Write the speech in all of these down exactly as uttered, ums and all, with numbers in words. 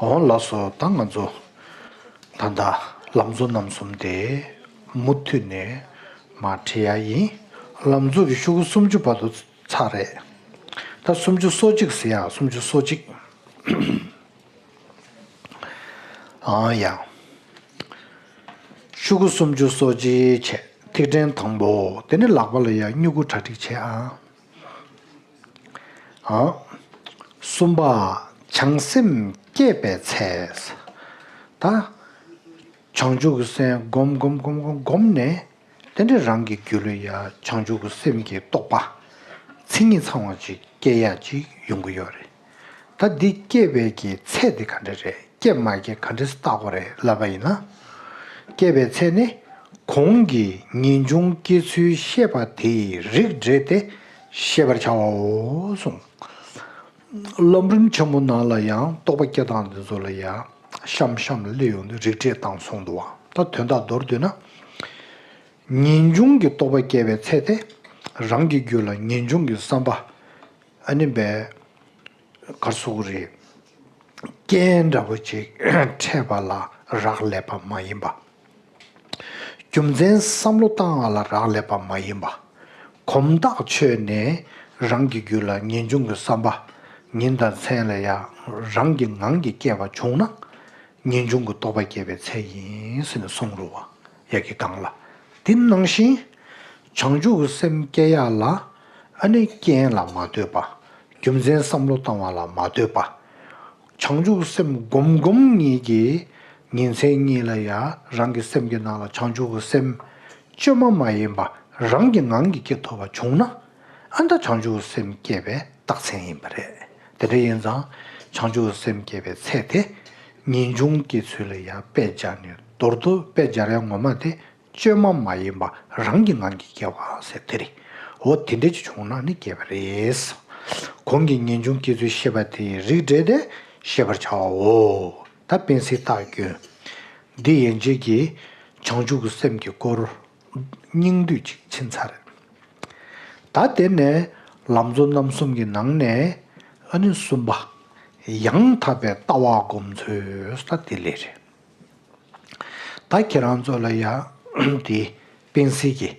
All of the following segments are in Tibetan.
འོང་ལགས་སོ། ད་ང་ཚོ་ད་ལྟ་ལམ་གཙོ་རྣམ་གསུམ་དེ་མུ་མཐུད་ནས་མར་ཁྲིད་ཡ་ཡིན། ལམ་གཙོ་གི་ཤོག་གུ་སུམ་ཅུ་བར་དུ་ཚར་རེད། ད་སུམ་ཅུ་སོ་གཅིག་ཟེར་ཡ། སུམ་ཅུ་སོ་གཅིག་ཨང་ཡ། ཤོག་གུ་སུམ་ཅུ་སོ་གཅིག་བྱས། ཐིག་ཕྲེང་དང་པོ་དེ་ནི་ལག་པ་ལ་ཡ་སྨྱུ་གུ་གྲ་སྒྲིག་བྱས་ཨ། ཨང་། གསུམ་པ། བྱང་སེམས་བསྐྱེད་པའི་ཚེ། ད་བྱང་ཆུབ་ཀྱི་སེམས་སྒོམ་སྒོམ་སྒོམ་སྒོམ་སྒོམ་ནས། དེ་འདྲ་རང་གི་རྒྱུད་ལ་ཡ་བྱང་ཆུབ་ཀྱི་སེམས་ཀྱི་རྟོགས་པ་མཚན་ཉིད་ཚང་བ་ཅིག་སྐྱེ་ཡ་ཅིག་ཡོང་གི་ཡོད་རེད། ད་འདི་སྐྱེ་བའི་གི་ཚད་དེ་ག་འདྲ་རེད། སྐྱེ་མ་སྐྱེ་ག་འདྲ་བལྟ་དགོས་རེད་ལབ་པ་ཡིན་ན། སྐྱེ་བའི་ཚད་ནི་གོང་གི་ངེས་འབྱུང་སྐྱེ་ཚུལ་ཤེས་པ་དེའི་རིགས་འགྲེ་སྟེ་ཤེས་པར་བྱའོ་གསུངས། ལམ་རིམ་ཆེན་མོ་ནང་ལ་ཡང་རྟོགས་པ་སྐྱེ་སྟངས་འདི་ཚོ་ལ་ཡང་གཤམ་གཤམ་ལ་སླེབས་ཡོང་དུས་རིགས་འགྲེ་སྟངས་གསུངས་འདུག་བ། ད་དོན་དག་མདོར་བསྡུས་ན། ངེས་འབྱུང་གི་རྟོགས་པ་སྐྱེ་བའི་ཚེ་དེ། རང་གི་རྒྱུད་ལ་ངེས་འབྱུང་གི་བསམ་པ། ཨ་ནི་བས། གར་སོགས་རེད། རྐྱེན་འདྲ་བོ་ཅིག་འཕྲད་པ་ལ་རག་ལས་པ་མ་ཡིན་པ། རྒྱུ་མཚན་བསམ་བློ་བཏང་བ་ལ་རག་ལས་པ་མ་ཡིན་པ། གོམ་ཐག་ཆོད་ནས་རང་གི་རྒྱུད་ལ་ངེས་འབྱུང་གི་བསམ་པ། ཉིན་དང་མཚན་ལ་ཡང་རང་གི་ངང་གིས་སྐྱེ་བ་བྱུང་ན། ངེས་འབྱུང་གི་རྟོགས་པ་སྐྱེ་བའི་ཚད་ཡིན་ཟེར་ནས་གསུངས་རུང་བ། ཡ་གི་གང་ལ། དེ་ནང་བཞིན། བྱང་ཆུབ་ཀྱི་སེམས་སྐྱེ་ཡ་ལ། ཨ་ནི་རྐྱེན་ལ་མ་ལྟོས་པ། རྒྱུ་མཚན་བསམ་བློ་བཏང་བ་ལ་མ་ལྟོས་པ། བྱང་ཆུབ་ཀྱི་སེམས་སྒོམ་སྒོམ་གཉིས་ཀྱི་ཉིན་མཚན་གཉིས་ལ་ཡ་རང་གི་སེམས་ཀྱི་ནང་ལ་བྱང་ཆུབ་ཀྱི་སེམས་བཅོས་མ་མ་ཡིན་པ་རང་གི་ངང་གིས་སྐྱེ་ཐུབ་པ་བྱུང་ན། ཨ་ནི་ད་བྱང་ཆུབ་ཀྱི་སེམས་སྐྱེས་པའི་རྟགས་མཚན་ཡིན་པ་རེད། དེ་འདྲ་ཡིན་ཙང་། བྱང་ཆུབ་ཀྱི་སེམས་སྐྱེས་པའི་ཚེ་དེ། ངེས་འབྱུང་སྐྱེ་ཚུལ་ལ་ཡང་དཔེ་སྦྱར་ནས་མདོར་བསྡུས་དཔེ་སྦྱར་ཡ་ངོ་མ་དེ། བཅོས་མ་མ་ཡིན་པ་རང་གི་ངང་གིས་སྐྱེ་བ་ཟེར་དེ་རེད། འོ་དེ་འདྲ་ཅིག་བྱུང་ན་ནི་སྐྱེས་པ་རེད། གོང་གི་ངེས་འབྱུང་སྐྱེ་ཚུལ་ཤེས་པ་དེའི་རིགས་འགྲེ་སྟེ་ཤེས་པར་བྱའོ། ད་པཎ་ཟེར་རྟགས་སྐྱོན། འདི་ཡན་ཆད་ཀྱིས་བྱང་ཆུབ་ཀྱི་སེམས་ཀྱི་སྐོར་སྙིང་བསྡུས་ཅིག་ཕྱིན་ཚར་རེད། ད་དེ་ནས་ལམ་གཙོ་རྣམ་གསུམ་གྱི་ནང་ནས་ཨ་ནི་གསུམ་པ། ཡང་དག་པའི་ལྟ་བ་སྒོམ་ཚུལ་ད་དེ་ལས་རེད། ད་ཁྱེད་རང་ཚོ་ལ་ཡ་དེ་པཎ་ཟེར་གྱི་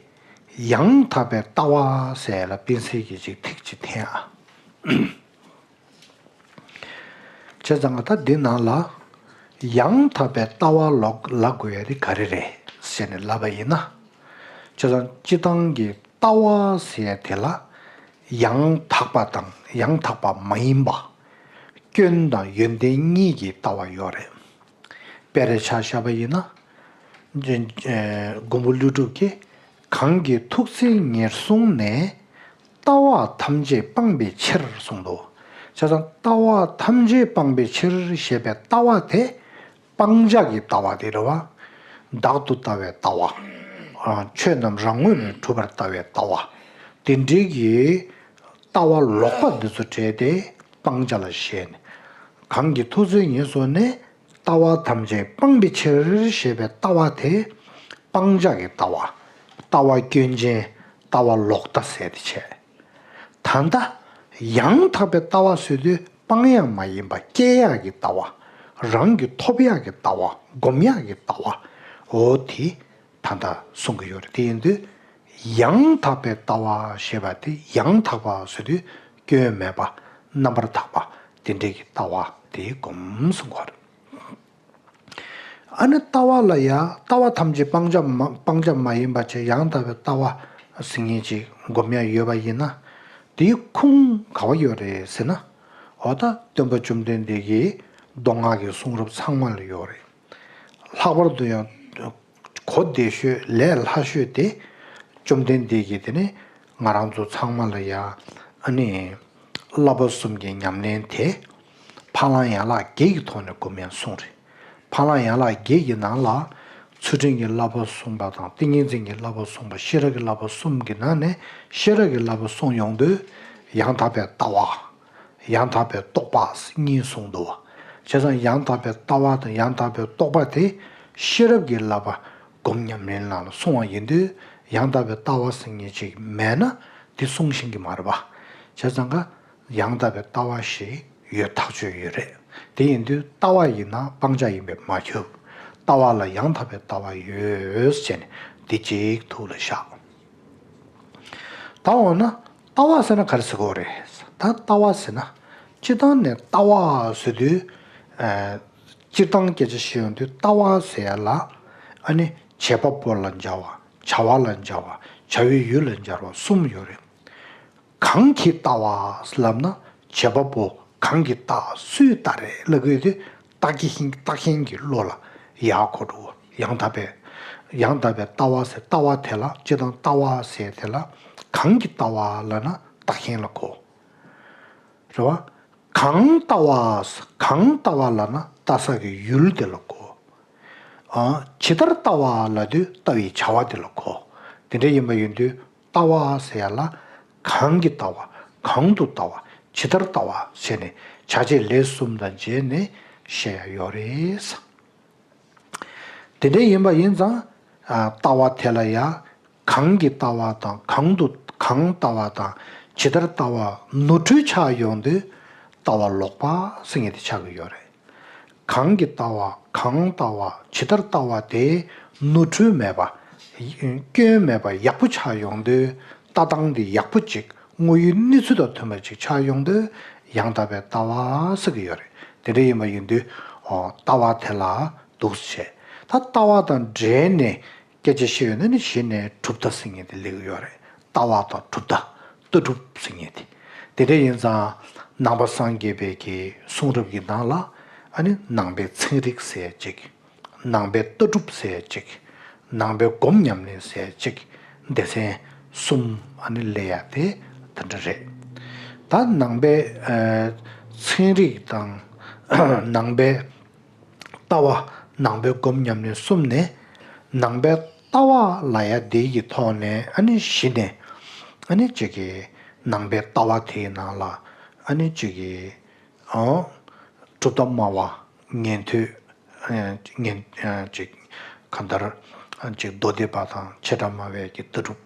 ཡང་དག་པའི་ལྟ་བ་ཟེར་ལ་པཎ་ཟེར་གྱི་ཅིག་ཐིག་ཅིག་འཐེན་ཨ། བྱས་ཙང་ད་འདི་ནང་ལ་ཡང་དག་པའི་ལྟ་བ་ལོག་ལབ་དགོས་ཡ་དེ་ག་རེ་རེད་ཟེར་ནས་ལབ་པ་ཡིན་ན། བྱས་ཙང་སྤྱི་བཏང་གི་ལྟ་བ་ཟེར་ཡ་དེ་ལ་ཡང་དག་པ་དང་ཡང་དག་པ་མ་ཡིན་པ། སྐྱོན་དང་ཡོན་ཏན་གཉིས་ཀྱི་ལྟ་བ་ཡོད་རེད། དཔེ་རེ་ཆ་བཞག་པ་ཡིན་ན། མགོན་པོ་ཀླུ་སྒྲུབ་ཀྱིས་གང་གི་ཐུགས་བརྩེ་ཉེར་བཟུང་ནས། ལྟ་བ་ཐམས་ཅད་སྤང་བའི་ཕྱིར་གསུངས་འདུག་བྱས་ཙང་ལྟ་བ་ཐམས་ཅད་སྤང་བའི་ཕྱིར་ཞེས་པའི་ལྟ་བ་དེ་སྤང་བྱ་གི་ལྟ་བ་དེ་རེད་བ། བདག་ཏུ་ལྟ་བའི་ལྟ་བ། ཆོས་རྣམས་རང་ངོས་ནས་གྲུབ་པར་ལྟ་བའི་ལྟ་བ། དེ་འདྲའི་གི་ལྟ་བ་ལོག་པ་འདི་ཚོ་བྲལ་ཏེ་སྤང་བྱ་ལ་ཞེན། གང་གི་ཐུགས་བརྩེ་ཉེར་བཟུང་ནས། ལྟ་བ་ཐམས་ཅད་སྤང་བའི་ཕྱིར་ཞེས་པའི་ལྟ་བ་དེ་སྤང་བྱ་གི་ལྟ་བ། ལྟ་བ་སྐྱོན་ཅན། ལྟ་བ་ལོག་ལྟ་ཟེར་དེ་བྱས། ད་ལྟ་ཡང་དག་པའི་ལྟ་བ་ཟེར་དུས་སྤང་ཡག་མ་ཡིན་པ་སྐྱེ་ཡག་གི་ལྟ་བ། རང་གིས་ཐོབ་ཡག་གི་ལྟ་བ། སྒོམ་ཡག་གི་ལྟ་བ། འོ་དེ་ད་ལྟ་གསུང་གི་ཡོད་རེད། དེ་ཡིན་དུས། ཡང་དག་པའི་ལྟ་བ་ཞེས་པ་དེ་ཡང་དག་པ་ཟེར་དུས་སྐྱོན་མེད་པ། རྣམ་པར་དག་པ། དེ་འདྲའི་གི་ལྟ་བ་དེ་སྒོམ་གསུང་གི་རེད། ཨ་ནི་ལྟ་བ་ལ་ཡ་ལྟ་བ་ཐམས་ཅད་སྤང་བྱ་མ་སྤང་བྱ་མ་ཡིན་པ་བྱས་ཡང་དག་པའི་ལྟ་བ་ཟེར་མཁན་ཅིག་སྒོམ་ཡ་ཡོད་པ་ཡིན་ན། དེའི་ཁུངས་ག་བ་ཡོད་རེད་ཟེར་ན། འོ་ད་སྟོན་པ་བཅོམ་ལྡན་འདས་ཀྱི་མདོ་སྔགས་ཀྱི་གསུང་རབ་ཚང་མ་ལ་ཡོད་རེད། ལྷག་པར་དུ་ཡང་གོ་བདེ་ཤོས་ལས་སླ་ཤོས་དེ། བཅོམ་ལྡན་འདས་ཀྱིས་དེ་ནི་ང་རང་ཚོ་ཚང་མ་ལ་ཡ་ཨ་ནི་བསླབ་པ་གསུམ་གྱི་ཉམས་ལེན་དེ་འཕགས་ལམ་ཡན་ལག་བརྒྱད་ཀྱི་ཐོག་ནས་སྒོམ་ཡ་གསུངས་རེད། འཕགས་ལམ་ཡན་ལག་བརྒྱད་ཀྱི་ནང་ལ་ཚུལ་ཁྲིམས་ཀྱི་བསླབ་པ་གསུངས་པ་དང་ཏིང་ངེ་འཛིན་གྱི་བསླབ་པ་གསུངས་པ་ཤེས་རབ་ཀྱི་བསླབ་པ་གསུམ་གྱི་ནང་ནས་ཤེས་རབ་ཀྱི་བསླབ་པ་གསུངས་ཡོང་དུས་ཡང་དག་པའི་ལྟ་བ། ཡང་དག་པའི་རྟོགས་པ་གཉིས་གསུངས་འདུག་བ། བྱས་ཙང་ཡང་དག་པའི་ལྟ་བ་དང་ཡང་དག་པའི་རྟོགས་པ་དེ་ཤེས་རབ་ཀྱི་བསླབ་པ་སྒོམ་ཉམས་ལེན་ནང་ལ་སོང་བ་ཡིན་དུས་ཡང་དག་པའི་ལྟ་བ་ཟེར་མཁན་ཅིག་མེད་ན་དེ་གསུང་ཤེས་ཀྱི་མ་རེད་པ། བྱས་ཙང་ཀ་ཡང་དག་པའི་ལྟ་བ་ཞིག་ཡོད་ཐག་ཆོད་ཡོད་རེད། དེ་ཡིན་དུས་ལྟ་བ་ཡིན་ན་སྤང་བྱ་ཡིན་པས་མ་ཁྱབ། ལྟ་བ་ལ་ཡང་དག་པའི་ལྟ་བ་ཡོད་ཅེས་ནས་འདི་གཅིག་ཐུགས་ལ་བཞག། ད་འོ་ན་ལྟ་བ་ཟེར་ན་ག་རེ་ཟེར་དགོས་རེད། ད་ལྟ་བ་ཟེར་ན་སྤྱིར་བཏང་ནས་ལྟ་བ་ཟེར་དུས། ཨ། སྤྱིར་བཏང་སྐད་ཆ་བཤད་ཡོང་དུས་ལྟ་བ་ཟེར་ཡ་ལ། ཨ་ནི་བྱེད་པ་པོ་ལ་སྦྱར་བ། བྱ་བ་ལ་སྦྱར་བ། བྱ་བའི་ཡུལ་ལ་སྦྱར་བ་གསུམ་ཡོད་རེད། གང་གིས་ལྟ་བ་ལབ་ན་བྱེད་པ་པོ་གང་གིས་ལྟ་སུས་ལྟ་རེད་ལབ་དགོས་དུས་ལྟ་གི་ཧིང་ལྟ་མཁན་གྱི་བློ་ལ་ཡག་གོ་འགྲོ། ཡང་དག་པའི་ཡང་དག་པའི་ལྟ་བ་ཟེར་ལྟ་བ་དེ་ལ་སྤྱིར་བཏང་ལྟ་བ་ཟེར་དེ་ལ་གང་གིས་ལྟ་བ་ལབ་ན་ལྟ་མཁན་ལ་གོ། རེད་བ། གང་ལྟ་བ། གང་ལྟ་བ་ལབ་ན་ལྟ་ས་གི་ཡུལ་དེ་ལ་གོ། ཨ། ཇི་ལྟར་ལྟ་བ་ལབ་དུས་ལྟ་བའི་བྱ་བ་དེ་ལ་གོ། དེ་འདྲ་ཡིན་པ་ཡིན་དུས་ལྟ་བ་ཟེར་ཡ་ལ་གང་གིས་ལྟ་བ། གང་དུ་ལྟ་བ། ཇི་ལྟར་ལྟ་བ་ཟེར་ནས་བྱ་བྱེད་ལས་གསུམ་དང་རྗེས་ནས་བཤད་ཡ་ཡོད་རེད། དེ་འདྲ་ཡིན་པ་ཡིན་ཙང་། ཨ། ལྟ་བ་དེ་ལ་ཡང་གང་གིས་ལྟ་བ་དང་གང་དུ་གང་ལྟ་བ་དང་ཇི་ལྟར་ལྟ་བ་ནོར་འཁྲུལ་ཆགས་ཡོང་དུས་ལྟ་བ་ལོག་པ་ཟེར་མཁན་དེ་ཆགས་ཀྱི་ཡོད་རེད། གང་གིས་ལྟ་བ་གང་ལྟ་བ་ཇི་ལྟར་ལྟ་བ་དེ་ནོར་འཁྲུལ་མེད་པ། སྐྱོན་མེད་པ་ཡག་པོ་ཆགས་ཡོང་དུས་ལྟ་སྟངས་དེ་ཡག་པོ་ཅིག་དངོས་ཡོད་གནས་ཚུལ་དང་མཐུན་པ་ཅིག་ཆགས་ཡོང་དུས་ཡང་དག་པའི་ལྟ་བ་ཟེར་གྱི་ཡོད་རེད། དེ་འདྲ་ཡིན་པ་ཡིན་དུས། ཨོ། ལྟ་བ་དེ་ལ་འདུག་སེ་བྱས། ད་ལྟ་བ་དང་འབྲེལ་ནས་སྐད་ཆ་བཤད་ཡོད་ན་ནི་གཞི་ནས་གྲུབ་མཐའ་ཟེར་མཁན་དེ་སླེབས་ཀྱི་ཡོད་རེད། ལྟ་བ་དང་གྲུབ་མཐའ། ལྟ་གྲུབ་ཟེར་མཁན་དེ། དེ་འདྲ་ཡིན་ཙང་ནང་པ་སངས་རྒྱས་པའི་གི་གསུང་རབ་ཀྱི་ནང་ལ་ཨ་ནི་ནང་པའི་ཚན་རིག་ཟེར་ཅིག་ནང་པའི་ལྟ་གྲུབ་ཟེར་ཅིག་ནང་པའི་སྒོམ་ཉམས་ལེན་ཟེར་ཅིག་སྡེ་ཚན་གསུམ་ཨ་ནི་སླེབས་ཡ་དེ་དེ་འདྲ་རེད། ད་ནང་པའི་ཨ་ཚན་རིག་དང་། ནང་པའི་ལྟ་བ། ནང་པའི་སྒོམ་ཉམས་ལེན་གསུམ་ནས་ནང་པའི་ལྟ་བ་ལབ་ཡ་དེ་གི་ཐོག་ནས་ཨ་ནི་གཞི་ནས་ཨ་ནི་ཅིག་གི་ནང་པའི་ལྟ་བ་དེའི་ནང་ལ་ཨ་ནི་ཅིག་གི། ཨོ། གྲུབ་མཐའ་སྨྲ་བ། ཉན་ཐོས། ཨ། ཉན། ཨ། ཅིག་གང་ལྟར། ཨ། ཅིག་མདོ་སྡེ་པ་དང་བྱེ་བྲག་སྨྲ་བའི་གི་ལྟ་གྲུབ།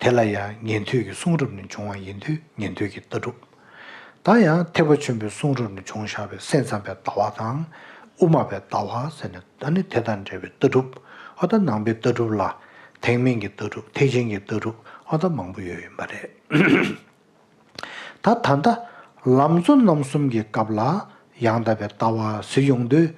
དེ་ལ་ཡང་ཉན་ཐོས་ཀྱི་གསུང་རབ་ནས་བྱུང་བ་ཡིན་དུས་ཉན་ཐོས་ཀྱི་ལྟ་གྲུབ། ད་ཡང་ཐེག་པ་ཆེན་པོའི་གསུང་རབ་ནས་བྱུང་བཞག་པའི་སེམས་ཙམ་པའི་ལྟ་བ་དང་། དབུ་མ་པའི་ལྟ་བ་ཟེར་ནས་ཨ་ནི་དེ་དང་འབྲེལ་བའི་ལྟ་གྲུབ། ཨ། ད་ནང་པའི་ལྟ་གྲུབ་ལ་ཐེག་དམན་གྱི་ལྟ་གྲུབ། ཐེག་ཆེན་གྱི་ལྟ་གྲུབ། ཨ། ད་མང་པོ་ཡོད་ཡིན་པ་རེད། ད་ད་ལྟ་ལམ་གཙོ་རྣམ་གསུམ་གྱི་སྐབས་ལ་ཡང་དག་པའི་ལྟ་བ་ཟེར་ཡོང་དུས།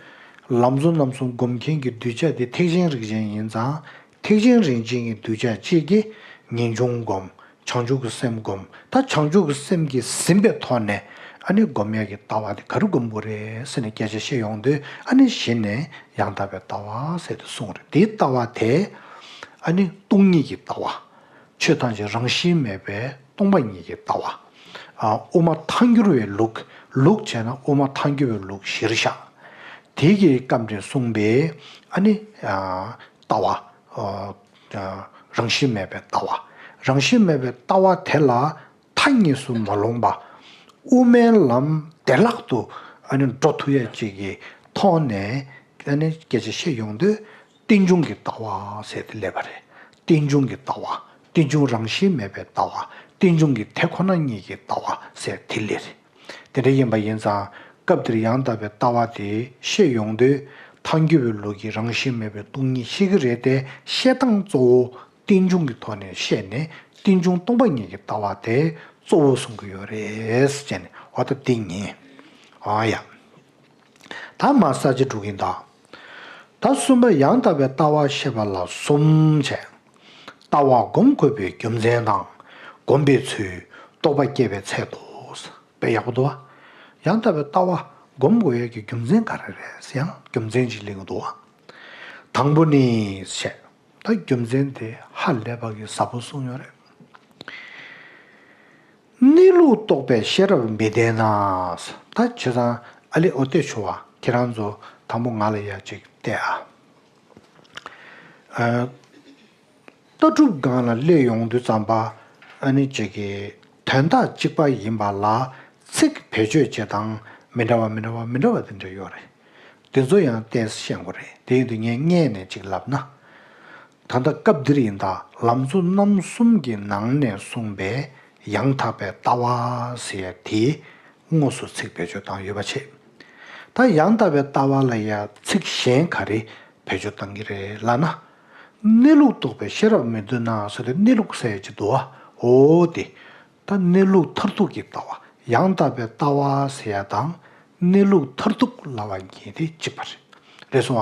ལམ་གཙོ་རྣམ་གསུམ་སྒོམ་མཁན་གྱི་གདུལ་བྱ་དེ་ཐེག་ཆེན་རིགས་ཅན་ཡིན་ཙང་། ཐེག་ཆེན་རིགས་ཅན་གྱི་གདུལ་བྱ་གཅིག་གིས་ངེས་འབྱུང་སྒོམ། བྱང་ཆུབ་ཀྱི་སེམས་སྒོམ། ད་བྱང་ཆུབ་ཀྱི་སེམས་ཀྱིས་ཟིན་པའི་ཐོག་ནས་ཨ་ནི་སྒོམ་ཡག་གི་ལྟ་བ་དེ་ག་རེ་སྒོམ་དགོས་རེད་ཟེར་ནས་སྐད་ཆ་བཤད་ཡོང་དུས། ཨ་ནི་གཞི་ནས་ཡང་དག་པའི་ལྟ་བ་ཟེར་དུ་གསུངས་རེད། དེའི་ལྟ་བ་དེ་ཨ་ནི་སྟོང་ཉིད་ཀྱི་ལྟ་བ། ཆོས་ཐམས་ཅད་རང་བཞིན་མེད་པའི་སྟོང་པ་ཉིད་ཀྱི་ལྟ་བ། ཨ། དབུ་མ་ཐལ་འགྱུར་བའི་ལུགས། ལུགས་བྱས་ན་དབུ་མ་ཐལ་འགྱུར་བའི་ལུགས་གཞིར་བཞག་དེ་གི་སྐབས་ནས་གསུངས་པའི་ཨ་ནི། ཨ། ལྟ་བ། ཨ། ཨ། རང་བཞིན་མེད་པའི་ལྟ་བ། རང་བཞིན་མེད་པའི་ལྟ་བ་དེ་ལ་མཐའ་གཉིས་སུ་མ་ལྷུང་པ། དབུ་མའི་ལམ་བདེ་བླག་ཏུ་ཨ་ནི་འགྲོ་ཐུབ་ཡ་ཅིག་གི་ཐོག་ནས་ཨ་ནི་སྐད་ཆ་བཤད་ཡོང་དུས། རྟེན་འབྱུང་གི་ལྟ་བ་ཟེར་དེ་སླེབས་པ་རེད། རྟེན་འབྱུང་གི་ལྟ་བ། རྟེན་འབྱུང་རང་བཞིན་མེད་པའི་ལྟ་བ། རྟེན་འབྱུང་གི་དེ་ཁོ་ན་ཉིད་ཀྱི་ལྟ་བ་ཟེར་དེ་སླེབས་རེད། དེ་འདྲ་ཡིན་པ་ཡིན་ཙང་སྐབས་འདིར་ཡང་དག་པའི་ལྟ་བ་དེ་བཤད་ཡོང་དུས། ཐལ་འགྱུར་བའི་ལུགས་ཀྱི་རང་བཞིན་མེད་པའི་སྟོང་ཉིད་བཤད་ཀྱི་རེད་དེ། བཤད་སྟངས་གཙོ་བོ་རྟེན་འབྱུང་གི་ཐོག་ནས་བཤད་ནས། རྟེན་འབྱུང་སྟོང་པ་ཉིད་ཀྱི་ལྟ་བ་དེ་གཙོ་བོ་གསུང་གི་ཡོད་རེད་ཟེར་ནས། འོ་ད་འདི་ཡིན། ཨ་ཡ། ད་མར་ས་བཅད་དྲུག་ཡིན་ད། ད་གསུམ་པ་ཡང་དག་པའི་ལྟ་བ་བཤད་པ་ལ་གསུམ་བྱས། ལྟ་བ་སྒོམ་དགོས་པའི་རྒྱུ་མཚན་དང་། སྒོམ་པའི་ཚུལ། རྟོགས་པ་སྐྱེ་བའི་ཚད་དོ། དཔེ་ཡག་པོ་འདུག་བ། ཡང་དག་པའི་ལྟ་བ་སྒོམ་དགོས་ཡས་ཀྱི་རྒྱུ་མཚན་ག་རེ་རེད་ཟེར་ཡང་རྒྱུ་མཚན་ཅིག་གླེང་གི་འདུག་བ། དང་པོ་ནི་བྱས། ད་རྒྱུ་མཚན་དེ་ཧ་ལས་པ་གི་ཟབ་པོ་གསུངས་ཡོད་རེད། གནས་ལུགས་རྟོགས་པའི་ཤེས་རབ་མི་ལྡན་ན། ད་བྱས་ཙང་ཨ་ལེ། ཨོ་ཏེ་ཞུ་བ། ཁྱེད་རང་ཚོ་དང་པོ་ང་ལ་ཡ་ཅིག་བལྟས་ཨ། ཨ། ལྟ་གྲུབ་སྒང་ལ་སླེབས་ཡོང་དུས་ཙམ་པ། ཨ་ནི་ཅིག་གི་དོན་དག་གཅིག་པ་ཡིན་པ་ལ་ཚིག་བེད་སྤྱོད་བྱེད་སྟངས་མི་འདྲ་བ་མི་འདྲ་བ་མི་འདྲ་བ་དེ་འདྲ་ཡོད་རེད། དེ་ཚོ་ཡང་ཏོག་ཙམ་ཤེས་དགོས་རེད། དེ་ཡིན་དུས་ངས་སྔོན་ནས་ཅིག་ལབ་ན། ད་ལྟ་སྐབས་འདིར་ཡིན་ད་ལམ་གཙོ་རྣམ་གསུམ་གྱི་ནང་ནས་གསུངས་པའི་ཡང་དག་པའི་ལྟ་བ་ཟེར་ཡ་དེ་དངོས་སུ་ཚིག་བེད་སྤྱོད་བཏང་ཡོད་པ་བྱས། ད་ཡང་དག་པའི་ལྟ་བ་ལ་ཡ་ཚིག་གཞན་ག་རེ་བེད་སྤྱོད་བཏང་གི་རེད་ལབ་ན། གནས་ལུགས་རྟོགས་པའི་ཤེས་རབ་མི་འདོད་ན་ཟེར་དུས་གནས་ལུགས་ཟེར་གྱི་འདུག་བ། འོ་དེ། ད་གནས་ལུགས་མཐར་ཐུག་གི་ལྟ་བ། ཡང་དག་པའི་ལྟ་བ་ཟེར་ཡ་དང་། གནས་ལུགས་མཐར་ཐུག་ལབ་པ་གཉིས་དེ་གཅིག་པ་རེད། རེད་སོང་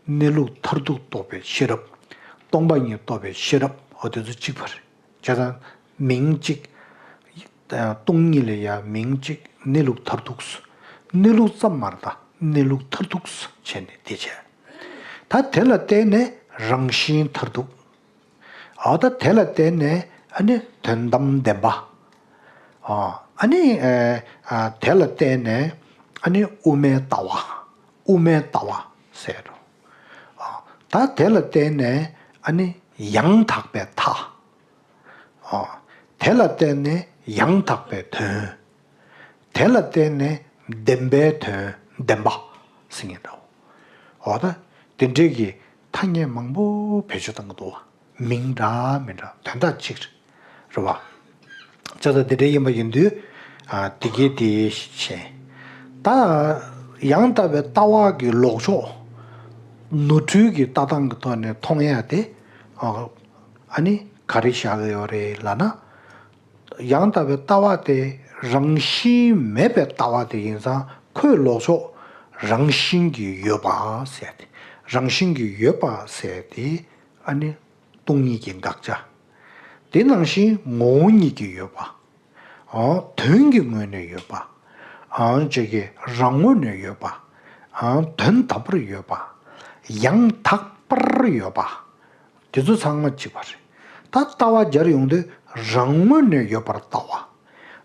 ང་། གནས་ལུགས་མཐར་ཐུག་རྟོགས་པའི་ཤེས་རབ། སྟོང་པ་ཉིད་རྟོགས་པའི་ཤེས་རབ། འོ་དེ་ཚོ་གཅིག་པ་རེད། བྱས་ཙང་མིང་གཅིག་སྟོང་ཉིད་ལ་ཡ་མིང་གཅིག་གནས་ལུགས་མཐར་ཐུག་གནས་ལུགས་ཙམ་མ་རེད། ད་གནས་ལུགས་མཐར་ཐུག་བྱས་ནས་དེ་བྱས། ད་དེ་ལ་བརྟེན་ནས་རང་བཞིན་མཐར་ཐུག་འོ་ད་དེ་ལ་བརྟེན་ནས་ཨ་ནི་དོན་དམ་བདེན་པ། ཨ་ནི་དེ་ལ་བརྟེན་ནས་ཨ་ནི་དབུ་མའི་ལྟ་བ། དབུ་མའི་ལྟ་བ་ཟེར་རོ། ད་དེ་ལ་བརྟེན་ནས་ཨ་ནི་ཡང་དག་པའི་མཐའ། དེ་ལ་བརྟེན་ནས་ཡང་དག་པའི་དོན། དེ་ལ་བརྟེན་ནས་བདེན་པའི་དོན་བདེན་པ་ཟེར་མཁན་འདྲ་བོ། འོ་ད་དེ་འདྲའི་གི་ཐ་སྙད་མང་པོ་བེད་སྤྱོད་བཏང་གི་འདུག་བ། མིང་འདྲ་མི་འདྲ་དོན་དག་གཅིག་རེད་བ། བྱས་ཙང་དེ་འདྲ་ཡིན་པ་ཡིན་དུས། དེ་གའི་དེ་བྱས། ད་ཡང་དག་པའི་ལྟ་བ་གི་ལོག་ཕྱོགས། ནོར་འཁྲུལ་གྱི་ལྟ་སྟངས་ཀྱི་ཐོག་ནས་མཐོང་ཡ་དེ། ཨ་ནི་ག་རེ་བཞག་གི་ཡོད་རེད་ལབ་ན། ཡང་དག་པའི་ལྟ་བ་དེ་རང་བཞིན་མེད་པའི་ལྟ་བ་དེ་ཡིན་ཙང་ཁོའི་ལོག་ཕྱོགས་རང་བཞིན་གྱིས་ཡོད་པ་ཟེར་ཏེ། རང་བཞིན་གྱིས་ཡོད་པ་ཟེར་ཏེ་ཨ་ནི་སྟོང་ཉིད་ཀྱི་དགག་བྱ། དེ་ནང་བཞིན་ངོ་བོ་ཉིད་ཀྱིས་ཡོད་པ། དོན་གྱི་ངོས་ནས་ཡོད་པ། ཅིག་གི་རང་ངོས་ནས་ཡོད་པ། དོན་དམ་པར་ཡོད་པ། ཡང་དག་པར་ཡོད་པ། དེ་ཚོ་ཚང་མ་གཅིག་པ་རེད། ད་ལྟ་བ་སྦྱར་ཡོང་དུས་རང་ངོས་ནས་ཡོད་པར་ལྟ་བ།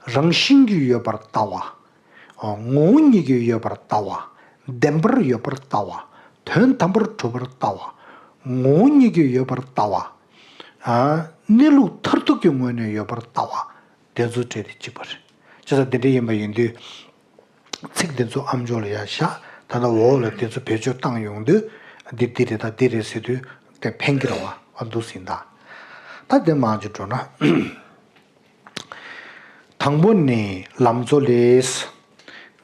རང་བཞིན་གྱིས་ཡོད་པར་ལྟ་བ། ངོ་བོ་ཉིད་ཀྱིས་ཡོད་པར་ལྟ་བ། བདེན་པར་ཡོད་པར་ལྟ་བ། དོན་དམ་པར་གྲུབ་པར་ལྟ་བ། ངོ་བོ་ཉིད་ཀྱིས་ཡོད་པར་ལྟ་བ། གནས་ལུགས་མཐར་ཐུག་གི་ངོས་ནས་ཡོད་པར་ལྟ་བ། དེ་ཚོ་བྲལ་ཏེ་གཅིག་པ་རེད། བྱས་ཙང་དེ་འདྲ་ཡིན་པ་ཡིན་དུས། ཚིག་འདི་ཚོ་ཨམ་ཅོག་ལ་ཡར་བཞག་ད་ལྟ་འོག་ལ་འདི་ཚོ་བེད་སྤྱོད་བཏང་ཡོང་དུས། འདི་འདི་རེད་ད་འདི་རེད་ཟེར་དུས་དེ་ཕན་གྱི་རེད་བ། ཨ་འདུག་ཟིན་ད། ད་དེ་མང་ཅིག་འགྲོ་ན། དང་པོ་ནི་ལམ་གཙོ་ལས།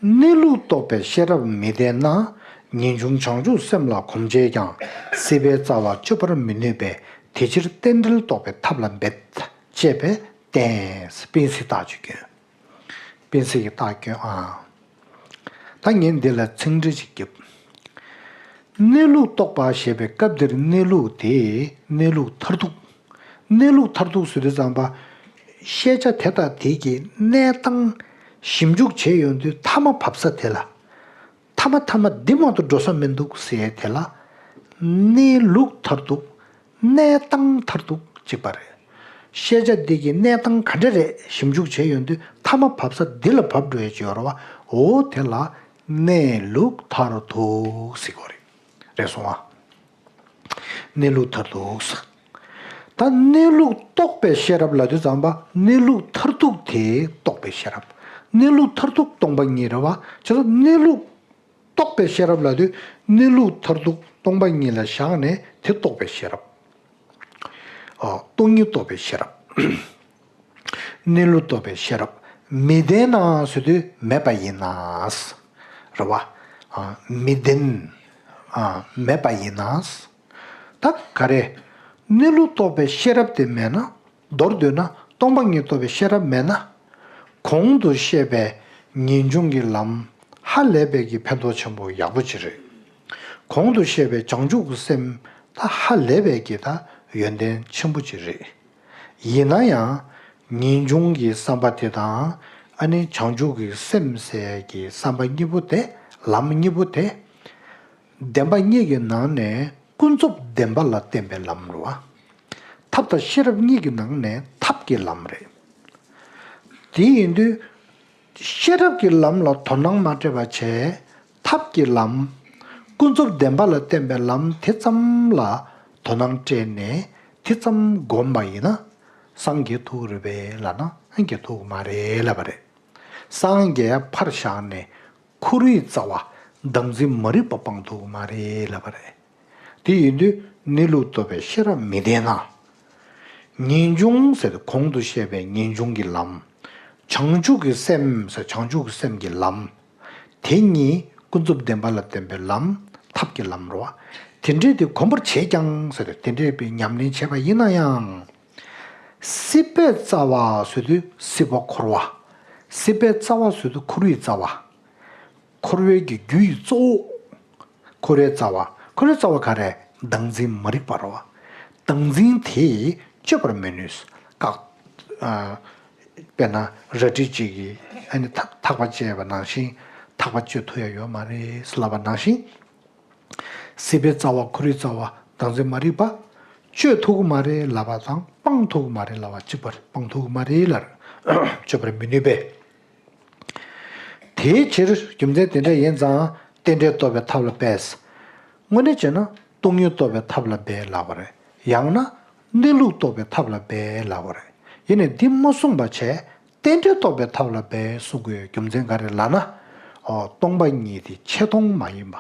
གནས་ལུགས་རྟོགས་པའི་ཤེས་རབ་མི་ལྡན་ན། ངེས་འབྱུང་བྱང་ཆུབ་སེམས་ལ་གོམས་བྱས་ཀྱང་། སྲིད་པའི་རྩ་བ་གཅོད་པར་མི་ནུས་པས། དེ་ཕྱིར་རྟེན་འབྲེལ་རྟོགས་པའི་ཐབས་ལ་འབད། ཅེས་པས་བསྟན། སྤེན་སྲིད་རྟགས་ཅིག་སྐྱོན། སྤེན་སྲིད་ཀྱི་རྟགས་སྐྱོན་ཨང་། ད་ངས་འདི་ལ་ཚིག་འགྲེལ་ཅིག་བརྒྱབ། གནས་ལུགས་རྟོགས་པ་ཞེས་པའི་སྐབས་འདིར་གནས་ལུགས་དེ་གནས་ལུགས་མཐར་ཐུག་གནས་ལུགས་མཐར་ཐུག་ཟེར་དུས་ཙམ་པ། ཤེས་བྱ་དེ་དང་དེ་གི་གནས་སྟངས་ཞིབ་འཇུག་བྱས་ཡོང་དུས་མཐའ་མ་བབས་ས་དེ་ལ། མཐའ་མ་མཐའ་མ་འདི་མ་གཏོགས་འགྲོ་ས་མི་འདུག་ཟེར་དེ་ལ། གནས་ལུགས་མཐར་ཐུག་གནས་སྟངས་མཐར་ཐུག་གཅིག་པ་རེད། ཤེས་བྱ་འདི་གི་གནས་སྟངས་ག་འདྲ་རེད་ཞིབ་འཇུག་བྱས་ཡོང་དུས་མཐའ་མ་བབས་ས་འདི་ལ་བབས་འགྲོ་ཡ་ཅིག་ཡོད་རེད་བ། འོ་དེ་ལ་གནས་ལུགས་མཐར་ཐུག་ཟེར་གོ་རེད། རེད་སོང་ཨ། གནས་ལུགས་མཐར་ཐུག་ཟེར། ད་གནས་ལུགས་རྟོགས་པའི་ཤེས་རབ་ལབ་དུས་ཙམ་པ་གནས་ལུགས་མཐར་ཐུག་དེ་རྟོགས་པའི་ཤེས་རབ། གནས་ལུགས་མཐར་ཐུག་སྟོང་པ་ཉིད་རེད་བ། བྱས་ཙང་གནས་ལུགས་རྟོགས་པའི་ཤེས་རབ་ལབ་དུས་གནས་ལུགས་མཐར་ཐུག་སྟོང་པ་ཉིད་ལ་བཞག་ནས་དེ་རྟོགས་པའི་ཤེས་རབ། ཨ། སྟོང་ཉིད་རྟོགས་པའི་ཤེས་རབ། གནས་ལུགས་རྟོགས་པའི་ཤེས་རབ་མི་ལྡན་ན་ཟེར་དུས་མེད་པ་ཡིན་ན། རེད་བ། ཨ། མི་ལྡན། ཨ། མེད་པ་ཡིན་ན། ད་ག་རེ། གནས་ལུགས་རྟོགས་པའི་ཤེས་རབ་དེ་མེད་ན། མདོར་བསྡུས་ན་སྟོང་པ་ཉིད་རྟོགས་པའི་ཤེས་རབ་མེད་ན། གོང་དུ་བཤད་པའི་ངེས་འབྱུང་གི་ལམ་ཧ་ལས་པའི་གི་ཕན་ཐོགས་ཆེན་པོ་ཡག་པོ་ཅིག་རེད། གོང་དུ་བཤད་པའི་བྱང་ཆུབ་ཀྱི་སེམས་ད་ཧ་ལས་པའི་གི་ད་ཡོན་ཏན་ཆེན་པོ་ཅིག་རེད། ཡིན་ན་ཡང་ངེས་འབྱུང་གི་བསམ་པ་དེ་དང་ཨ་ནི་བྱང་ཆུབ་ཀྱི་སེམས་ཟེར་གྱི་བསམ་པ་གཉིས་པོ་དེ་ལམ་གཉིས་པོ་དེ། བདེན་པ་གཉིས་ཀྱི་ནང་ནས་ཀུན་རྫོབ་བདེན་པ་ལ་བརྟེན་པའི་ལམ་རེད་བ། ཐབས་དང་ཤེས་རབ་གཉིས་ཀྱི་ནང་ནས་ཐབས་ཀྱི་ལམ་རེད། དེ་ཡིན་དུས། ཤེས་རབ་ཀྱི་ལམ་ལ་དོ་སྣང་མ་སྤྲད་པ་བྱས། ཐབས་ཀྱི་ལམ། ཀུན་རྫོབ་བདེན་པ་ལ་བརྟེན་པའི་ལམ་དེ་ཙམ་ལ་དོ་སྣང་སྤྲད་ནས་དེ་ཙམ་བསྒོམས་པ་ཡིན་ན། སངས་རྒྱས་ཐུབ་ཀྱི་རེད་པས་ལབ་ན་སངས་རྒྱས་ཐུབ་ཀྱི་མ་རེད་ལབ་པ་རེད། སངས་རྒྱས་ཕར་བཞག་ནས་ཁོ་རའི་རྩ་བ་བདག་འཛིན་མ་རིག་པ་སྤང་ཐུབ་ཀྱི་མ་རེད་ལབ་པ་རེད། དེ་ཡིན་དུས་གནས་ལུགས་རྟོགས་པའི་ཤེས་རབ་མི་ལྡན་ན། ངེས་འབྱུང་ཟེར་གོང་དུ་བཤད་པའི་ངེས་འབྱུང་གི་ལམ། བྱང་ཆུབ་ཀྱི་སེམས་ཟེར་བྱང་ཆུབ་ཀྱི་སེམས་ཀྱི་ལམ། དེ་གཉིས་ ཀུན་རྫོབ་བདེན་པ་ལ་བརྟེན་པའི་ལམ། ཐབས་ཀྱི་ལམ་རོ། དེ་འདྲས་དེ་གོམས་པར་བྱེད་ཀྱང་ཟེར་ཏེ་དེ་འདྲས་པའི་ཉམས་ལེན་བྱས་པ་ཡིན་ན་ཡང་། སྲིད་པའི་རྩ་བ་ཟེར་དུས་སྲིད་པ་འཁོར་བ། སྲིད་པའི་རྩ་བ་ཟེར་དུས་འཁོར་བའི་རྩ་བ། འཁོར་བའི་གི་རྒྱུ་ཡི་གཙོ་བོ། འཁོར་བའི་རྩ་བ། འཁོར་བའི་རྩ་བ་ག་རེ། བདག་འཛིན་མ་རིག་པ་རོ། བདག་འཛིན་དེས་གཅོད་པར་མི་ནུས། བཀག་ཨ། དཔེར་ན་རལ་གྲི་གཅིག་གིས་ཨ་ནི་ཐག་ཐག་པ་བཅད་པ་ནང་བཞིན་ཐག་པ་གཅོད་ཐུབ་ཡ་ཡོད་མ་རེད་ལབ་པ་ནང་བཞིན། སྲིད་པའི་རྩ་བ་འཁོར་བའི་རྩ་བ་བདག་འཛིན་མ་རིག་པ། གཅོད་ཐུབ་ཀྱི་མ་རེད་ལབ་པ་དང་སྤང་ཐུབ་ཀྱི་མ་རེད་ལབ་པ་གཅིག་པ་རེད། སྤང་ཐུབ་ཀྱི་མ་རེད་ལབ། གཅོད་པར་མི་ནུས་པས། དེའི་ཕྱིར་རྒྱུ་མཚན་དེ་འདྲ་ཡིན་ཙང་རྟེན་འབྲེལ་རྟོགས་པའི་ཐབས་ལ་འབད། དངོས་གནས་བྱས་ན་སྟོང་ཉིད་རྟོགས་པའི་ཐབས་ལ་འབད་ལབ་པ་རེད། ཡང་ན་གནས་ལུགས་རྟོགས་པའི་ཐབས་ལ་འབད་ལབ་པ་རེད། ཡིན་ནའི་འདི་མ་གསུངས་པ་བྱས་རྟེན་འབྲེལ་རྟོགས་པའི་ཐབས་ལ་འབད་གསུང་དགོས་རྒྱུ་མཚན་ག་རེ་ལབ་ན། ཨོ། སྟོང་པ་ཉིད་དེ་ཆེ་མཐོང་མ་ཡིན་པ།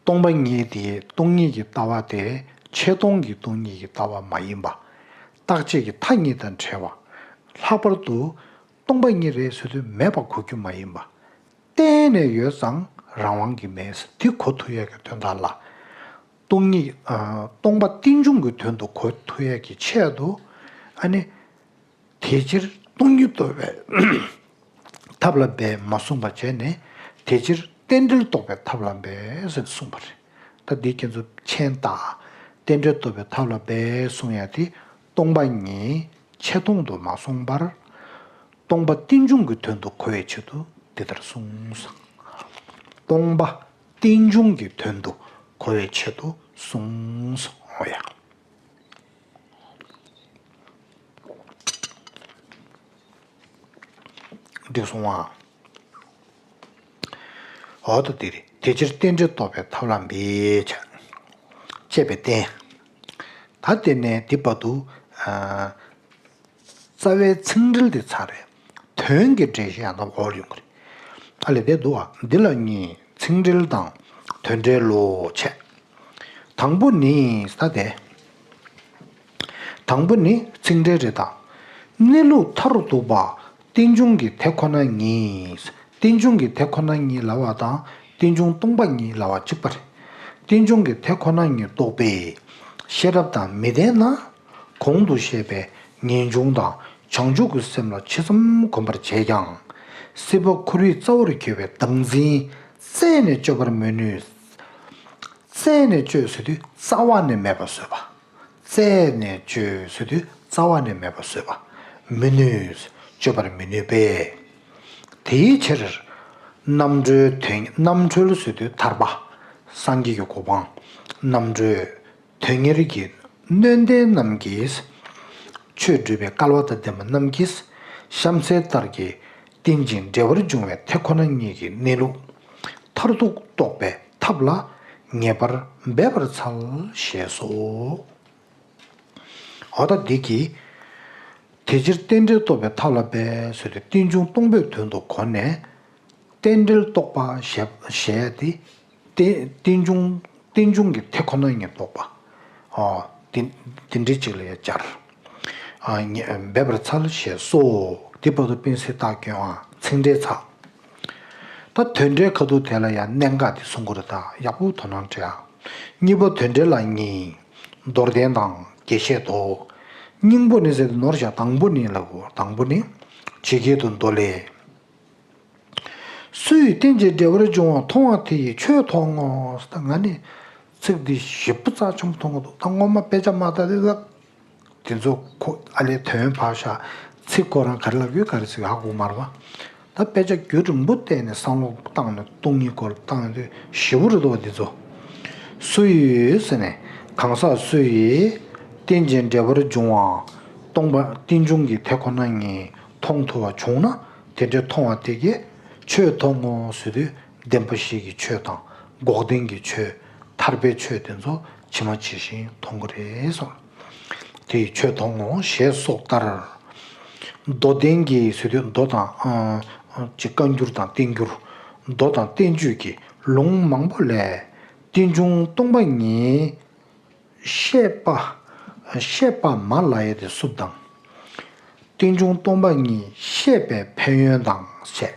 སྟོང་པ་ཉིད་དེ་སྟོང་ཉིད་ཀྱི་ལྟ་བ་དེ་ཆེ་མཐོང་གི་སྟོང་ཉིད་ཀྱི་ལྟ་བ་མ་ཡིན་པ། རྟག་ཆད་ཀྱི་མཐའ་གཉིས་དང་བྲལ་བ། ལྷག་པར་དུ་སྟོང་པ་ཉིད་རེད་ཟེར་དུས་མེད་པར་གོ་རྒྱུ་མ་ཡིན་པ། གཏན་ནས་ཡོད་ཙང་རང་དབང་གིས་མེད་ཟེར་དེ་གོ་ཐུབ་ཡག་གི་དོན་དག་ལ། སྟོང་ཉིད། ཨ། སྟོང་པ་རྟེན་འབྱུང་གི་དོན་དུ་གོ་ཐུབ་ཡག་གི་ཆེད་དུ། ཨ་ནི། དེ་ཕྱིར་སྟོང་ཉིད་རྟོགས་པའི་ཐབས་ལ་འབད་མ་གསུངས་པ་བྱས་ནས་དེ་ཕྱིར་རྟེན་འབྲེལ་རྟོགས་པའི་ཐབས་ལ་འབད་ཟེར་གསུངས་པ་རེད། ད་འདི་ཁྱེད་ཚོ་མཁྱེན་ད། རྟེན་འབྲེལ་རྟོགས་པའི་ཐབས་ལ་འབད་གསུང་ཡ་དེ་སྟོང་པ་ཉིད་ཆེ་མཐོང་དུ་མ་སོང་བར། སྟོང་པ་རྟེན་འབྱུང་གི་དོན་དུ་གོ་བའི་ཆེད་དུ་འདི་ལྟར་གསུངས། སྟོང་པ་རྟེན་འབྱུང་གི་དོན་དུ་གོ་བའི་ཆེད་དུ་གསུངས། འོ་ཡ། འགྲིག་སོང་ཨ། འོ་ད་དེ་རེད། དེ་ཕྱིར་རྟེན་འབྲེལ་རྟོགས་པའི་ཐབས་ལ་འབད་བྱ། ཅེས་པའི་རྟེན། ད་དེ་ནས་འདི་བར་དུ། ཨ། རྩ་བའི་ཚིག་འགྲེལ་དེ་ཚར་རེད། དོན་གྱི་འགྲེལ་བཤད་ཡང་དག་འོག་ཡོང་གི་རེད། ཨ་ལས་དེ་འདུག་ཨ། འདི་ལ་གཉིས། ཚིག་འགྲེལ་དང་དོན་འགྲེལ་ལོ་བྱས། དང་པོ་ནི་ས་དེ། དང་པོ་ནི་ཚིག་འགྲེལ་རེད་ད། གནས་ལུགས་མཐར་ཐུག་པ་རྟེན་འབྱུང་གི་དེ་ཁོ་ན་ཉིད། རྟེན་འབྱུང་གི་དེ་ཁོ་ན་ཉིད་ལབ་པ་དང་རྟེན་འབྱུང་སྟོང་པ་ཉིད་ལབ་པ་གཅིག་པ་རེད། རྟེན་འབྱུང་གི་དེ་ཁོ་ན་ཉིད་རྟོགས་པས་ཤེས་རབ་དང་མི་ལྡན་ན། གོང་དུ་བཤད་པའི་ངེས་འབྱུང་དང་བྱང་ཆུབ་ཀྱི་སེམས་ལ་ཇི་ཙམ་གོམས་པར་བྱས་ཀྱང་། སྲིད་པ་འཁོར་བའི་རྩ་བར་གྱུར་པའི་བདག་འཛིན་རྩད་ནས་གཅོད་པར་མི་ནུས། རྩད་ནས་གཅོད་ཟེར་དུས་རྩ་བ་ནས་མེད་པ་བཟོས་པ། རྩད་ནས་གཅོད་ཟེར་དུས་རྩ་བ་ནས་མེད་པ་བཟོས་པ། མི་ནུས། གཅོད་པར་མི་ནུས་པས། དེའི་ཕྱིར། རྣམ་གྲོལ་དོན། རྣམ་གྲོལ་ཟེར་དུས་ཐར་པ། སངས་རྒྱས་ཀྱི་གོ་འཕང་། རྣམ་གྲོལ། དོན་གཉེར་གྱི་སྣོད་ལྡན་རྣམས་ཀྱིས། ཆོས་སྒྲུབ་པའི་སྐལ་བ་དང་ལྡན་པ་རྣམས་ཀྱིས་གཤམ་གསལ་ལྟར་གྱི་རྟེན་ཅིང་འབྲེལ་བར་འབྱུང་བའི་དེ་ཁོ་ན་ཉིད་ཀྱི་གནས་ལུགས་མཐར་ཐུག་རྟོགས་པའི་ཐབས་ལ་ངེས་པར་འབད་པར་འཚལ་ཞེས་སོ། འོ་ད་འདི་གིས། དེ་ཕྱིར་རྟེན་འབྲེལ་རྟོགས་པའི་ཐབས་ལ་འབད་ཟེར་ཏེ་རྟེན་འབྱུང་སྟོང་པའི་དོན་དུ་གོ་ནས། རྟེན་འབྲེལ་རྟོགས་པ་ཞེས་ཞེས་ཏེ། རྟེན་རྟེན་འབྱུང་རྟེན་འབྱུང་གི་དེ་ཁོ་ན་ཉིད་རྟོགས་པ། ཨོ། དེ་དེ་འདྲའི་ཅིག་ལ་ཡང་སྦྱར། ཨ། ངེས་འབད་པར་འཚལ་ཞེས་སོ། དེ་བར་དུ་སྤེན་སྲིད་རྟགས་སྐྱོན་ཨ། ཚིག་འགྲེལ་ཚར། ད་དོན་འགྲེལ་ཁ་ཐུག་དེ་ལ་ཡང་གནད་འགག་དེ་གསུང་གི་རེད་ད། ཡག་པོ་དོ་སྣང་སྤྲད་ཨ། གཉིས་པ་དོན་འགྲེལ་ལ་གཉིས། མདོར་བསྟན་དང་རྒྱས་བཤད་དོ། སྙིང་པོ་ནི་ཟེར་ཏེ་ནོར་བཞག་དང་པོ་ནི་ལབ་དགོས། དང་པོ་ནི། ཇི་སྐད་དུ་མདོ་ལས། སུ་ཡིས་རྟེན་ཅིང་འབྲེལ་བར་འབྱུང་བ་མཐོང་བ་དེ་ཡིས་ཆོས་མཐོང་ངོ་། ད་ང་ནི་ཚིག་འདི་ཞེ་པོ་རྩ་ཆེན་པོ་མཐོང་གི་འདུག་ད་སྔོན་མ་དཔེ་ཆ་མ་ལྟ་དེ་ལ་དེ་ཚོ་ཁོ་ཨ་ལས་དོན་ཕར་བཞག་ཚིག་ཁོ་རང་ག་རེ་ལབ་ཡོད་ག་རེ་ཟེར་ཧ་གོ་མ་རེད་པ། ད་དཔེ་ཆ་རྒྱུན་རིང་པོ་བལྟས་ནས་བསམ་བློ་བཏང་ནས་སྟོང་ཉིད་སྐོར་བཏང་ཡོང་དུས་ཞེ་པོ་རེད་འདུག་བ་འདི་ཚོ། སུ་ཡིས་ཟེར་ནས་གང་ཟག་སུ་ཡིས་རྟེན་ཅིང་འབྲེལ་བར་འབྱུང་བ་སྟོང་པ་རྟེན་འབྱུང་གི་དེ་ཁོ་ན་ཉིད་མཐོང་ཐུབ་པ་བྱུང་ན། དེ་འདྲའི་མཐོང་བ་དེ་གིས་ཆོས་མཐོང་ངོ་ཟེར་དུས་བདེན་པ་བཞི་གི་ཆོས་དང་འགོག་བདེན་གྱི་ཆོས་ཐར་པའི་ཆོས་དེ་ཚོ་ཇི་མ་ཇི་བཞིན་མཐོང་གི་རེད་གསུངས། དེ་ཡིས་ཆོས་མཐོང་ངོ་ཞེས་སོགས་ལྟར། མདོ་བསྟན་གྱི་ཟེར་དུས་མདོ་དང་། ཨ། ཅིག་བཀའ་འགྱུར་དང་བསྟན་འགྱུར། མདོ་དང་བསྟན་བཅོས་ཀྱི་ལུང་མང་པོ་ལས་རྟེན་འབྱུང་སྟོང་པ་ཉིད་བཤད་པ། བཤད་པ་མ་ལ་ཡ་དེ་སུབ་དང་། རྟེན་འབྱུང་སྟོང་པ་ཉིད་ཤེས་པའི་ཕན་ཡོན་དང་བཤད།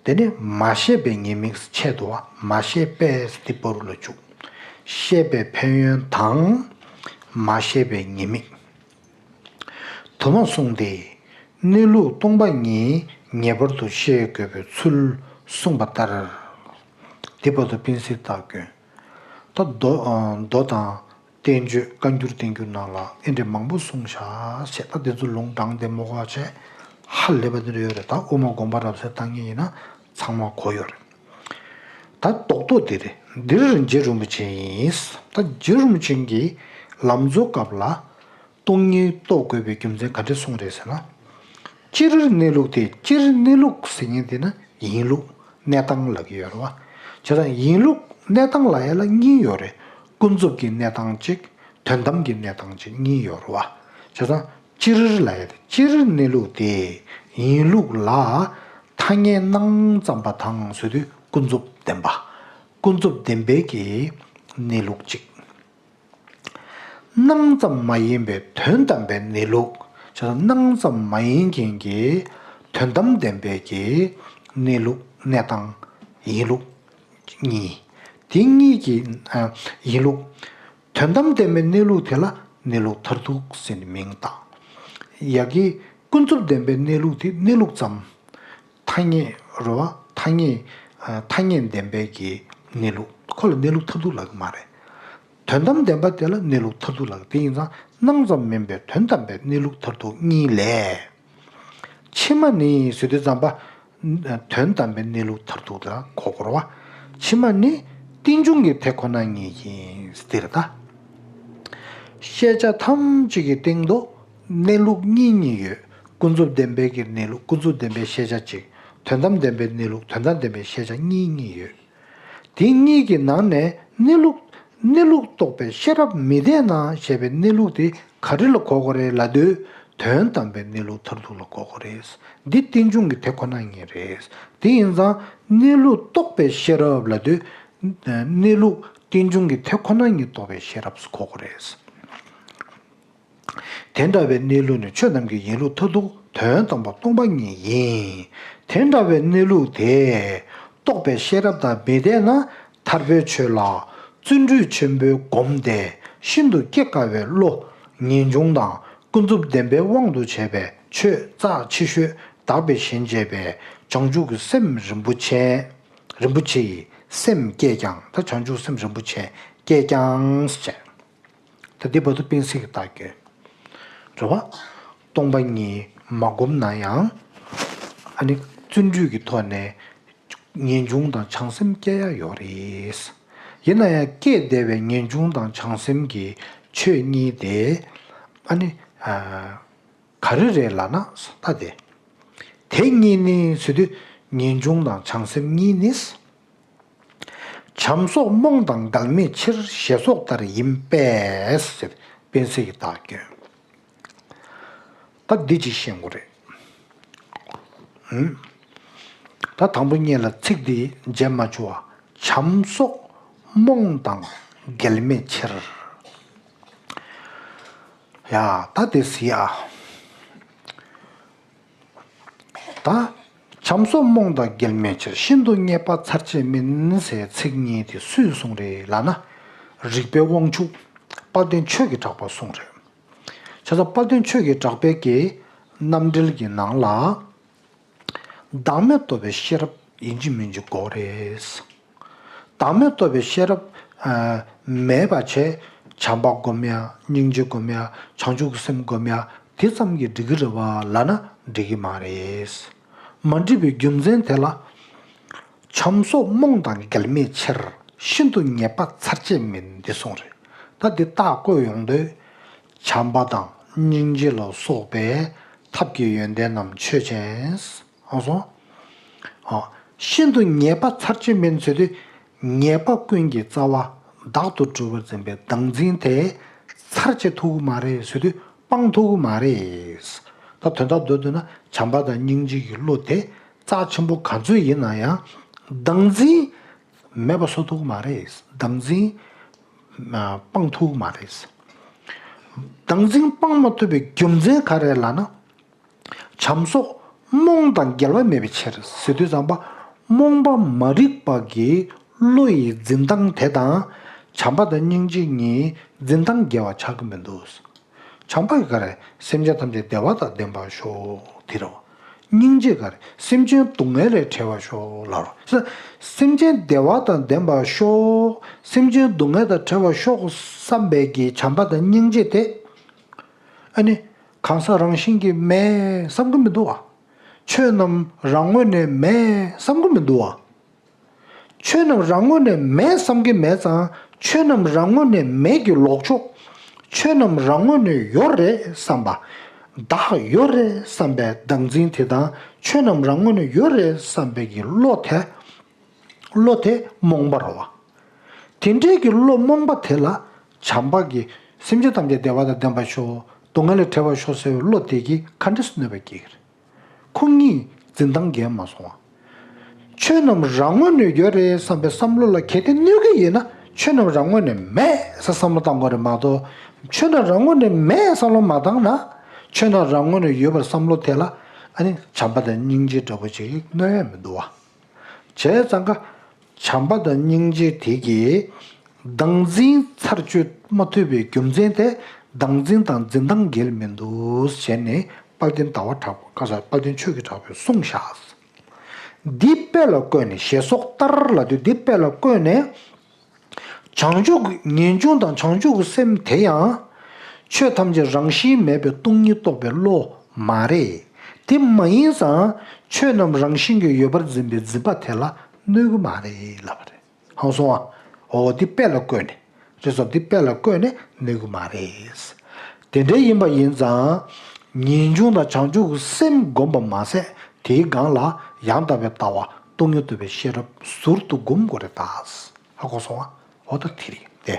དེ་ནི་མ་ཤེས་པའི་ཉེས་དམིགས་ཆེད་དུ་བ་མ་ཤེས་པས་དེ་བར་ལ་འཇུག་ཤེས་པའི་ཕན་ཡོན་དང་མ་ཤེས་པའི་ཉེས་དམིགས། དུ་མ་གསུངས་ཏེ། གནས་ལུགས་སྟོང་པ་ཉིད་ངེས་པར་དུ་ཤེས་དགོས་པའི་ཚུལ་གསུངས་པ་ལྟར། དེ་བར་དུ་སྤེན་སྲིད་སྟག་རྒྱུན། ད་མདོ་མདོ་དང་བསྟན་བཅོས་བཀའ་འགྱུར་བསྟན་འགྱུར་ནང་ལ་ཨེ་འདྲས་མང་པོ་གསུངས་བཞག་ཞེས། ད་དེ་ཚོ་ལུང་དྲངས་ཏེ་མོ་ག་བྱས་ཧ་ལས་པ་འདི་འདྲ་ཡོད་རེད། ད་དབུ་མ་དགོངས་པ་རབ་གསལ་བཏང་མཁན་ཡིན་ན་ཚང་མ་གོ་ཡོད་རེད། ད་རྡོག་རྡོག་དེ་རེད། འདིར་རྗེ་རིན་པོ་ཆེ་ཡིན། ད་རྗེ་རིན་པོ་ཆེ་གིས་ལམ་གཙོའི་སྐབས་ལ། སྟོང་ཉིད་རྟོགས་དགོས་པའི་རྒྱུ་མཚན་ག་འདྲ་གསུངས་རེད་ཟེར་ན། སྤྱིར་གནས་ལུགས་དེ། སྤྱིར་གནས་ལུགས་ཟེར་མཁན་དེ་ནི་ཡིན་ལུགས་གནས་སྟངས་ལབ་ཀྱི་ཡོད་རེད་བ། བྱས་ཙང་ཡིན་ལུགས་གནས་སྟངས་ལབ་ཡ་ལ་གཉིས་ཡོད་རེད། ཀུན་རྫོབ་ཀྱི་གནས་སྟངས་གཅིག་དོན་དམ་གྱི་གནས་སྟངས་གཅིག་གཉིས་ཡོད་རེད་བ། བྱས་ཙང་སྤྱིར་ལབ་ཡ་དེ། སྤྱིར་གནས་ལུགས་དེ་ཡིན་ལུགས་ལ་ཐ་སྙད་སྣང་ཙམ་པ་དང་ཟེར་དུས་ཀུན་རྫོབ་བདེན་པ། ཀུན་རྫོབ་བདེན་པའི་གི་གནས་ལུགས་གཅིག་སྣང་ཙམ་མ་ཡིན་པའི་དོན་དམ་པའི་གནས་ལུགས། བྱས་ཙང་སྣང་ཙམ་མ་ཡིན་མཁན་གྱི་དོན་དམ་བདེན་པའི་གི་གནས་ལུགས་གནས་སྟངས་ཡིན་ལུགས་གཉིས། དེ་གཉིས་ཀྱི་ཨ་ཡིན་ལུགས། དོན་དམ་བདེན་པའི་གནས་ལུགས་དེ་ལ་གནས་ལུགས་མཐར་ཐུག་ཟེར་ནས་མིང་བཏགས། ཡ་གི་ཀུན་རྫོབ་བདེན་པའི་གནས་ལུགས་དེ་གནས་ལུགས་ཙམ། ཐ་སྙད་རེད་བ། ཐ་སྙད། ཨ། ཐ་སྙད་བདེན་པའི་གི་གནས་ལུགས། ཁོ་ལ་གནས་ལུགས་མཐར་ཐུག་ལབ་ཀྱི་མ་རེད། དོན་དམ་བདེན་པ་དེ་ལ་གནས་ལུགས་མཐར་ཐུག་ལབ་ཀྱི། དེ་ཡིན་ཙང་སྣང་ཙམ་མིན་པའི་དོན་དམ་པའི་གནས་ལུགས་མཐར་ཐུག་གཉིས་ལས། ཕྱི་མ་ནི་ཟེར་དུས་ཙམ་པ། དོན་དམ་པའི་གནས་ལུགས་མཐར་ཐུག་ལ་གོ་དགོས་རེད་བ། ཕྱི་མ་ནི་རྟེན་འབྱུང་གི་དེ་ཁོ་ན་ཉིད་ཡིན་ཟེར་ད། ཤེས་བྱ་ཐམས་ཅད་ཀྱི་སྟེང་དུ་གནས་ལུགས་གཉིས་གཉིས་ཡོད། ཀུན་རྫོབ་བདེན་པའི་གི་གནས་ལུགས། ཀུན་རྫོབ་བདེན་པའི་ཤེས་བྱ་གཅིག་དོན་དམ་བདེན་པའི་གནས་ལུགས། དོན་དམ་བདེན་པའི་ཤེས་བྱ་གཉིས་གཉིས་ཡོད། དེ་གཉིས་ཀྱི་ནང་ནས་གནས་ལུགས། གནས་ལུགས་རྟོགས་པའི་ཤེས་རབ་མི་ལྡན་ན་ཞེས་པའི་གནས་ལུགས་དེ་ག་རེ་ལ་གོ་དགོས་རེད་ལབ་དུས། དོན་དམ་པའི་གནས་ལུགས་མཐར་ཐུག་ལ་གོ་དགོས་རེད། འདི་རྟེན་འབྱུང་གི་དེ་ཁོ་ན་ཉིད་རེད། དེ་ཡིན་ཙང་གནས་ལུགས་རྟོགས་པའི་ཤེས་རབ་ལབ་དུས། གནས་ལུགས་རྟེན་འབྱུང་གི་དེ་ཁོ་ན་ཉིད་རྟོགས་པའི་ཤེས་རབ་གོ་དགོས་རེད། དེ་འདྲ་བའི་གནས་ལུགས་ནི་ཆོས་རྣམས་ཀྱི་ཡིན་ལུགས་མཐར་ཐུག་དོན་དམ་པ་སྟོང་པ་ཉིད་ཡིན། དེ་འདྲ་བའི་གནས་ལུགས་དེ་རྟོགས་པའི་ཤེས་རབ་དང་མི་ལྡན་ན་ཐར་པའི་ཆོས་ལ་བརྩོན་འགྲུས་ཆེན་པོས་བསྒོམས་ཏེ་ཤིན་ཏུ་སྐྱེ་དཀའ་བའི་བློ་ངེས་འབྱུང་དང་ཀུན་རྫོབ་བདེན་པའི་དབང་དུ་བྱས་པའི་ཆོས་རྩ་ཆེ་ཤོས་དག་པའི་ཞིང་བྱེད་པའི་བྱང་ཆུབ་ཀྱི་སེམས་རིན་པོ་ཆེ། རིན་པོ་ཆེ་ཡི་སེམས་བསྐྱེད་ཀྱང་། ད་བྱང་ཆུབ་སེམས་རིན་པོ་ཆེ་བསྐྱེད་ཀྱང་ཟེར། ད་འདི་བར་དུ་སྤེན་སྲིད་ཀྱི་རྟགས་ཀྱི་རེད་བ། སྟོང་པ་ཉིད་མ་བསྒོམས་ན་ཡང་། ཨ་ནི་བརྩོན་འགྲུས་ཀྱི་ཐོག་ནས་ངེས་འབྱུང་དང་བྱང་སེམས་སྐྱེ་ཡ་ཡོད་རེད། ཡིན་ན་ཡང་སྐྱེས་བསྡད་པའི་ངེས་འབྱུང་དང་བྱང་སེམས་ཀྱི་ཆོས་གཉིས་དེ། ཨ་ནི། ཨ། ག་རེ་རེད་ལབ་ན། ད་དེ། དེ་གཉིས་ནི་ཟེར་དུས་ངེས་འབྱུང་དང་བྱང་སེམས་གཉིས་ནི། བྱམས་སོགས་རྨོངས་དང་འགལ་མེད་ཕྱིར། ཞེས་སོགས་ལྟར་ཡིན་པས་ཟེར། སྤེན་སྲིད་ཀྱི་རྟགས་ཀྱི། ད་འདི་ཅིག་ཤེས་དགོས་རེད། ཨུམ། ད་དང་པོ་ཉིད་ལ་ཚིག་འདི་མཇལ་མ་བྱུང་བ། བྱམས་སོགས་རྨོངས་དང་འགལ་མེད་ཕྱིར། ཡ། ད་དེ་གཟིགས་ཨ། ད། བྱམས་སོགས་རྨོངས་དང་འགལ་མེད་ཕྱིར། ཤིན་ཏུ་རྙེད་པ་ཚར་གཅོད་མིན་ཟེར་ཚིག་གཉིས་དེ་སུས་གསུངས་རེད་ལབ་ན། རིགས་པའི་དབང་ཕྱུག་དཔལ་ལྡན་ཆོས་ཀྱི་གྲགས་པས་གསུངས་རེད། བྱས་ཙང་དཔལ་ལྡན་ཆོས་ཀྱི་གྲགས་པའི་གི་རྣམ་འགྲེལ་གྱི་ནང་ལ། བདག་མེད་རྟོགས་པའི་ཤེས་རབ་ཡིན་གཅིག་མིན་གཅིག་དགོས་རེད། བདག་མེད་རྟོགས་པའི་ཤེས་རབ། ཨ། མེད་པ་བྱས། བྱམས་པ་སྒོམ་ཡ། སྙིང་རྗེ་སྒོམ་ཡ། བྱང་ཆུབ་ཀྱི་སེམས་སྒོམ་ཡ། དེ་ཙམ་གྱིས་འགྲིག་གི་རེད་བ་ལབ་ན་འགྲིག་གི་མ་རེད། མ་འགྲིག་པའི་རྒྱུ་མཚན་དེ་ལ། བྱམས་སོགས་རྨོངས་དང་འགལ་མེད་ཕྱིར། ཤིན་ཏུ་རྙེད་པ་ཚར་གཅོད་མིན། འདི་གསུངས་རེད། ད་འདི་རྟགས་བཀོད་ཡོང་དུས། བྱམས་པ་དང་སྙིང་རྗེ་ལ་སོགས་པའི་ཐབས་ཀྱི་ཡོན་ཏན་རྣམས་ཆོས་ཅན། ཨ་སོ། ཨ། ཤིན་ཏུ་རྙེད་པ་ཚར་གཅོད་མིན་ཟེར་དུས། ཉེས་པ་ཀུན་གྱི་རྩ་བ་བདག་ཏུ་གྲུབ་པར་འཛིན་པའི་བདག་འཛིན་དེ་ཚར་གཅོད་ཐུབ་ཀྱི་མ་རེད་ཟེར་དུས་སྤང་ཐུབ་ཀྱི་མ་རེད། ད་དོན་དག་མདོར་བསྡུས་ན་བྱམས་པ་དང་སྙིང་རྗེ་གི་བློ་དེ་རྩ་ཆེན་པོ་ག་ཚོད་ཡིན་ན་ཡང་བདག་འཛིན་མེད་པ་བཟོ་ཐུབ་ཀྱི་མ་རེད། བདག་འཛིན་སྤང་ཐུབ་ཀྱི་མ་རེད། བདག་འཛིན་སྤང་མ་ཐུབ་པའི་རྒྱུ་མཚན་ག་རེ་ལབ་ན། བྱམས་སོགས་རྨོངས་དང་འགལ་བ་མེད་པའི་ཕྱིར་ཟེར་དུས་ཙམ་པ། རྨོངས་པ་མ་རིག་པ་གི་བློ་ཡི་འཛིན་སྟངས་དེ་དང་། བྱམས་པ་དང་སྙིང་རྗེ་གཉིས་འཛིན་སྟངས་འགལ་བ་ཆགས་ཀྱི་མི་འདུག་བྱམས་པ་ག་རེ། སེམས་ཅན་ཐམས་ཅད་བདེ་བ་དང་ལྡན་པར་ཤོག་དེ་རེད་བ། སྙིང་རྗེ་ག་རེ། སེམས་ཅན་སྡུག་བསྔལ་ལས་བྲལ་བར་ཤོག་ལབ་རེད། སེམས་ཅན་བདེ་བ་དང་ལྡན་པར་ཤོག་སེམས་ཅན་སྡུག་བསྔལ་དང་བྲལ་བར་ཤོག་བསམ་པའི་གི་བྱམས་པ་དང་སྙིང་རྗེ་དེ། ཨ་ནི། གང་ཟག་རང་བཞིན་གྱིས་མེད་བསམ་གྱི་མི་འདུག་བ། ཆོས་རྣམས་རང་ངོས་ནས་མེད་བསམ་གྱི་མི་འདུག་བ། ཆོས་རྣམས་རང་ངོས་ནས་མེད་བསམ་གྱི་མེད་ཙང་། ཆོས་རྣམས་རང་ངོས་ནས་མེད་ཀྱི་ལོག་ཕྱོགས། ཆོས་རྣམས་རང་ངོས་ནས་ཡོད་རེད་བསམ་པ། བདག་ཡོད་རེད་བསམ་པའི་བདག་འཛིན་དེ་དང་། ཆོས་རྣམས་རང་ངོས་ནས་ཡོད་རེད་བསམ་པའི་གི་བློ་དེ། བློ་དེ་རྨོངས་པ་རེད་བ། དེ་འདྲའི་གི་བློ་རྨོངས་པ་དེ་ལ་བྱམས་པ་གིས་སེམས་ཅན་ཐམས་ཅད་བདེ་བ་དང་ལྡན་པར་ཤོག་སྡུག་བསྔལ་ལས་བྲལ་བར་ཤོག་ཟེར་བའི་བློ་དེ་གིས་ག་འདྲ་སེ་གནོད་པ་སྐྱེལ་གྱི་རེད། ཁོ་གཉིས་འཛིན་སྟངས་འགལ་མ་སོང་བ། ཆོས་རྣམས་རང་ངོས་ནས་ཡོད་རེད་བསམ་པའི་བསམ་བློ་ལ་གལ་ཏེ་གནོད་ཀྱི་ཡིན་ན། ཆོས་རྣམས་རང་ངོས་ནས་མེད་ཟེར་བསམ་བློ་བཏང་དགོས་རེད་མ་གཏོགས། ཆོས་རྣམས་རང་ངོས་ནས་མེད་བསམ་བློ་མ་བཏང་ན། ཆོས་རྣམས་རང་ངོས་ནས་ཡོད་པར་བསམ་བློ་དེ་ལ་ཨ་ནི་བྱམས་པ་དང་སྙིང་རྗེ་འདྲ་པོ་ཅིག་གནོད་ཡ་མི་འདུག་བ། བྱས་ཙང་ཀ། བྱམས་པ་དང་སྙིང་རྗེ་དེ་གིས་བདག་འཛིན་ཚར་གཅོད་མ་ཐུབ་པའི་རྒྱུ་མཚན་དེ། བདག་འཛིན་དང་འཛིན་སྟངས་འགལ་མི་འདུག་ཟེར་ནས་དཔལ་ལྡན་ཟླ་བ་གྲགས་པ། ཁ་ས་དཔལ་ལྡན་ཆོས་ཀྱི་གྲགས་པས་གསུངས་བཞག་འདི་དཔེ་ལ་བཀོད་ནས། ཞེས་སོགས་ལྟར་ལབ་དུས་འདི་དཔེ་ལ་བཀོད་ནས། བྱང་ཆུབ་ཀྱི་ངེས་འབྱུང་དང་བྱང་ཆུབ་ཀྱི་སེམས་དེ་ཡང་། ཆོས་ཐམས་ཅད་རང་བཞིན་མེད་པའི་སྟོང་ཉིད་རྟོགས་པའི་བློ་མ་རེད། དེ་མ་ཡིན་ཙང་། ཆོས་རྣམས་རང་བཞིན་གྱིས་ཡོད་པར་འཛིན་པའི་འཛིན་པ་དེ་ལ་གནོད་ཀྱི་མ་རེད་ལབ་པ་རེད། ཧང་སོང་ཨ། འོ་འདི་དཔེ་ལ་བཀོད་ནས། རེད་སོ། འདི་དཔེ་ལ་བཀོད་ནས་གནོད་ཀྱི་མ་རེད། དེ་འདྲ་ཡིན་པ་ཡིན་ཙང་། ངེས་འབྱུང་དང་བྱང་ཆུབ་ཀྱི་སེམས་བསྒོམ་པ་མ་ཟད། དེའི་སྒང་ལ་ཡང་དག་པའི་ལྟ་བ། སྟོང་ཉིད་རྟོགས་པའི་ཤེས་རབ་ཟུར་དུ་བསྒོམ་དགོས་རེད་ད། ཧ་གོ་སོང་ཨ། འོ་ད་དེ་རེད་དེ།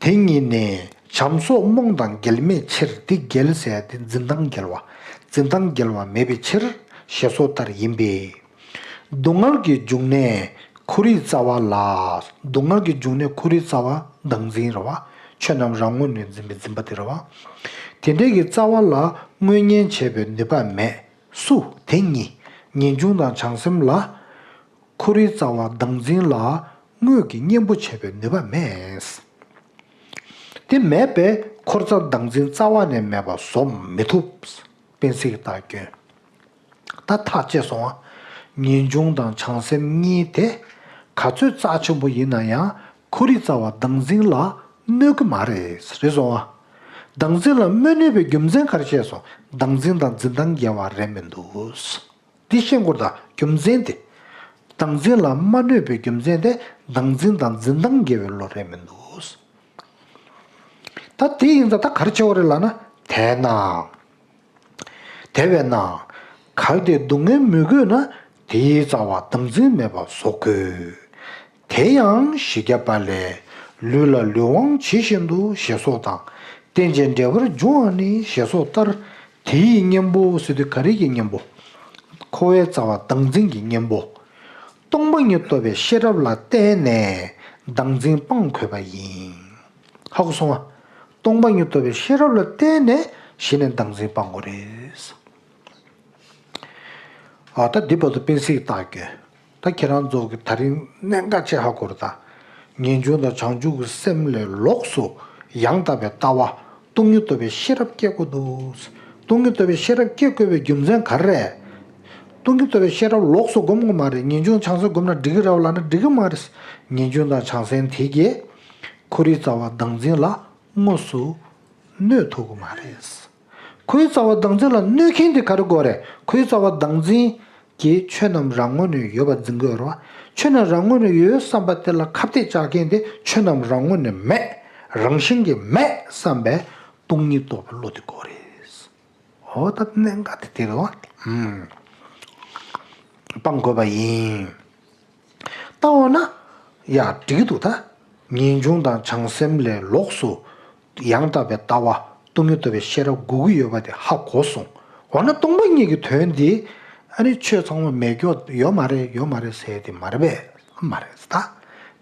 དེ་ཉིད་ནི་བྱམས་སོགས་རྨོངས་དང་འགལ་མེད་ཕྱིར། དེ་འགལ་ཟེར་ཡ་དེ་འཛིན་སྟངས་འགལ་བ། འཛིན་སྟངས་འགལ་བ་མེད་པའི་ཕྱིར། ཞེས་སོགས་ལྟར་ཡིན་པས། སྡུག་བསྔལ་གྱི་འབྱུང་གནས་ཁོ་རའི་རྩ་བ་ལ། སྡུག་བསྔལ་གྱི་འབྱུང་གནས་ཁོ་རའི་རྩ་བ་བདག་འཛིན་རེད་བ། ཆོས་རྣམས་རང་ངོས་ནས་འཛིན་པའི་འཛིན་པ་དེ་རེད་བ། དེ་འདྲའི་གི་རྩ་བ་ལ་དངོས་གཉེན་བྱེད་པའི་ནུས་པ་མེད། སུ། དེ་གཉིས། ངེས་འབྱུང་དང་བྱང་སེམས་ལ། ཁོ་རའི་རྩ་བ་བདག་འཛིན་ལ་དངོས་ཀྱི་གཉེན་པོ་བྱེད་པའི་ནུས་པ་མེད། དེ་མེད་པས་ཁོ་རྩ་བདག་འཛིན་རྩ་བ་ནས་མེད་པ་བཟོ་མི་ཐུབ། སྤེན་སྲེག་རྟགས་སྐྱོན། ད་ཐག་བཅད་སོང་ང་། ངེས་འབྱུང་དང་བྱང་སེམས་གཉིས་དེ་ག་ཚོད་རྩ་ཆེན་པོ་ཡིན་ན་ཡང་། ཁོ་རའི་རྩ་བ་བདག་འཛིན་ལ་གནོད་ཀྱི་མ་རེད། རེད་སོང་ང་། བདག་འཛིན་ལ་མི་གནོད་པའི་རྒྱུ་མཚན་ག་རེ་བཤད་སོང་། བདག་འཛིན་དང་འཛིན་སྟངས་འགལ་བ་རེད་མི་འདུག་འདི་ཤེས་དགོས་རེད་ད། རྒྱུ་མཚན་དེ། བདག་འཛིན་ལ་མ་གནོད་པའི་རྒྱུ་མཚན་དེ། བདག་འཛིན་དང་འཛིན་སྟངས་འགལ་བའི་བློ་རེད་མི་འདུག་ད་དེ་ཡིན་ཙང་ད་ག་རེ་བྱེད་དགོས་རེད་ལབ་ན། དེས་ན། དེ་བས་ན། གལ་ཏེ་སྡུག་བསྔལ་མི་དགོས་ན། དེའི་རྩ་བ་བདག་འཛིན་མེད་པ་བཟོ་དགོས། དེ་ཡང་བཞི་བརྒྱ་པ་ལས། ལུས་ལ་ལུས་དབང་ཇི་བཞིན་དུ། ཞེས་སོགས་དང་། རྟེན་ཅིང་འབྲེལ་བར་འབྱུང་བ་ནི། ཞེས་སོགས་ལྟར། དེའི་གཉེན་པོ་ཟེར་དུས་ག་རེ་གི་གཉེན་པོ། འཁོར་བའི་རྩ་བ་བདག་འཛིན་གྱི་གཉེན་པོ། སྟོང་པ་ཉིད་རྟོགས་པའི་ཤེས་རབ་ལ་བརྟེན་ནས་བདག་འཛིན་སྤང་དགོས་པ་ཡིན། ཧ་གོ་སོང་ང་། སྟོང་པ་ཉིད་རྟོགས་པའི་ཤེས་རབ་ལ་བརྟེན་ནས་གཞི་ནས་བདག་འཛིན་སྤང་དགོས་རེད། ཨ་ད་འདི་བར་དུ་སྤེན་སྲེག་རྟགས་སྐྱོན། ད་ཁྱེད་རང་ཚོ་གི་ད་རིང་གནད་འགག་ཆེ་ཧ་གོ་རེད་ད། ངེས་འབྱུང་དང་བྱང་ཆུབ་ཀྱི་སེམས་ལས་ལོགས་སུ་ཡང་དག་པའི་ལྟ་བ། སྟོང་ཉིད་རྟོགས་པའི་ཤེས་རབ་སྐྱེ་དགོས་འདུག་སྟོང་ཉིད་རྟོགས་པའི་ཤེས་རབ་སྐྱེ་དགོས་པའི་རྒྱུ་མཚན་ག་རེ་རེད། སྟོང་ཉིད་རྟོགས་པའི་ཤེས་རབ་ལོགས་སུ་སྒོམ་དགོས་མ་རེད། ངེས་འབྱུང་བྱང་སེམས་སྒོམ་ན་འགྲིག་གི་རེད་ལབ་ན་འགྲིག་གི་མ་རེད། ངེས་འབྱུང་དང་བྱང་སེམས་དེ་གིས་ཁོ་རའི་རྩ་བ་བདག་འཛིན་ལ་དངོས་སུ་གནོད་ཐུབ་ཀྱི་མ་རེད། ཁོའི་རྩ་བ་བདག་འཛིན་ལ་གནོད་མཁན་དེ་ག་རེ་དགོས་རེད། ཁོའི་རྩ་བ་བདག་འཛིན་གྱིས་ཆོས་རྣམས་རང་ངོས་ནས་ཡོད་པར་འཛིན་དགོས་རེད་བ། ཆོས་རྣམས་རང་ངོས་ནས་ཡོད་བསམ་པ་དེ་ལ་ཁ་གཏད་བཅག་མཁན་དེ་ཆོས་རྣམས་རང་ངོས་ནས་མེད། རང་བཞིན་གྱིས་མེད་བསམ་པའི་སྟོང་ཉིད་རྟོགས་པའི་བློ་དེ་དགོས་རེད། འོ་ད་གནད་འགག་དེ་དེ་རེད་བ། ཨུམ། སྤང་དགོས་པ་ཡིན། ད་འོ་ན། ཡ་འགྲིག་གི་འདུག་ད། ངེས་འབྱུང་དང་བྱང་སེམས་ལས་ལོགས་སུ་ཡང་དག་པའི་ལྟ་བ། སྟོང་ཉིད་རྟོགས་པའི་ཤེས་རབ་དགོས་ཀྱི་ཡོད་པ་དེ་ཧ་གོ་སོང་། འོ་ན་སྟོང་པ་ཉིད་ཀྱི་དོན་འདི་ཨ་ནི་ཆོས་ཚང་མ་མེད་སྐྱོ་ཡོད་མ་རེད་ཡོད་མ་རེད་ཟེར་དེ་མ་རེད་པས་མ་རེད་ད།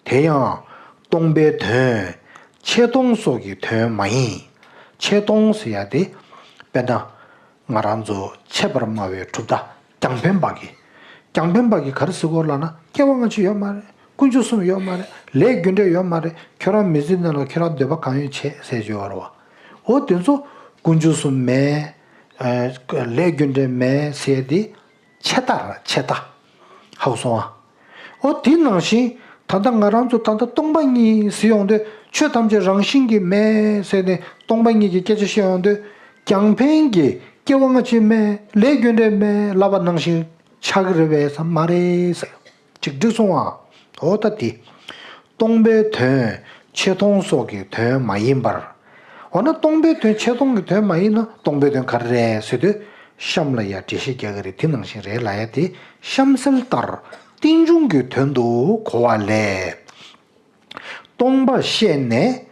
དེ་ཡང་སྟོང་པའི་དོན་ཆེ་སྟོང་སོགས་ཀྱི་དོན་མ་ཡིན། ཆེ་སྟོང་ཟེར་ཡ་དེ་དཔེར་ན། ང་རང་ཚོ་ཆད་པར་སྨྲ་བའི་གྲུབ་མཐའ་རྒྱང་འཕེན་པ་གི། རྒྱང་འཕེན་པ་གི་ག་རེ་ཟེར་གོ་ལབ་ན། སྐྱེ་བ་སྔ་ཕྱི་ཡོད་མ་རེད། ཀུན་འབྱུང་གསུམ་ཡོད་མ་རེད། ལས་རྒྱུ་འབྲས་ཡོད་མ་རེད། ཁྱོད་རང་མི་ཚེ་ནང་ལ་ཁྱོད་རང་འདོད་པ་གང་ཡོད་བྱེད་ཟེར་གྱི་ཡོད་རེད་བ། འོ་དེ་ཚོ་ཀུན་འབྱུང་གསུམ་མེད། ཨ་ལས་རྒྱུ་འབྲས་མེད་ཟེར་དེ་ཆད་མཐའ་རེད། ཆད་མཐའ། ཧ་གོ་སོང་ཨ། འོ་དེ་ནང་བཞིན་ད་ལྟ་ང་རང་ཚོ་ད་ལྟ་སྟོང་པ་ཉིད་ཟེར་ཡོང་དུས། ཆོས་ཐམས་ཅད་རང་བཞིན་གྱིས་མེད་ཟེར་ནས་སྟོང་པ་ཉིད་ཀྱི་སྐད་ཆ་བཤད་ཡོང་དུས། རྒྱང་འཕེན་གྱིས་སྐྱེ་བ་སྔ་ཕྱི་མེད། ལས་རྒྱུ་འབྲས་མེད་ལབ་པ་ནང་བཞིན་ཆགས་ཀྱི་རེད་པས་སམ། མ་རེད་ཟེར། ཅིག་འགྲིག་སོང་ཨ། འོ་ད་དེ། སྟོང་པའི་དོན་ཆེ་མཐོང་སོགས་ཀྱི་དོན་མ་ཡིན་པར། འོ་ན་སྟོང་པའི་དོན་ཆེ་མཐོང་གི་དོན་མ་ཡིན་ན་སྟོང་པའི་དོན་ག་རེ་རེད་ཟེར་དུས། གཤམ་ལ་ཡ་འགྲེལ་བཤད་རྒྱག་གི་རེད། དེ་ནང་བཞིན་རེད་ལབ་ཡ་དེ། གཤམ་གསལ་ལྟར་རྟེན་འབྱུང་གི་དོན་དུ་གོ་བ་ལས། སྟོང་པ་ཤེས་ནས་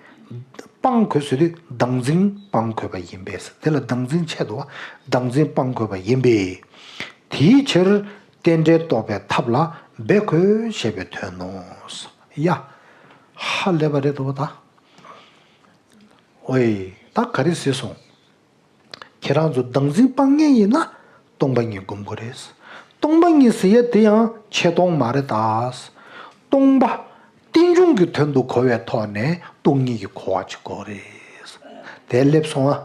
སྤང་དགོས་ཟེར་དུས། བདག་འཛིན་སྤང་དགོས་པ་ཡིན་པས། དེ་ལ་བདག་འཛིན་ཆད་འདུག་བ། བདག་འཛིན་སྤང་དགོས་པ་ཡིན་པས། དེའི་ཕྱིར་རྟེན་འབྲེལ་རྟོགས་པའི་ཐབས་ལ་འབད་དགོས་ཞེས་པའི་དོན་ནོ། ཡ། ཧ་ལས་པ་རེད་འདུག་བ་ད། ཨོའི། ད་ག་རེ་ཟེར་སོང་། ཁྱེད་རང་ཚོ་བདག་འཛིན་སྤང་མཁན་ཡིན་ན་སྟོང་པ་ཉིད་སྒོམ་དགོས་རེད། སྟོང་པ་ཉིད་ཟེར་ཡ་དེ་ཡང་ཆེ་མཐོང་མ་རེད་ད། སྟོང་པ་རྟེན་འབྱུང་གི་དོན་དུ་གོ་བའི་ཐོག་ནས་སྟོང་ཉིད་ཀྱི་གོ་བ་ཅིག་དགོས་རེད། དེ་སླེབས་སོང་ཨ།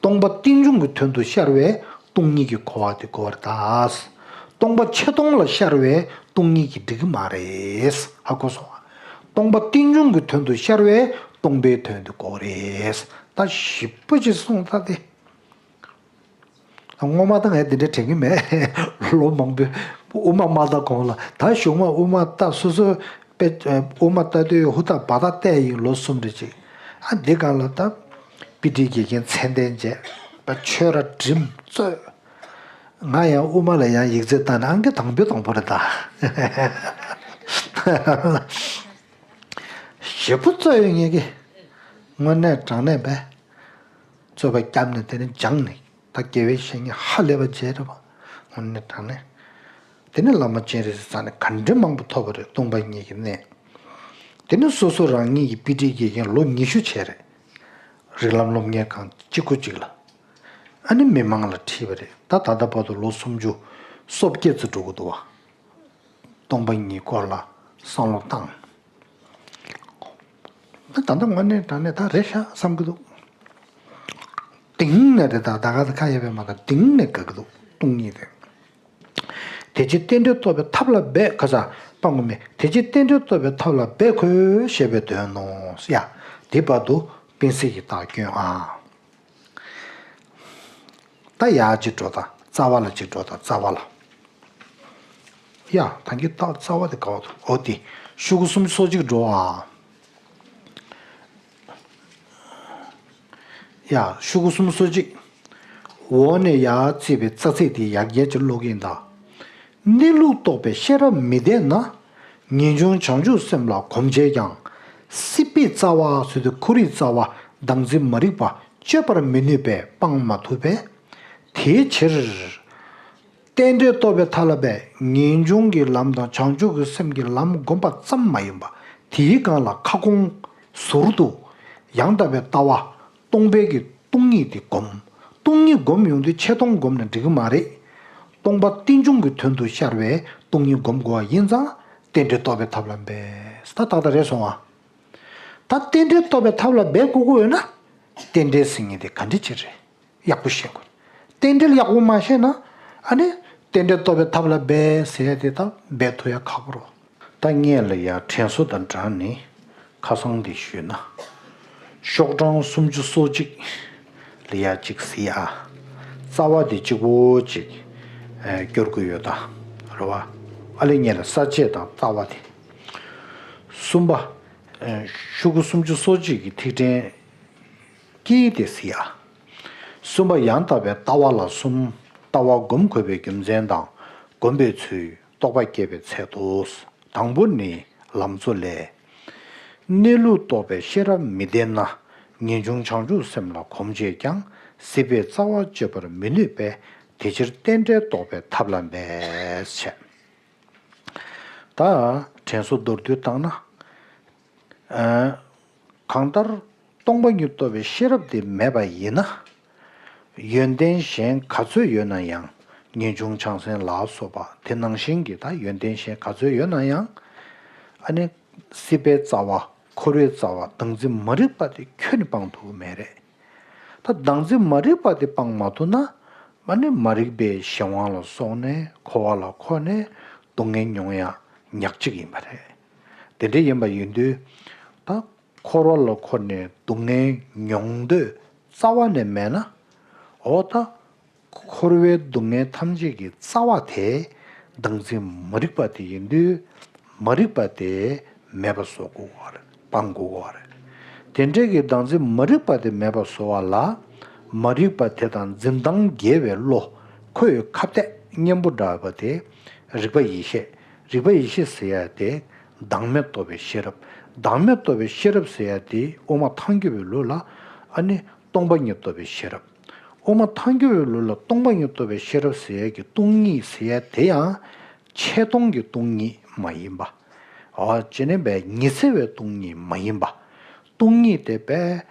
སྟོང་པ་རྟེན་འབྱུང་གི་དོན་དུ་ཤར་བའི་སྟོང་ཉིད་ཀྱི་གོ་བ་དེ་དགོས་རེད་ད། སྟོང་པ་ཆེ་མཐོང་ལ་ཤར་བའི་སྟོང་ཉིད་ཀྱིས་འགྲིག་གི་མ་རེད། ཧ་གོ་སོང་ཨ། སྟོང་པ་རྟེན་འབྱུང་གི་དོན་དུ་ཤར་བའི་སྟོང་པའི་དོན་དུ་དགོས་རེད། ད་ཞིབ་པོ་ཅིག་གསུངས་ད་དེ། སྔོན་མ་ད་ངས་འདི་འདྲ་དྲན་གྱི་མེད། ལོ་མང་པོའི་དབུ་མ་མ་ལྟ་གོང་ལ། ད་གཞུག་མ་དབུ་མ་ལྟ་སོ་སོའི་དཔེ། དབུ་མ་ལྟ་དུས་ཧུར་ཐག་བར་ཐག་བལྟས་ཡིན་ལོ་གསུམ་རེ་ཅིག་ཨ་འདི་སྒང་ལ་ད་པི་ཊི་དགེ་རྒན་མཚན་ལྡན་བྱས་པ། ཆོས་ར་འགྲིམ་རྩོད། ང་ཡང་དབུ་མ་ལ་ཡང་ཡིག་ཚད་བཏང་ནས་ཨང་ཀི་དང་པོའི་དང་པོ་རེད་ད། ཞེ་པོ་རྩོད་ཡོད་ངེས་ཀྱི། དངོས་གནས་དྲང་གནས་པས། རྩོད་པ་བརྒྱབ་ནས་དེ་ནས་སྦྱངས་ནས། ད་དགེ་བའི་བཤེས་གཉེན་ཧ་ལས་པ་མཇལ་རེད་པ། དངོས་གནས་དྲང་གནས། དེ་ནས་བླ་མ་སྤྱན་རས་གཟིགས་རྩ་ནས་ག་འདྲ་མང་པོ་ཐོབ་པ་རེད། སྟོང་པ་ཉིད་ཀྱི་གནས། དེ་ནས་སོ་སོ་རང་ཉིད་ཀྱི་པི་ཊི་དགེ་རྒན་ལོ་ཉི་ཤུ་བྱས་རེད། རིགས་ལམ་སློབ་གཉེར་ཁང་གཅིག་པུ་གཅིག་ལ། ཨ་ནི་མི་མང་ལ་ཁྲིད་པ་རེད། ད་ད་ལྟ་བར་དུ་ལོ་སུམ་ཅུ་སོ་བརྒྱད་ཙམ་འགྲོ་གི་འདུག་བ། སྟོང་པ་ཉིད་སྐོར་ལ་བསམ་བློ་བཏང་། ད་ལྟ་དངོས་གནས་དྲང་གནས་ད་རེད་ཤག་བསམ་གྱི་འདུག། གཏིང་ནས་རེད། ད་ད་ག་ད་ཁ་ཡོད་པའི་མ་ད་གཏིང་ནས་དགའ་གི་འདུག། སྟོང་ཉིད་དེ། དེ་ཕྱིར་རྟེན་འབྲེལ་རྟོགས་པའི་ཐབས་ལ་འབད། ཁ་ས་སྤང་དགོས་མེད། དེ་ཕྱིར་རྟེན་འབྲེལ་རྟོགས་པའི་ཐབས་ལ་འབད་དགོས་ཞེས་པའི་དོན་ནོ། ཡ། དེ་བར་དུ་སྤེན་སྲིད་ཀྱི་རྟགས་སྐྱོན་ཨ། ད་ཡར་གཅིག་འགྲོ་དང་རྩ་བ་ལ་གཅིག་འགྲོ་དང་རྩ་བ་ལ། ཡ། ད་གིན་རྟགས་རྩ་བ་དེ་ག་བ་འདུག། འོ་དེ། ཤོག་གུ་སུམ་ཅུ་སོ་གཅིག་འགྲོ་ཨ། ཡ། ཤོག་གུ་སུམ་ཅུ་སོ་གཅིག། འོག་ནས་ཡར་བརྩིས་པའི་རྩ་ཚིག་དེ་ཡར་རྒྱས་ཀྱི་ཀློག་གིན་གདའ། གནས་ལུགས་རྟོགས་པའི་ཤེས་རབ་མི་ལྡན་ན། ངེས་འབྱུང་བྱང་ཆུབ་སེམས་ལ་གོམས་བྱས་ཀྱང་། སྲིད་པའི་རྩ་བ་ཟེར་དུས་ཁོ་རའི་རྩ་བ་བདག་འཛིན་མ་རིག་པ་གཅོད་པར་མི་ནུས་པས་སྤང་མ་ཐུབ་པས། དེའི་ཕྱིར། རྟེན་འབྲེལ་རྟོགས་པའི་ཐབས་ལ་འབད། ངེས་འབྱུང་གི་ལམ་དང་བྱང་ཆུབ་ཀྱི་སེམས་ཀྱི་ལམ་བསྒོམ་པ་ཙམ་མ་ཡིན་པ། དེའི་སྒང་ལ་ཁ་སྐོང་ཟུར་དུ་ཡང་དག་པའི་ལྟ་བ། སྟོང་པའི་གི་སྟོང་ཉིད་དེ་སྒོམ། སྟོང་ཉིད་སྒོམ་ཡོང་དུས་ཆེ་མཐོང་སྒོམ་ན་འགྲིག་གི་མ་རེད། སྟོང་པ་རྟེན་འབྱུང་གི་དོན་དུ་ཤར་བའི་སྟོང་ཉིད་སྒོམ་དགོས་པ་ཡིན་ཙང་། རྟེན་འབྲེལ་རྟོགས་པའི་ཐབས་ལ་འབད། ད་ཏག་ཏག་རེད་སོང་ཨ། ད་རྟེན་འབྲེལ་རྟོགས་པའི་ཐབས་ལ་འབད་དགོས་ཀྱི་ཡོད་ན། རྟེན་འབྲེལ་ཟེར་མཁན་དེ་ག་འདྲ་ཅིག་རེད། ཡག་པོ་ཤེས་དགོས། རྟེན་འབྲེལ་ཡག་པོ་མ་ཤེས་ན། ཨ་ནི་རྟེན་འབྲེལ་རྟོགས་པའི་ཐབས་ལ་འབད་ཟེར་ཡ་དེ་དག་འབད་ཐུབ་ཡ་ཁག་པོ་རེད། ད་སྔོན་ལ་ཡ་དྲན་གསོ་དང་སྦྲགས་ནས་ཁ་སང་འདི་ཞུས་ན། ཤོག་གྲངས་སུམ་ཅུ་སོ་གཅིག་ལ་ཡ་གཅིག་གཟིགས་ཨ། རྩ་བ་དེ་གཅིག་པོ་གཅིག་ཨ་སྐྱོར་དགོས་ཡོད་ད། རེད་བ། ཨ་ལེ་སྔོན་ལ་ས་བཅད་དང་རྩ་བ་དེ། གསུམ་པ། ཨ་ཤོག་གུ་སུམ་ཅུ་སོ་གཅིག་གི་ཐིག་ཕྲེང་གི་དེ་གཟིགས་ཨ། གསུམ་པ། ཡང་དག་པའི་ལྟ་བ་ལ་གསུམ། ལྟ་བ་སྒོམ་དགོས་པའི་རྒྱུ་མཚན་དང་སྒོམ་པའི་ཚུལ། རྟོགས་པ་སྐྱེ་བའི་ཚད་དོ། དང་པོ་ནི་ལམ་གཙོ་ལས། གནས་ལུགས་རྟོགས་པའི་ཤེས་རབ་མི་ལྡན་ན། ངེས་འབྱུང་བྱང་ཆུབ་སེམས་ལ་གོམས་བྱས་ཀྱང་། སྲིད་པའི་རྩ་བ་གཅོད་པར་མི་ནུས་པས། དེ་ཕྱིར་རྟེན་འབྲེལ་རྟོགས་པའི་ཐབས་ལ་འབད། བྱས། ད་དྲན་གསོ་མདོར་བསྡུས་བཏང་ན། ཨ་གང་ལྟར་སྟོང་པ་ཉིད་རྟོགས་པའི་ཤེས་རབ་དེ་མེད་པ་ཡིན་ན། ཡོན་ཏན་གཞན་ག་ཚོད་ཡོད་ན་ཡང་། ངེས་འབྱུང་ཆང་སེམས་ལ་སོགས་པ་དེ་ནང་བཞིན་གྱི་ད་ཡོན་ཏན་གཞན་ག་ཚོད་ཡོད་ན་ཡང་། ཨ་ནི་སྲིད་པའི་རྩ་བ། འཁོར་བའི་རྩ་བ་བདག་འཛིན་མ་རིག་པ་དེ་ཁྱོན་ནས་སྤང་ཐུབ་ཀྱི་མེད་རེད། ད་བདག་འཛིན་མ་རིག་པ་དེ་སྤང་མ་ཐུབ་ན། ཨ་ནི་མ་རིག་པའི་གཞན་དབང་ལ་སོགས་ནས་འཁོར་བ་ལ་འཁོར་ནས་སྡུག་བསྔལ་མྱོང་ཡ་ཉག་གཅིག་ཡིན་པ་རེད། དེ་འདྲ་ཡིན་པ་ཡིན་དུས། ད་འཁོར་བ་ལ་འཁོར་ནས་སྡུག་བསྔལ་མྱོང་འདོད་རྩ་བ་ནས་མེད་ན། འོ་ད། འཁོར་བའི་སྡུག་བསྔལ་ཐམས་ཅད་ཀྱི་རྩ་བ་དེ་བདག་འཛིན་མ་རིག་པ་དེ་ཡིན་དུས། མ་རིག་པ་དེ་མེད་པ་བཟོ་དགོས་པ་རེད། སྤང་དགོས་པ་རེད། དེ་འདྲའི་གི་བདག་འཛིན་མ་རིག་པ་དེ་མེད་པ་བཟོ་བ་ལ། མ་རིག་པ་དེ་དང་འཛིན་སྟངས་འགལ་བའི་བློ། ཁོ་ཡི་ཁ་གཏད་གཉེན་པོ་འདྲ་བ་དེ། རིག་པ་ཡེ་ཤེས། རིག་པ་ཡེ་ཤེས་ཟེར་ཡ་དེ། བདག་མེད་རྟོགས་པའི་ཤེས་རབ། བདག་མེད་རྟོགས་པའི་ཤེས་རབ་ཟེར་ཡ་དེ་དབུ་མ་ཐལ་འགྱུར་བའི་ལུགས་ལ། ཨ་ནི་སྟོང་པ་ཉིད་རྟོགས་པའི་ཤེས་རབ། དབུ་མ་ཐལ་འགྱུར་བའི་ལུགས་ལ་སྟོང་པ་ཉིད་རྟོགས་པའི་ཤེས་རབ་ཟེར་ཡ་གི་སྟོང་ཉིད་ཟེར་ཡ་དེ་ཡང་། ཆེ་མཐོང་གི་སྟོང་ཉིད་མ་ཡིན་པ། འོ་ཅི་ནས་པའི་ཉི་ཚེ་བའི་སྟོང་ཉིད་མ་ཡིན་པ། སྟོང་ཉིད་དེ་པའི་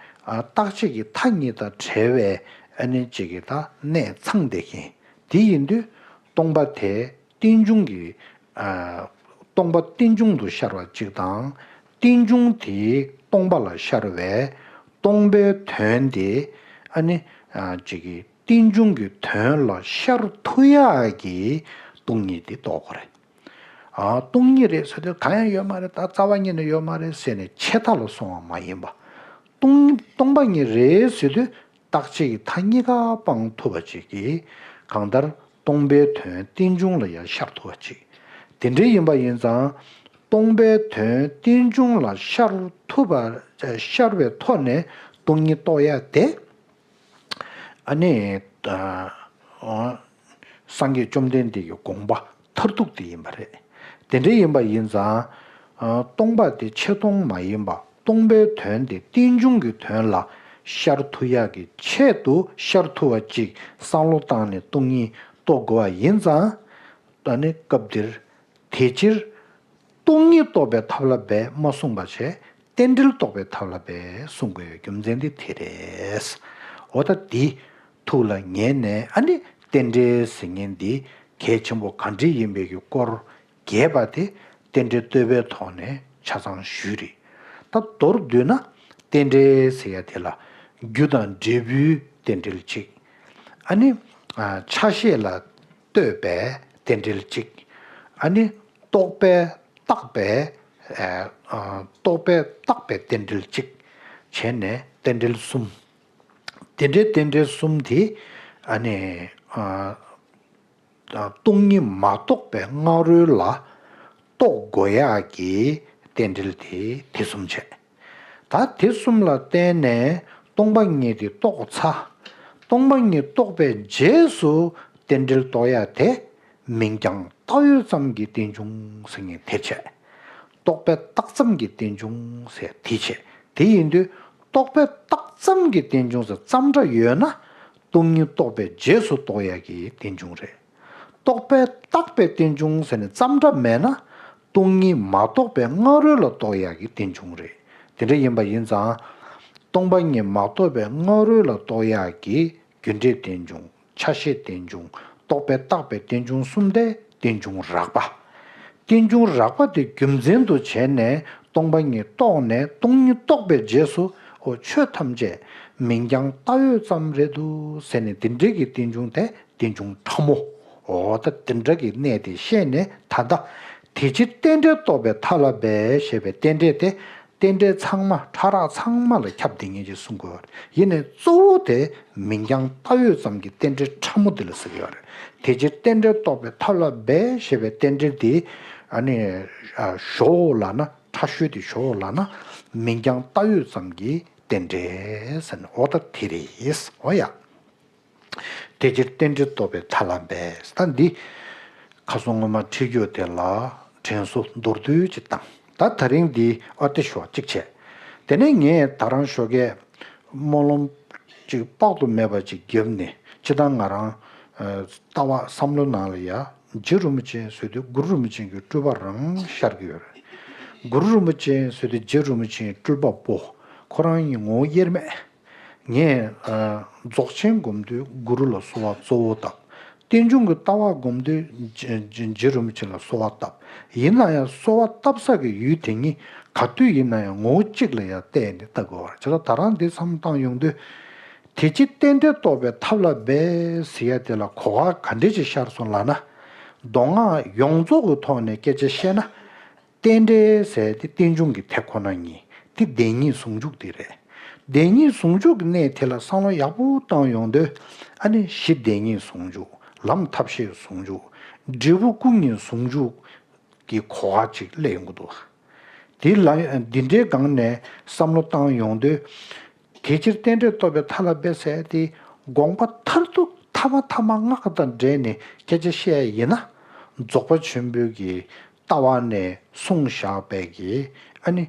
རྟག་ཆད་ཀྱི་མཐའ་གཉིས་དང་བྲལ་བའི་ཨ་ནི་གཅིག་གི་ད་གནས་ཚང་བསྡད་མཁན་དེ་ཡིན་དུས། སྟོང་པ་དེ་རྟེན་འབྱུང་གི། ཨ། སྟོང་པ་རྟེན་འབྱུང་དུ་ཤར་བ་གཅིག་དང་། རྟེན་འབྱུང་དེ་སྟོང་པ་ལ་ཤར་བས། སྟོང་པའི་དོན་དེ་ཨ་ནི། ཨ། གཅིག་གི་རྟེན་འབྱུང་གི་དོན་ལ་ཤར་ཐུབ་ཡག་གི་སྟོང་ཉིད་དེ་རྟོགས་དགོས་རེད། ཨ། སྟོང་ཉིད་རེད་ཟེར་དུས་གང་ཡང་ཡོད་མ་རེད། ད་རྩ་བ་ཉིད་ནས་ཡོད་མ་རེད་ཟེར་ནས་ཆད་མཐའ་ལ་སོང་བ་མ་ཡིན་པ། སྟོང་སྟོང་པ་ཉིད་རེད་ཟེར་དུས། རྟག་ཆད་ཀྱི་མཐའ་གཉིས་ཀ་སྤང་ཐུབ་པ་ཅིག་གིས། གང་ལྟར་སྟོང་པའི་དོན་རྟེན་འབྱུང་ལ་ཡང་ཤར་ཐུབ་པ་ཅིག་དེ་འདྲ་ཡིན་པ་ཡིན་ཙང་། སྟོང་པའི་དོན་རྟེན་འབྱུང་ལ་ཤར་ཐུབ་པ། ཤར་བའི་ཐོག་ནས་སྟོང་ཉིད་རྟོགས་ཡ་དེ། ཨ་ནི། ཨ། སངས་རྒྱས་བཅོམ་ལྡན་འདས་ཀྱི་དགོངས་པ་མཐར་ཐུག་དེ་ཡིན་པ་རེད། དེ་འདྲ་ཡིན་པ་ཡིན་ཙང་། ཨ། སྟོང་པ་དེ་ཆེ་མཐོང་མ་ཡིན་པ། སྟོང་པའི་དོན་དེ་རྟེན་འབྱུང་གི་དོན་ལ་ཤར་ཐུབ་ཡག་གི་ཆེད་དུ་ཤར་ཐུབ་པ་ཅིག་བསམ་བློ་བཏང་ནས་སྟོང་ཉིད་རྟོགས་དགོས་པ་ཡིན་ཙང་། ད་ནི་སྐབས་འདིར། དེ་ཕྱིར། སྟོང་ཉིད་རྟོགས་པའི་ཐབས་ལ་འབད་མ་གསུངས་པ་བྱས། རྟེན་འབྲེལ་རྟོགས་པའི་ཐབས་ལ་འབད་གསུང་དགོས་པའི་རྒྱུ་མཚན་དེ་དེ་རེད། འོ་ད་འདི་ཐུགས་ལ་ངེས་ནས། ཨ་ནི་རྟེན་འབྲེལ་ཟེར་མཁན་འདི་གལ་ཆེན་པོ་ག་འདྲ་ཡིན་པའི་གི་སྐོར་རྒྱས་པ་དེ་རྟེན་འབྲེལ་བསྟོད་པའི་ཐོག་ནས་ཆ་ཚང་ཞུས་རེད། ད་མདོར་བསྡུས་ན་རྟེན་འབྲེལ་ཟེར་ཡ་དེ་ལ་རྒྱུ་དང་འབྲས་བུའི་རྟེན་འབྲེལ་གཅིག་ཨ་ནི། ཨ། ཆ་ཤས་ལ་ལྟོས་པའི་རྟེན་འབྲེལ་གཅིག་ཨ་ནི། རྟོག་པས་བཏགས་པའི། ཨ། རྟོག་པས་བཏགས་པའི་རྟེན་འབྲེལ་གཅིག་བྱས་ནས་རྟེན་འབྲེལ་གསུམ། དེ་འདྲའི་རྟེན་འབྲེལ་གསུམ་དེ། ཨ་ནི། ཨ། སྟོང་ཉིད་མ་རྟོགས་པའི་སྔ་རོལ་ལ་རྟོགས་དགོས་ཡག་གི་རྟེན་འབྲེལ་དེ་དེ་གསུམ་བྱས། ད་དེ་གསུམ་ལ་བརྟེན་ནས་སྟོང་པ་ཉིད་དེ་རྟོགས་ཚར། སྟོང་པ་ཉིད་རྟོགས་པའི་རྗེས་སུ་རྟེན་འབྲེལ་རྟོགས་ཡག་དེ། མིང་རྐྱང་བཏགས་ཡོད་ཙམ་གྱི་རྟེན་འབྱུང་ཟེར་མཁན་དེ་བྱས། རྟོག་པས་བཏགས་ཙམ་གྱི་རྟེན་འབྱུང་ཟེར་དེ་བྱས། དེ་ཡིན་དུས་རྟོག་པས་བཏགས་ཙམ་གྱི་རྟེན་འབྱུང་ཟེར་ཙམ་སྒྲ་ཡོད་ན། སྟོང་ཉིད་རྟོགས་པའི་རྗེས་སུ་རྟོགས་ཡག་གི་རྟེན་འབྱུང་རེད། རྟོག་པས་བཏགས་པའི་རྟེན་འབྱུང་ཟེར་ནས་ཙམ་སྒྲ་མེད་ན། སྟོང་ཉིད་མ་རྟོགས་པའི་སྔ་རོལ་ལ་རྟོགས་ཡག་གི་རྟེན་འབྱུང་རེད། དེ་འདྲ་ཡིན་པ་ཡིན་ཙང་། སྟོང་པ་ཉིད་མ་རྟོགས་པའི་སྔ་རོལ་ལ་རྟོགས་ཡག་གི་རྒྱུ་འབྲས་རྟེན་འབྱུང་། ཆ་ཤས་རྟེན་འབྱུང་། རྟོག་པས་བཏགས་པའི་རྟེན་འབྱུང་གསུམ་སྟེ་རྟེན་འབྱུང་རགས་པ། རྟེན་འབྱུང་རགས་པ་དེ་རྒྱུ་མཚན་དུ་བྱས་ནས་སྟོང་པ་ཉིད་རྟོགས་ནས། སྟོང་ཉིད་རྟོགས་པའི་རྗེས་སུ། འོ་ཆོས་ཐམས་ཅད་མིང་རྐྱང་བཏགས་ཡོད་ཙམ་རེད་འདུག་ཟེར་ནས་དེ་འདྲའི་གི་རྟེན་འབྱུང་དེ་རྟེན་འབྱུང་ཕྲ་མོ། འོ་ད་དེ་འདྲ་གི་གནད་དེ་ཤེས་ནས་ད་ལྟ། དེ་ཕྱིར་རྟེན་འབྲེལ་རྟོགས་པའི་ཐབས་ལ་འབད་ཞེས་པའི་རྟེན་འབྲེལ་དེ། རྟེན་འབྲེལ་ཚང་མ་ཕྲ་རགས་ཚང་མ་ལ་ཁྱབ་བསྡད་མཁན་ཅིག་གསུང་དགོས་པ་རེད། ཡིན་ནའི་གཙོ་བོ་དེ་མིང་རྐྱང་བཏགས་ཡོད་ཙམ་གྱི་རྟེན་འབྲེལ་ཕྲ་མོ་འདི་ལ་ཟེར་གྱི་ཡོད་རེད། དེ་ཕྱིར་རྟེན་འབྲེལ་རྟོགས་པའི་ཐབས་ལ་འབད་ཞེས་པའི་རྟེན་འབྲེལ་འདི། ཨ་ནི། ཨ། ཞོག་ལབ་ན། ཕྲ་ཤོས་དེ་ཞོག་ལབ་ན། མིང་རྐྱང་བཏགས་ཡོད་ཙམ་གྱི་རྟེན་འབྲེལ་ཟེར་ནས། འོ་ད་དེ་རེད། འོ་ཡ། དེ་ཕྱིར་རྟེན་འབྲེལ་རྟོགས་པའི་ཐབས་ལ་འབད། ད་འདི་ཁ་སང་སྔོན་མ་ཁྲིད་རྒྱུ་དེ་ལ་དྲན་གསོ་མདོར་བསྡུས་ཅིག་བཏང་། ད་དེ་རིང་འདི་ཨ་ཏི་ཤོག་གཅིག་བྱས། དེ་ནས་ངས་ད་རང་ཞོགས་ཀས་སྨོན་ལམ་ཅིག་དཔག་ཏུ་མེད་པ་ཅིག་བརྒྱབ་ནས། སྤྱིར་བཏང་ང་རང་ལྟ་བ་བསམ་བློ་ནང་ལ་ཡ། རྗེ་རིན་པོ་ཆེ་ཟེར་དུས་གུ་རུ་རིན་པོ་ཆེ་གི་སྤྲུལ་པ་རང་ཤར་གྱི་ཡོད་རེད། གུ་རུ་རིན་པོ་ཆེ་ཟེར་དུས་རྗེ་རིན་པོ་ཆེའི་སྤྲུལ་པ་པོ། ཁོ་རང་གཉིས་ངོ་བོ་དབྱེར་མེད། ངས་ཨ་རྫོགས་ཆེན་སྒོམ་དུས་གུ་རུ་ལ་གསོལ་བ་གཙོ་བོ་བཏབ། རྟེན་འབྱུང་གི་ལྟ་བ་སྒོམ་དུས་རྗེ་རྗེ་རྗེ་རིན་པོ་ཆེ་ལ་གསོལ་བ་བཏབ། ཡིན་ན་ཡང་གསོལ་བ་བཏབ་ས་གི་ཡུལ་དེ་ཉིད་ག་དུས་ཡིན་ན་ཡང་ངོ་བོ་གཅིག་ལ་ཡང་བལྟས་ནས་ལྟ་དགོས་པ་རེད། བྱས་ཙང་ད་རང་འདི་བསམ་བློ་བཏང་ཡོང་དུས། དེ་ཕྱིར་རྟེན་འབྲེལ་རྟོགས་པའི་ཐབས་ལ་འབད་ཟེར་ཡ་དེ་ལ་གོ་བ་ག་འདྲས་ཅིག་ཤར་སོང་ལབ་ན། མདོ་སྔགས་ཡོངས་རྫོགས་ཀྱི་ཐོག་ནས་སྐད་ཆ་བཤད་ན། རྟེན་འབྲེལ་ཟེར་དེ་རྟེན་འབྱུང་གི་དེ་ཁོ་ན་ཉིད་དེ་བདེན་གཉིས་ཟུང་འཇུག་དེ་རེད། བདེན་གཉིས་ཟུང་འཇུག་གི་གནས་དེ་ལ་བསམ་བློ་ཡག་པོ་བཏང་ཡོང་དུས། ཨ་ནི་གཞི་བདེན་གཉིས་ཟུང་འཇུག་ལམ་ཐབས་ཤེས་ཟུང་འཇུག་འབྲས་བུ་སྐུ་གཉིས་ཟུང་འཇུག་གི་གོ་བ་ཅིག་སླེབས་ཡོང་གི་འདུག་དེ་ལ་འདི་འདྲའི་སྒང་ནས་བསམ་བློ་བཏང་ཡོང་དུས། དེ་ཕྱིར་རྟེན་འབྲེལ་རྟོགས་པའི་ཐབས་ལ་འབད་ཟེར་དེ་དགོངས་པ་མཐར་ཐུག་ཐ་མ་ཐ་མ་སྔགས་དང་འབྲེལ་ནས་སྐད་ཆ་བཤད་ཡ་ཡིན་ན། རྫོགས་པ་ཆེན་པོའི་གི་ལྟ་བ་ནས་གསུངས་བཞག་པའི་གི་ཨ་ནི་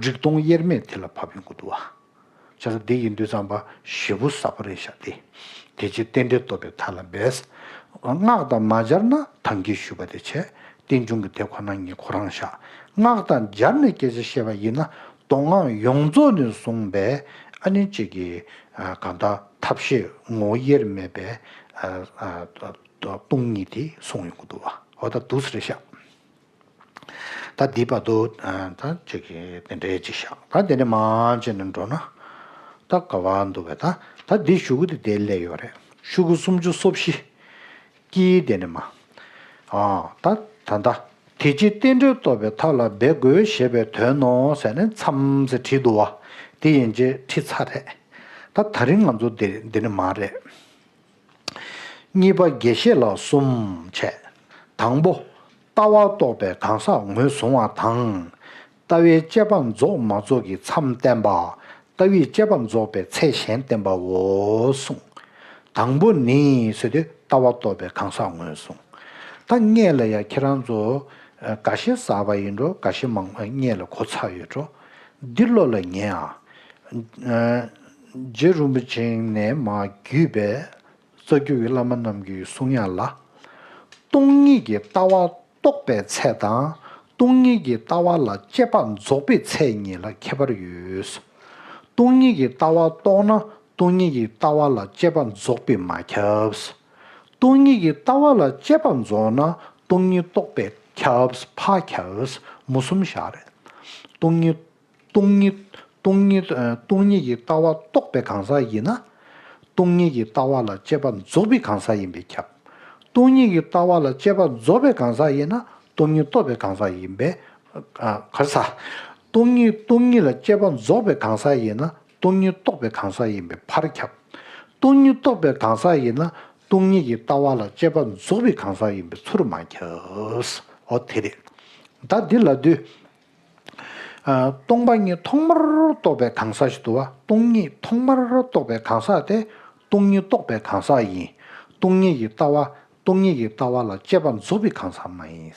རིག་སྟོང་དབྱེར་མེད་དེ་ལ་བབས་ཡོང་གི་འདུག་བ། བྱས་ཙང་འདི་ཡིན་དུས་ཙམ་པ་ཞེ་པོ་ཟབ་པ་རེད་ཤག་སྟེ། དེ་ཕྱིར་རྟེན་འབྲེལ་རྟོགས་པའི་ཐབས་ལ་འབད། སྔགས་དང་མ་སྦྱར་ན་ད་གིན་ཞུས་པ་དེ་བྱས། རྟེན་འབྱུང་གི་དེ་ཁོ་ན་ཉིད་ཁོ་རང་བཞག་སྔགས་དང་སྦྱར་ནས་སྐད་ཆ་བཤད་པ་ཡིན་ན། མདོ་སྔགས་ཡོངས་རྫོགས་ནས་བཟུང་བའི་ཨ་ནི་གཅིག་གི་ཨ་གང་ལྟར་ཐབས་ཤེས་ངོ་བོ་དབྱེར་མེད་པའི་ཨ་ཨ་སྟོང་ཉིད་དེ་གསུངས་ཡོང་གི་འདུག་བ། འོ་ད་འདུག་སེ་རེད་ཤག་ད་འདི་བར་དུ་ཨ་ད་ཅིག་གི་དེ་འདྲའི་ཅིག་བཞག་ད་དེ་ནས་མར་བྱས་ནས་འགྲོ་ན། ད་ག་བར་འདུག་པས་ད། ད་འདི་ཤོག་གུ་དེ་དེ་སླེབས་ཡོད་རེད། ཤོག་གུ་སུམ་ཅུ་སོ་བཞི། ཀྱིས་དེ་ནས་མར། ཨ་ད་ད་ད། དེ་ཕྱིར་རྟེན་འབྲེལ་རྟོགས་པའི་ཐབས་ལ་འབད་དགོས་ཞེས་པའི་དོན་ནོ་ཟེར་ནས་མཚམས་སེ་བྲིས་འདུག་བ། དེ་ཡན་ཆད་བྲིས་ཚར་རེད། ད་ད་རིང་ང་ཚོ་འདི་འདི་ནས་མར་རེད། གཉིས་པ་དགེ་བཤེས་ལ་གསུམ་བྱས། དང་པོ། ལྟ་བ་རྟོགས་པའི་གང་ཟག་ངོས་བཟུང་བ་དང་། ལྟ་བའི་དཔྱད་པ་རྫོགས་མ་རྫོགས་ཀྱི་མཚམས་བསྟན་པ། ལྟ་བའི་དཔྱད་པ་རྫོགས་པའི་ཚད་གཞན་བསྟན་པའོ་གསུངས། དང་པོ་ནི་ཟེར་དུས་ལྟ་བ་རྟོགས་པའི་གང་ཟག་ངོས་བཟུང་། ད་སྔོན་ལ་ཡང་ཁྱེད་རང་ཚོ་ཨ་འགའ་ཤས་གསར་པ་ཡིན་འགྲོ། འགའ་ཤས་མང་སྔོན་ལ་གོ་ཚར་ཡོད་འགྲོ། འདི་བློ་ལ་ངེས་ཨ། ཨ་རྗེ་རིན་པོ་ཆེ་ནས་མར་བརྒྱུད་པའི་རྩ་བརྒྱུད་ཀྱི་བླ་མ་རྣམས་ཀྱི་གསུང་ཡག་ལ། སྟོང་ཉིད་ཀྱི་ལྟ་བ་རྟོགས་པའི་ཚད་དང་། སྟོང་ཉིད་ཀྱི་ལྟ་བ་ལ་དཔྱད་པ་རྫོགས་པའི་ཚད་གཉིས་ལ་ཁྱད་པར་ཡོད། སྟོང་ཉིད་ཀྱི་ལྟ་བ་རྟོགས་ན་སྟོང་ཉིད་ཀྱི་ལྟ་བ་ལ་དཔྱད་པ་རྫོགས་པས་མ་ཁྱབ། སྟོང་ཉིད་ཀྱི་ལྟ་བ་ལ་དཔྱད་པ་རྫོགས་ན་སྟོང་ཉིད་རྟོགས་པས་ཁྱབ་ཕར་ཁྱབ་མུ་གསུམ་བཞག་རེད། སྟོང་ཉིད། སྟོང་ཉིད། སྟོང་ཉིད། ཨ་སྟོང་ཉིད་ཀྱི་ལྟ་བ་རྟོགས་པའི་གང་ཟག་ཡིན་ན། སྟོང་ཉིད་ཀྱི་ལྟ་བ་ལ་དཔྱད་པ་རྫོགས་པའི་གང་ཟག་ཡིན་པས་ཁྱབ། སྟོང་ཉིད་ཀྱི་ལྟ་བ་ལ་དཔྱད་པ་རྫོགས་པའི་གང་ཟག་ཡིན་ན་སྟོང་ཉིད་རྟོགས་པའི་གང་ཟག་ཡིན་པས། ཨ་ག་རེ་ཟ། སྟོང་ཉིད། སྟོང་ཉིད་ལ་དཔྱད་པ་རྫོགས་པའི་གང་ཟག་ཡིན་ན་སྟོང་ཉིད་རྟོགས་པའི་གང་ཟག་ཡིན་པས་ཕར་ཁྱབ། སྟོང་ཉིད་རྟོགས་པའི་གང་ཟག་ཡིན་ན་སྟོང་ཉིད་ཀྱི་ལྟ་བ་ལ་དཔྱད་པ་རྫོགས་པའི་གང་ཟག་ཡིན་པས་ཚུར་མ་ཁྱབ། འོ་དེ་རེད། ད་འདི་ལབ་དུས། ཨ་སྟོང་པ་ཉིད་ཐོག་མར་རྟོགས་པའི་གང་ཟག་ཞིག་འདུག་བ། སྟོང་ཉིད་ཐོག་མར་རྟོགས་པའི་གང་ཟག་དེ་སྟོང་ཉིད་རྟོགས་པའི་གང་ཟག་ཡིན། སྟོང་ཉིད་ཀྱི་ལྟ་བ། སྟོང་ཉིད་ཀྱི་ལྟ་བ་ལ་དཔྱད་པ་རྫོགས་པའི་གང་ཟག་མ་ཡིན།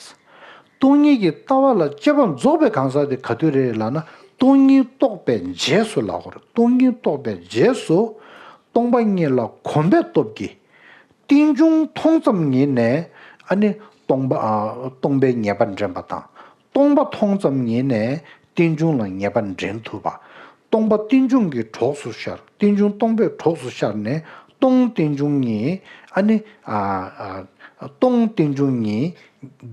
སྟོང་ཉིད་ཀྱི་ལྟ་བ་ལ་དཔྱད་པ་རྫོགས་པའི་གང་ཟག་དེ་ག་དུས་རེད་ལབ་ན། སྟོང་ཉིད་རྟོགས་པའི་རྗེས་སུ་ལབ་དགོས་རེད། སྟོང་ཉིད་རྟོགས་པའི་རྗེས་སུ་སྟོང་པ་ཉིད་ལ་གོམས་པའི་སྟོབས་ཀྱིས། རྟེན་འབྱུང་མཐོང་ཙམ་ཉིད་ནས་ཨ་ནི་སྟོང་པ་ཨ་སྟོང་པའི་ངེས་པ་འདྲེན་པ་དང་། སྟོང་པ་མཐོང་ཙམ་ཉིད་ནས་རྟེན་འབྱུང་ལ་ངེས་པ་འདྲེན་ཐུབ་པ། སྟོང་པ་རྟེན་འབྱུང་གི་གྲོགས་སུ་ཤར། རྟེན་འབྱུང་སྟོང་པའི་གྲོགས་སུ་ཤར་ནས་སྟོང་རྟེན་འབྱུང་གཉིས་ཨ་ནི་ཨ་ཨ་སྟོང་རྟེན་འབྱུང་གཉིས་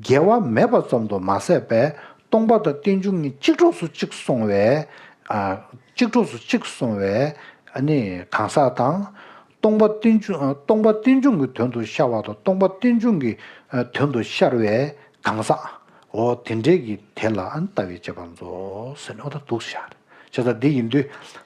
འགལ་བ་མེད་པ་ཙམ་དུ་མ་ཟད་པའི་སྟོང་པ་དང་རྟེན་འབྱུང་གཉིས་གཅིག་གྲོགས་སུ་གཅིག་སོང་བའི་ཨ་གཅིག་གྲོགས་སུ་གཅིག་སོང་བའི་ཨ་ནི་གང་ཟག་དང་། སྟོང་པ་རྟེན་འབྱུང་། སྟོང་པ་རྟེན་འབྱུང་གི་དོན་དུ་ཤར་བ་དང་སྟོང་པ་རྟེན་འབྱུང་གི་དོན་དུ་ཤར་བའི་གང་ཟག་འོ་དེ་འདྲའི་གི་དེ་ལ་ལྟ་བའི་དཔྱད་པ་རྫོགས་ཟེར་ནས་འོ་ད་འདུག་ཤར། བྱས་ཙང་འདི་ཡིན་དུས་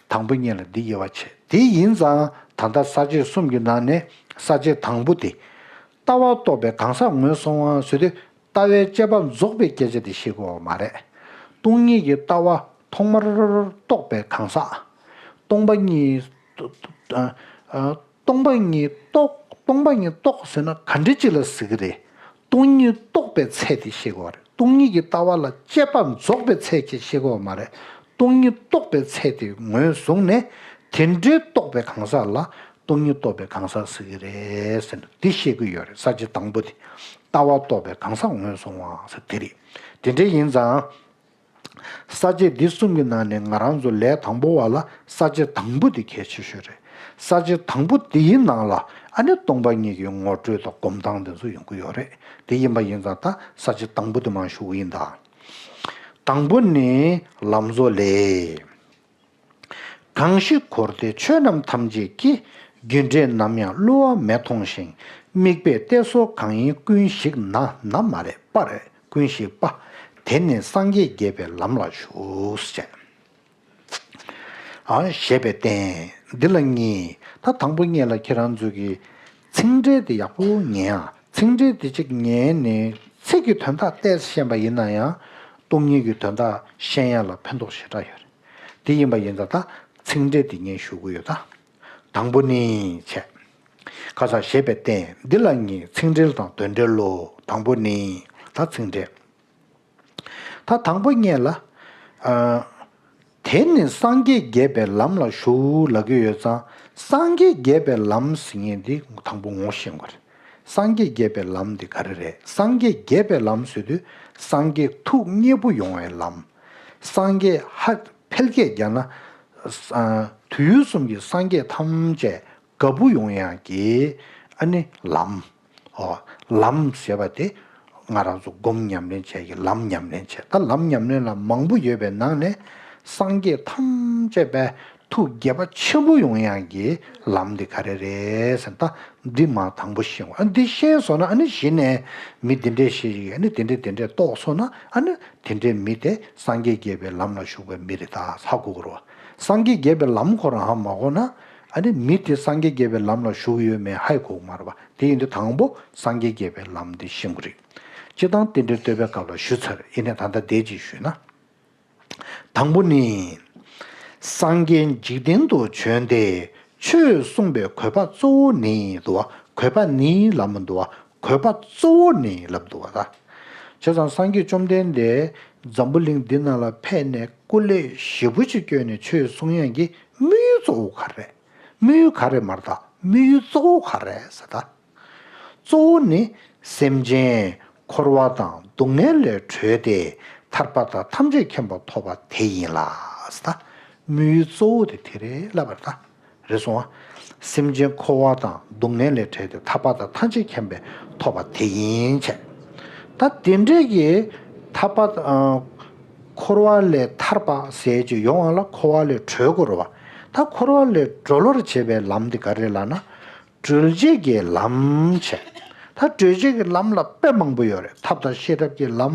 དང་པོ་ཉིད་ལ་འདི་དབྱེ་བ་ཕྱེ། དེ་ཡིན་ཙང་ད་ལྟ་ས་བཅད་གསུམ་གྱི་ནང་ནས་ས་བཅད་དང་པོ་དེ། ལྟ་བ་རྟོགས་པའི་གང་ཟག་ངོས་བཟུང་བ་ཟེར་དུས། ལྟ་བའི་དཔྱད་པ་རྫོགས་པའི་སྐད་ཆ་དེ་བཤད་དགོས་པ་མ་རེད། སྟོང་ཉིད་ཀྱི་ལྟ་བ་ཐོག་མར་རྟོགས་པའི་གང་ཟག་སྟོང་པ་ཉིད། ཨ་ཨ་སྟོང་པ་ཉིད་རྟོགས། སྟོང་པ་ཉིད་རྟོགས་ཟེར་ན་ག་འདྲ་ཅིག་ལ་ཟེར་གི་རེད། སྟོང་ཉིད་རྟོགས་པའི་ཚད་དེ་བཤད་དགོས་པ་རེད། སྟོང་ཉིད་ཀྱི་ལྟ་བ་ལ་དཔྱད་པ་རྫོགས་པའི་ཚད་ཀྱིས་བཤད་དགོས་པ་མ་རེད། སྟོང་ཉིད་རྟོགས་པའི་ཚད་དེ་ངོས་བཟུང་ནས་དེ་འདྲའི་རྟོགས་པའི་གང་ཟག་ལ་སྟོང་ཉིད་རྟོགས་པའི་གང་ཟག་ཟེར་གི་རེད་ཟེར་ན་འདི་བཤད་ཀྱི་ཡོད་རེད། ས་བཅད་དང་པོ་དེ། ལྟ་བ་རྟོགས་པའི་གང་ཟག་ངོས་བཟུང་བ་ཟེར་དེ་རེད། དེ་འདྲ་ཡིན་ཙང་། ས་བཅད་འདི་གསུམ་གྱི་ནང་ནས་ང་རང་ཚོ་ལས་དང་པོ་བ་ལ་ས་བཅད་དང་པོ་འདི་གལ་ཆེ་ཤོས་རེད། ས་བཅད་དང་པོ་འདིའི་ནང་ལ་ཨ་ནི་སྟོང་པ་ཉིད་ཀྱི་ངོ་སྤྲོད་དང་སྒོམ་སྟངས་འདི་ཚོ་ཡོང་གི་ཡོད་རེད། དེ་ཡིན་པ་ཡིན་ཙང་ད་ས་བཅད་དང་པོ་འདི་མར་ཞུ་གི་ཡིན་ད། དང་པོ་ནི་ལམ་བཟོ་ལས། གང་ཞིག་འཁོར་འདས་ཆོས་རྣམས་ཐམས་ཅད་ཀྱི། རྒྱུ་འབྲས་ནམ་ཡང་བསླུ་བ་མེད་མཐོང་ཞིང་། དམིགས་པའི་གཏད་སོ་གང་ཡིན་ཀུན་ཞིག་ན། ན་མ་རེད་པ་རེད། ཀུན་ཞིག་པ། དེ་ནི་སངས་རྒྱས་རྒྱས་པའི་ལམ་ལ་ཞུགས་ཞེས། ཨ་ཞེས་པའི་རྟེན་འདི་ལ་གཉིས། ད་དང་པོ་གཉིས་ལ་ཁྱེད་རང་ཚོ་གིས་ཚིག་འགྲེལ་དེ་ཡག་པོ་ཉན་ཨ། ཚིག་འགྲེལ་དེ་གཅིག་ཉན་ནས་ཚིག་གི་དོན་དག་ཏོག་ཙམ་ཤེས་པ་ཡིན་ན་ཡང་སྟོང་ཉིད་ཀྱི་དོན་དག་ཤེས་ཡ་ལ་ཕན་ཐོགས་ཞེ་དྲག་ཡོད་རེད། དེ་ཡིན་པ་ཡིན་ཙང་ད་ཚིག་འགྲེལ་དེ་ངས་ཞུ་གི་ཡོད་ད། དང་པོ་ནི་བྱས། ཁ་སང་ཞེས་པའི་རྟེན་འདི་ལ་གཉིས། ཚིག་འགྲེལ་དང་དོན་འགྲེལ་ལོ། དང་པོ་ནི་ད་ཚིག་འགྲེལ། ད་དང་པོ་ཉིད་ལ། ཨ། དེ་ནི་སངས་རྒྱས་རྒྱས་པའི་ལམ་ལ་ཞུགས་ལབ་ཀྱི་ཡོད་ཙང་སངས་རྒྱས་རྒྱས་པའི་ལམ་ཟེར་མཁན་འདི་དང་པོ་ངོ་ཤེས་དགོས་རེད། སངས་རྒྱས་རྒྱས་པའི་ལམ་འདི་ག་རེ་རེད། སངས་རྒྱས་རྒྱས་པའི་ལམ་ཟེར་དུས་སངས་རྒྱས་ཐུགས་མཉེས་པོ་ཡོང་བའི་ལམ། སངས་རྒྱས་ཧ་འཕེལ་རྒྱས་རྒྱག་ན། ཨ། དུས་གསུམ་གྱི་སངས་རྒྱས་ཐམས་ཅད་དགའ་པོ་ཡོང་ཡག་གི་ཨ་ནི་ལམ། ཨོ། ལམ་ཟེར་བ་དེ་ང་རང་ཚོ་སྒོམ་ཉམས་ལེན་བྱས་ཀྱི་ལམ་ཉམས་ལེན་བྱས། ད་ལམ་ཉམས་ལེན་ལ་མང་པོ་ཡོད་པའི་ནང་ནས་སངས་རྒྱས་ཐམས་ཅད་པའི་ཐུགས་དགྱེས་པ་ཆེན་པོ་ཡོང་ཡག་གི་ལམ་འདི་ག་རེ་རེད་ཟེར་ན། ད་འདི་མ་དང་པོ་ཤེས་དགོས། ཨ། འདི་ཤེས་སོང་ན་ཨ་ནི་གཞི་ནས་མི་འདི་འདྲས་ཤེས་ཀྱི། ཨ་ནི་འདི་འདྲས་འདི་འདྲས་རྟོགས་སོང་ན་ཨ་ནི་དེ་འདྲའི་མི་དེ་སངས་རྒྱས་རྒྱས་པའི་ལམ་ལ་ཞུགས་པའི་མི་རེད་ད་ཧ་གོ་དགོས་རེད་བ། སངས་རྒྱས་རྒྱས་པའི་ལམ་ཁོ་རང་ཧ་མ་གོ་ན་ཨ་ནི་མི་དེ་སངས་རྒྱས་རྒྱས་པའི་ལམ་ལ་ཞུགས་ཡོད་མེད་ཧ་གོ་གི་མ་རེད་བ། དེ་ཡིན་དུས་དང་པོ་སངས་རྒྱས་རྒྱས་པའི་ལམ་དེ་ཤེས་དགོས་རེད། སྤྱིར་བཏང་རྟེན་འབྲེལ་བསྟོད་པའི་སྐབས་ལ་ཞུས་ཚར། ཡིན་ནའི་ད་ལྟ་དེ་ཅིག་ཞུས་ན། དང་པོ་ནི། སངས་རྒྱས་འཇིག་རྟེན་དུ་བྱོན་ཏེ་ཆོས་གསུངས་པའི་དགོས་པ་གཙོ་བོ་ནི་འདུག་བ། དགོས་པ་ནི་ལབ་མི་འདུག་བ། དགོས་པ་གཙོ་བོ་ནི་ལབ་འདུག་བ་ད། བྱས་ཙང་སངས་རྒྱས་བཅོམ་ལྡན་འདས་འཛམ་བུ་གླིང་འདི་ནང་ལ་ཕེབས་ནས་སྐུ་ལས་ཞེ་པོ་ཅིག་བསྐྱོན་ནས་ཆོས་གསུང་ཡག་གི་དམིགས་ཡུལ་གཙོ་བོ་ག་རེ་རེད། དམིགས་ཡུལ་ག་རེ་མ་རེད་ད། དམིགས་ཡུལ་གཙོ་བོ་ག་རེ་རེད་ཟེར་ད། གཙོ་བོ་ནི་སེམས་ཅན་འཁོར་བ་དང་སྡུག་བསྔལ་ལས་གྲོལ་ཏེ་ཐར་པ་དང་ཐམས་ཅད་མཁྱེན་པ་ཐོབ་པ་དེ་ཡིན་ལ། དམིགས་ཡུལ་གཙོ་བོ་དེ་དེ་རེད་ལབ་པ་རེད་ད། རེད་སོང་ཨ། སེམས་ཅན་འཁོར་བ་དང་སྡུག་བསྔལ་ལས་བྲལ་ཏེ་ཐར་པ་དང་ཐམས་ཅད་མཁྱེན་པ་ཐོབ་པ་དེ་ཡིན་བྱས། ད་དེ་འདྲས་ཀྱི་ཐར་པ། ཨ། འཁོར་བ་ལས་ཐར་པ་ཟེར་གྱི་ཡོང་བ་ལ་འཁོར་བ་ལས་གྲོལ་དགོས་རེད་བ། ད་འཁོར་བ་ལས་གྲོལ་བར་བྱེད་པའི་ལམ་དེ་ག་རེ་ལབ་ན། གྲོལ་བྱེད་ཀྱི་ལམ་བྱས། ད་གྲོལ་བྱེད་ཀྱི་ལམ་ལ་དཔེ་མང་པོ་ཡོད་རེད། ཐབས་དང་ཤེས་རབ་ཀྱི་ལམ་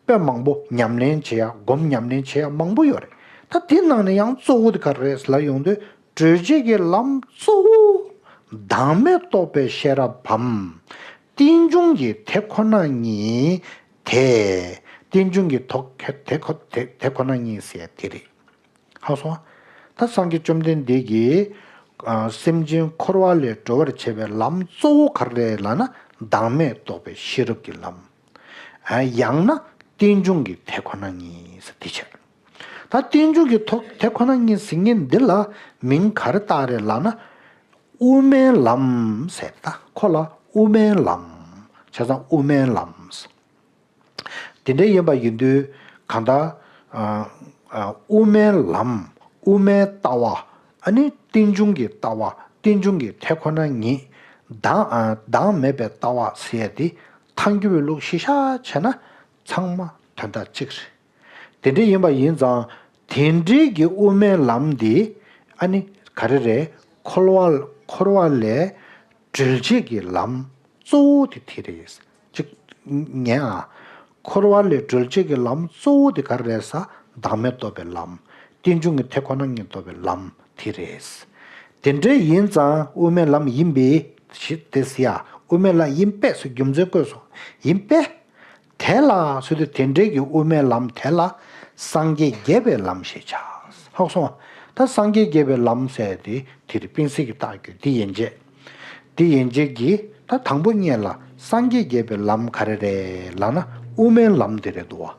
དཔེ་མང་པོ་ཉམས་ལེན་བྱེད་ཡ། སྒོམ་ཉམས་ལེན་བྱེད་ཡ་མང་པོ་ཡོད་རེད། ད་དེ་ནང་ནས་ཡང་གཙོ་བོ་དེ་ག་རེ་རེད་ལབ་ཡོང་དུས་གྲོལ་བྱེད་ཀྱི་ལམ་གཙོ་བོ་བདག་མེད་རྟོགས་པའི་ཤེས་རབ་བམ། རྟེན་འབྱུང་གི་དེ་ཁོ་ན་ཉིད་དེ། རྟེན་འབྱུང་གི་དོགས་དེ་ཁོ་དེ་དེ་ཁོ་ན་ཉིད་ཟེར་དེ་རེད། ཧ་སོང་། ད་སངས་རྒྱས་བཅོམ་ལྡན་འདས་ཀྱིས། ཨ། སེམས་ཅན་འཁོར་བ་ལས་སྒྲོལ་བར་བྱེད་པའི་ལམ་གཙོ་བོ་ག་རེ་རེད་ལབ་ན་བདག་མེད་རྟོགས་པའི་ཤེས་རབ་ཀྱི་ལམ། ཨ། ཡང་ན་རྟེན་འབྱུང་གི་དེ་ཁོ་ན་ཉིད་ཟེར་དེ་བྱས། ད་རྟེན་འབྱུང་གི་དོགས་དེ་ཁོ་ན་ཉིད་ཟེར་མཁན་འདི་ལ་མིང་ག་རེ་བཏགས་རེད་ལབ་ན། དབུ་མའི་ལམ་ཟེར། ད་ཁོ་ལ་དབུ་མའི་ལམ། བྱས་ཙང་དབུ་མའི་ལམ། དེ་འདྲ་ཡིན་པ་ཡིན་དུས་གང་ལྟར། ཨ། ཨ། དབུ་མའི་ལམ། དབུ་མའི་ལྟ་བ། ཨ་ནི་རྟེན་འབྱུང་གི་ལྟ་བ། རྟེན་འབྱུང་གི་དེ་ཁོ་ན་ཉིད། བདག་ཨ། བདག་མེད་པའི་ལྟ་བ་ཟེར་ཡ་དེ་ཐལ་འགྱུར་བའི་ལུགས་གཞི་བཞག་བྱས་ན་ཚང་མ་དོན་དག་གཅིག་རེད། དེ་འདྲ་ཡིན་པ་ཡིན་ཙང་དེ་འདྲའི་གི་དབུ་མའི་ལམ་འདི་ཨ་ནི་ག་རེ་རེད། འཁོར་བ་འཁོར་བ་ལས་གྲོལ་བྱེད་ཀྱི་ལམ་གཙོ་བོ་དེ་དེ་རེད། གཅིག་ཉན་ཨ། འཁོར་བ་ལས་གྲོལ་བྱེད་ཀྱི་ལམ་གཙོ་བོ་དེ་ག་རེ་རེད་ཟེར། བདག་མེད་རྟོགས་པའི་ལམ། རྟེན་འབྱུང་གི་དེ་ཁོ་ན་ཉིད་རྟོགས་པའི་ལམ་དེ་རེད། དེ་འདྲ་ཡིན་ཙང་དབུ་མའི་ལམ་ཡིན་པས་ཞེས་དེ་ཟེར་ཡ། དབུ་མའི་ལམ་ཡིན་པས་ཟེར་རྒྱུ་མཚན་བཀོད་སོང་། ཡིན་པས། དེ་ལ་ཟེར་དུས་དེ་འདྲའི་གི་དབུ་མའི་ལམ་དེ་ལ་སངས་རྒྱས་རྒྱས་པའི་ལམ་ཞེས་བྱ། ཧ་སོང་། ད་སངས་རྒྱས་རྒྱས་པའི་ལམ་ཟེར་དེ་དེ་རེད། དཔེ་མཚོན་གྱི་རྟགས་ཀྱི་དེ་ཡན་ཆད། དེ་ཡན་ཆད་ཀྱི་ད་དང་པོ་ཉིད་ལ་སངས་རྒྱས་རྒྱས་པའི་ལམ་ག་རེ་རེད་ལབ་ན་དབུ་མའི་ལམ་དེ་རེད་འདུག་བ།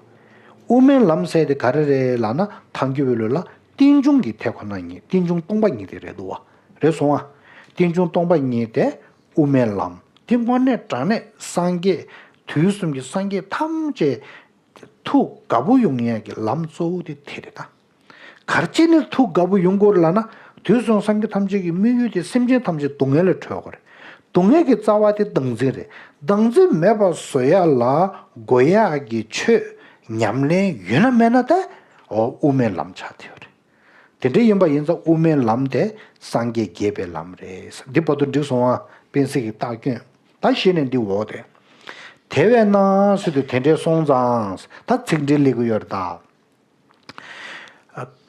དབུ་མའི་ལམ་ཟེར་དེ་ག་རེ་རེད་ལབ་ན་ཐལ་འགྱུར་བའི་ལུགས་ལ་རྟེན་འབྱུང་གི་དེ་ཁོ་ན་ཉིད། རྟེན་འབྱུང་སྟོང་པ་ཉིད་དེ་རེད་འདུག་བ། རེད་སོང་ཨ། རྟེན་འབྱུང་སྟོང་པ་ཉིད་དེ་དབུ་མའི་ལམ། དེ་དངོས་གནས་དྲང་གནས་སངས་རྒྱས་དུས་གསུམ་གྱི་སངས་རྒྱས་ཐམས་ཅད་ ཐུགས་དགའ་པོ་ཡོང་ཡས་ཀྱི་ལམ་གཙོ་བོ་དེ་དེ་རེད་ད། ག་རེ་བྱས་ནས་ཐུགས་དགའ་པོ་ཡོང་དགོས་རེད་ལབ་ན། དུས་གསུམ་སངས་རྒྱས་ཐམས་ཅད་ཀྱི་དམིགས་ཡུལ་དེ་སེམས་ཅན་ཐམས་ཅད་སྡུག་བསྔལ་ལས་གྲོལ་དགོས་རེད། སྡུག་བསྔལ་གྱི་རྩ་བ་དེ་བདག་འཛིན་རེད། བདག་འཛིན་མེད་པ་བཟོ་ཡ་ལ་དགོས་ཡ་གི་ཆོས་ཉམས་ལེན་ཡོད་ན་མེད་ན་ད། འོ་དབུ་མའི་ལམ་ཆགས་བསྡད་ཡོད་རེད། དེ་འདྲ་ཡིན་པ་ཡིན་ཙང་དབུ་མའི་ལམ་དེ་སངས་རྒྱས་དགྱེས་པའི་ལམ་རེད། འདི་བར་དུ་འགྲིག་སོང་ང་། སྤེན་སྲིད་ཀྱི་རྟགས་སྐྱོན། ད་གཞི་ནས་འདི་འོག་དེ། དེ་བས་ན་ཟེར་དུས་དེ་འདྲའི་སོང་ཙང་། ད་ཚིག་འགྲེལ་སླེབས་ཀྱི་ཡོད་རེད་ད།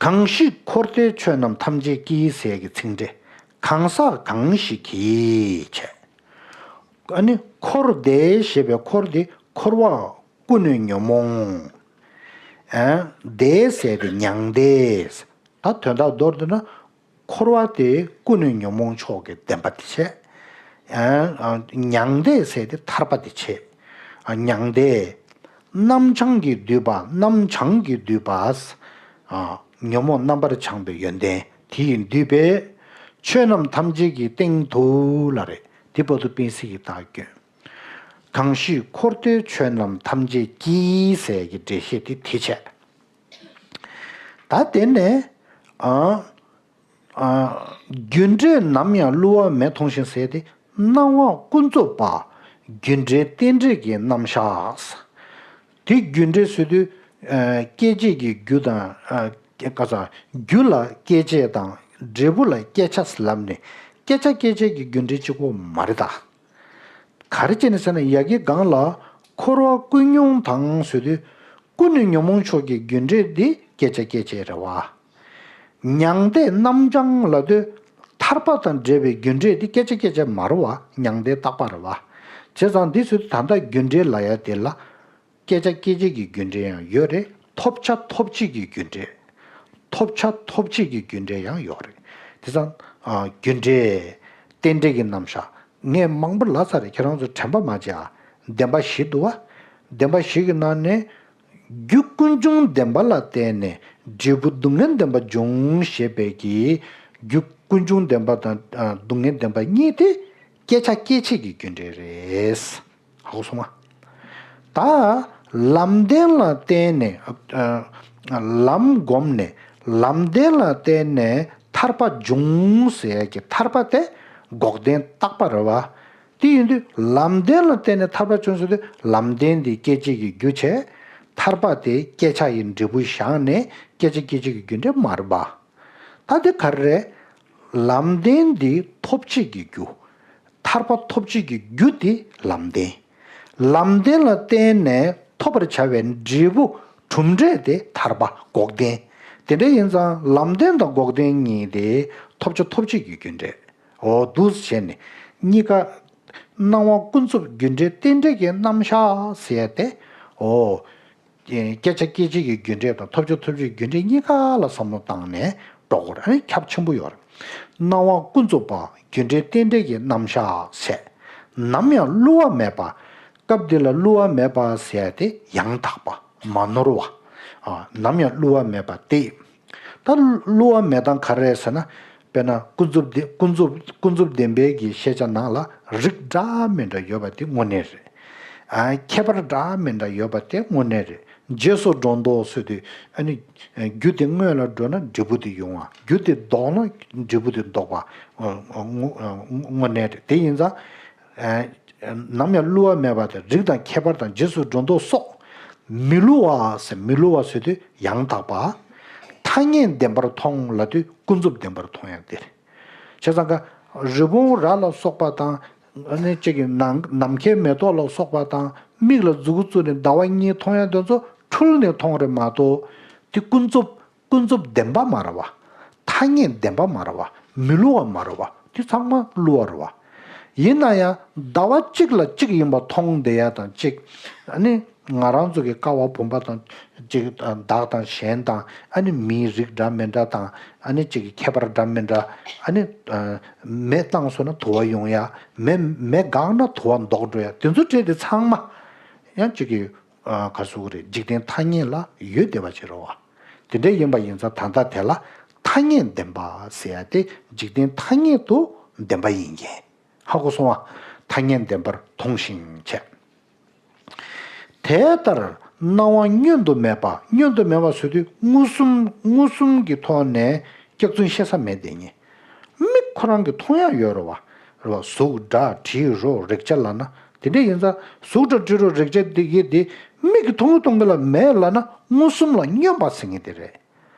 གང་ཞིག་འཁོར་འདས་ཆོས་རྣམས་ཐམས་ཅད་ཀྱི་ཟེར་གྱི་ཚིག་འགྲེལ། གང་ཟག་གང་ཞིག་གིས་བྱས། ཨ་ནི་འཁོར་འདས་ཞེས་པའི་འཁོར་འདི་འཁོར་བ་ཀུན་ནས་ཉོན་མོངས། ཨ། འདས་ཟེར་དེ་མྱང་འདས། ད་དོན་དག་མདོར་བསྡུ་ན། འཁོར་བ་དེ་ཀུན་ནས་ཉོན་མོངས་ཕྱོགས་ཀྱི་བདེན་པ་དེ་བྱས། ཨ། མྱང་འདས་ཟེར་དེ་ཐར་པ་དེ་བྱས། ཨ། མྱང་འདས། རྣམ་བྱང་གིས་བསྡུས་པ། རྣམ་བྱང་གིས་བསྡུས་པ། ཨ། ཉོན་མོངས་རྣམ་པར་བྱང་བའི་ཡོན་ཏན་དེ་ཡིས་བསྡུས་པའི་ཆོས་རྣམས་ཐམས་ཅད་ཀྱི་སྟེང་དུ་ལ་རེད། དེ་བར་དུ་སྤེན་སྲིད་ཀྱི་རྟགས་སྐྱོན། གང་ཞིག་འཁོར་འདས་ཆོས་རྣམས་ཐམས་ཅད་ཀྱི་ཟེར་གྱི་འགྲེལ་བཤད་དེ་དེ་བྱས། ད་དེ་ནས། ཨ། ཨ། རྒྱུ་འབྲས་ནམ་ཡང་བསླུ་བ་མེད་མཐོང་ཞིང་ཟེར་ཏེ། སྣང་བ་ཀུན་རྫོབ་པ་རྒྱུ་འབྲས་རྟེན་འབྲེལ་གྱི་རྣམ་གཞག། དེ་རྒྱུ་འབྲས་ཟེར་དུས། ཨ། སྐྱེད་བྱེད་ཀྱི་རྒྱུ་དང་། ཨ། ག་ས། རྒྱུ་ལ་སྐྱེད་བྱེད་དང་འབྲས་བུ་ལ་བསྐྱེད་བྱ་ལབ་ནས། བསྐྱེད་བྱ་སྐྱེད་བྱེད་ཀྱི་རྒྱུ་འབྲས་གཅིག་པོ་མ་རེད་ད། ག་རེ་བྱས་ནས་ཟེར་ན། ཡ་གི་སྒང་ལ་འཁོར་བ་ཀུན་ཉོན་དང་ཟེར་དུས། ཀུན་ནས་ཉོན་མོངས་ཕྱོགས་ཀྱི་རྒྱུ་འབྲས་འདི་བསྐྱེད་བྱ་སྐྱེད་བྱེད་རེད་བ། མྱང་འདས་རྣམ་བྱང་ལབ་དུས། ཐར་པ་དང་འབྲེལ་བའི་རྒྱུ་འབྲས་འདི་བསྐྱེད་བྱ་སྐྱེད་བྱེད་མ་རེད་བ། མྱང་འདས་རྟག་པ་རེད་བ། བྱས་ཙང་འདི་ཟེར་དུས་ད་ལྟ་རྒྱུ་འབྲས་ལབ་ཡ་དེ་ལ། བསྐྱེད་བྱ་སྐྱེད་བྱེད་ཀྱི་རྒྱུ་འབྲས་ཡང་ཡོད་རེད། ཐོབ་བྱ་ཐོབ་བྱེད་ཀྱི་རྒྱུ་འབྲས། ཐོབ་བྱ་ཐོབ་བྱེད་ཀྱི་རྒྱུ་འབྲས་ཡང་ཡོད་རེད། དེ་ཙང་། ཨ། རྒྱུ་འབྲས། རྟེན་འབྲེལ་གྱི་རྣམ་གཞག། ངས་མང་པོ་ལབ་ཚར་རེད། ཁྱེད་རང་ཚོ་དྲན་པ་མ་བརྗེད་ཨ། བདེན་པ་བཞི་འདུག་བ། བདེན་པ་བཞི་གི་ནང་ནས། རྒྱུ་ཀུན་འབྱུང་བདེན་པ་ལ་བརྟེན་ནས་འབྲས་བུ་སྡུག་བསྔལ་བདེན་པ་འབྱུང་ཞེས་པའི་གི། རྒྱུ་ཀུན་འབྱུང་བདེན་པ་དང་། ཨ། སྡུག་བསྔལ་བདེན་པ་གཉིས་དེ་བསྐྱེད་བྱ་སྐྱེད་བྱེད་ཀྱི་རྒྱུ་འབྲས་རེད། ཧ་གོ་སོང་ང་། ད་ལམ་བདེན་ལ་བརྟེན་ནས། ཨ། ལམ་བསྒོམས་ནས་ལམ་བདེན་ལ་བརྟེན་ནས་ཐར་པ་འབྱུང་ཟེར་ཡ་གི་ཐར་པ་དེ་འགོག་བདེན་རྟག་པ་རེད་བ། དེ་ཡིན་དུས་ལམ་བདེན་ལ་བརྟེན་ནས་ཐར་པ་བྱུང་ཟེར་དུས། ལམ་བདེན་དེ་སྐྱེད་བྱེད་ཀྱི་རྒྱུ་བྱས། ཐར་པ་དེ་བསྐྱེད་བྱ་ཡི་འབྲས་བུ་བཞག་ནས་བསྐྱེད་བྱ་སྐྱེད་བྱེད་ཀྱི་རྒྱུ་འབྲས་མ་རེད་པ། ད་དེ་ག་རེ་རེད། ལམ་བདེན་དེ་ཐོབ་བྱེད་ཀྱི་རྒྱུ། ཐར་པ་ཐོབ་བྱེད་ཀྱི་རྒྱུ་དེ་ལམ་བདེན། ལམ་བདེན་ལ་བརྟེན་ནས་ཐོབ་པར་བྱ་བའི་འབྲས་བུ་གྲུབ་འབྲས་དེ་ཐར་པ་འགོག་བདེན། དེ་འདྲ་ཡིན་ཙང་ལམ་བདེན་དང་འགོག་བདེན་གཉིས་དེ་ཐོབ་བྱ་ཐོབ་བྱེད་ཀྱི་རྒྱུ་འབྲས། འོ་འདུག་བྱས་ནས་གཉིས་ཀ། སྣང་བ་ཀུན་རྫོབ་རྒྱུ་འབྲས་རྟེན་འབྲེལ་གྱི་རྣམ་གཞག་ཟེར་ཏེ། འོ། བསྐྱེད་བྱ་སྐྱེད་བྱེད་ཀྱི་རྒྱུ་འབྲས་དང་ཐོབ་བྱ་ཐོབ་བྱེད་ཀྱི་རྒྱུ་འབྲས་གཉིས་ཀ་ལ་བསམ་བློ་བཏང་ནས་འགྲོ་དགོས་རེད། ཨ་ནི་ཁྱབ་ཆེན་པོ་ཡོད་རེད། སྣང་བ་ཀུན་རྫོབ་པ་རྒྱུ་འབྲས་རྟེན་འབྲེལ་གྱི་རྣམ་གཞག་ཟེར། ནམ་ཡང་བསླུ་བ་མེད་པ། སྐབས་འདི་ལ་བསླུ་བ་མེད་པ་ཟེར་ཏེ་ཡང་དག་པ། མ་ནོར་བ། ཨ། ནམ་ཡང་བསླུ་བ་མེད་པ་དེ། ད་བསླུ་བ་མེད་སྟངས་ག་རེ་རེད་ཟེར་ན། དཔེར་ན་ཀུན་རྫོབ་བདེ། ཀུན་རྫོབ། ཀུན་རྫོབ་བདེན་པའི་གི་ཤེས་བྱ་ནང་ལ་རིགས་འདྲ་མི་འདྲ་ཡོད་པ་དེ་དངོས་གནས་རེད། ཨ། ཁྱད་པར་འདྲ་མི་འདྲ་ཡོད་པ་དེ་དངོས་གནས་རེད། རྗེས་སུ་འགྲོ་ལྡོག་ཟེར་དུས། ཨ་ནི་རྒྱུ་དེ་དངོས་ལ་འགྲོ་ན་འབྲས་བུ་དེ་ཡོང་བ། རྒྱུ་དེ་ལྡོག་ན་འབྲས་བུ་དེ་ལྡོག་པ། ཨ། དངོས་གནས་རེད། དེ་ཡིན་ཙང་། ཨ། ནམ་ཡང་བསླུ་བ་མེད་པ་དང་། རིགས་དང་ཁྱད་པར་དང་། རྗེས་སུ་འགྲོ་ལྡོག་སོགས་མི་བསླུ་བ་ཟེར། མི་བསླུ་བ་ཟེར་དུས་ཡང་དག་པ། ཐ་སྙད་བདེན་པར་མཐོང་ལབ་དུས་ཀུན་རྫོབ་བདེན་པར་མཐོང་ཡང་དེ་རེད། བྱས་ཙང་ཀ་རི་བོང་རྭ་ལ་སོགས་པ་དང་། ཨ་ནི་གཅིག་གི་ནམ་ནམ་མཁའི་མེ་ཏོག་ལ་སོགས་པ་དང་། མིག་ལ་མཛུ་གུ་བཙུགས་ནས་ཟླ་བ་གཉིས་མཐོང་ཡང་དེ་ཚོ་འཁྲུལ་ནས་མཐོང་རེད་མ་གཏོགས། དེ་ཀུན་རྫོབ། ཀུན་རྫོབ་བདེན་པ་མ་རེད་བ། ཐ་སྙད་བདེན་པ་མ་རེད་བ། མི་བསླུ་བ་མ་རེད་བ། དེ་ཚང་མ་བསླུ་བ་རེད་བ། ཡིན་ན་ཡང་ཟླ་བ་གཅིག་ལ་གཅིག་ཡིན་པ་མཐོང་བསྡད་ཡ་དང་གཅིག། ཨ་ནི་ང་རང་ཚོ་གི་ཀ་བ་བུམ་པ་དང་གཅིག། བདག་དང་གཞན་དང་། ཨ་ནི་མིའི་རིགས་འདྲ་མི་འདྲ་དང་། ཨ་ནི་གཅིག་གི་ཁྱད་པར་འདྲ་མི་འདྲ། ཨ་ནི་མེ་བཏང་སོང་ན་དུ་བ་ཡོང་ཡ། མེ་མེ་འགག་ན་དུ་བ་ལྡོག་འགྲོ་ཡ། དེ་ཚོ་འདྲ་དེ་ཚང་མ་ཡང་གཅིག་གི། ཨ། ག་ཟེར་དགོས་རེད། འཇིག་རྟེན་ཐ་སྙད་ལ་ཡོད་བསྡད་པ་ཅིག་རེད་བ། དེ་འདྲ་ཡིན་པ་ཡིན་ཙང་ད་ལྟ་དེ་ལ་ཐ་སྙད་བདེན་པ་ཟེར་ཡ་དེ་འཇིག་རྟེན་ཐ་སྙད་དུ་བདེན་པ་ཡིན་གྱི། ཧ་གོ་སོང་ང་། ཐ་སྙད་བདེན་པར་མཐོང་ཞིང་བྱས། དེ་ལྟར་ སྣང་བ་བསྙོན་དུ་མེད་པ། བསྙོན་དུ་མེད་པ་ཟེར་དུས་མངོན་སུམ་མངོན་སུམ་གྱི་ཐོག་ནས་སྐྱག་རྫུན་བཤད་ས་མེད་དེ་ཉིད། མིག་ཁོ་རང་གིས་མཐོང་ཡག་ཡོད་རེད་བ། རེད་བ། གཟུགས་སྒྲ་དྲི་རོ་རེག་བྱ་ལབ་ན་དེ་འདྲ་ཡིན་ཙང་གཟུགས་སྒྲ་དྲི་རོ་རེག་བྱ་དེ་གི་དེ་མིག་གིས་མཐོང་གི་མཐོང་གི་ལ་མེད་ལབ་ན་མངོན་སུམ་ལ་བསྙོན་པ་ཟེར་མཁན་དེ་རེད།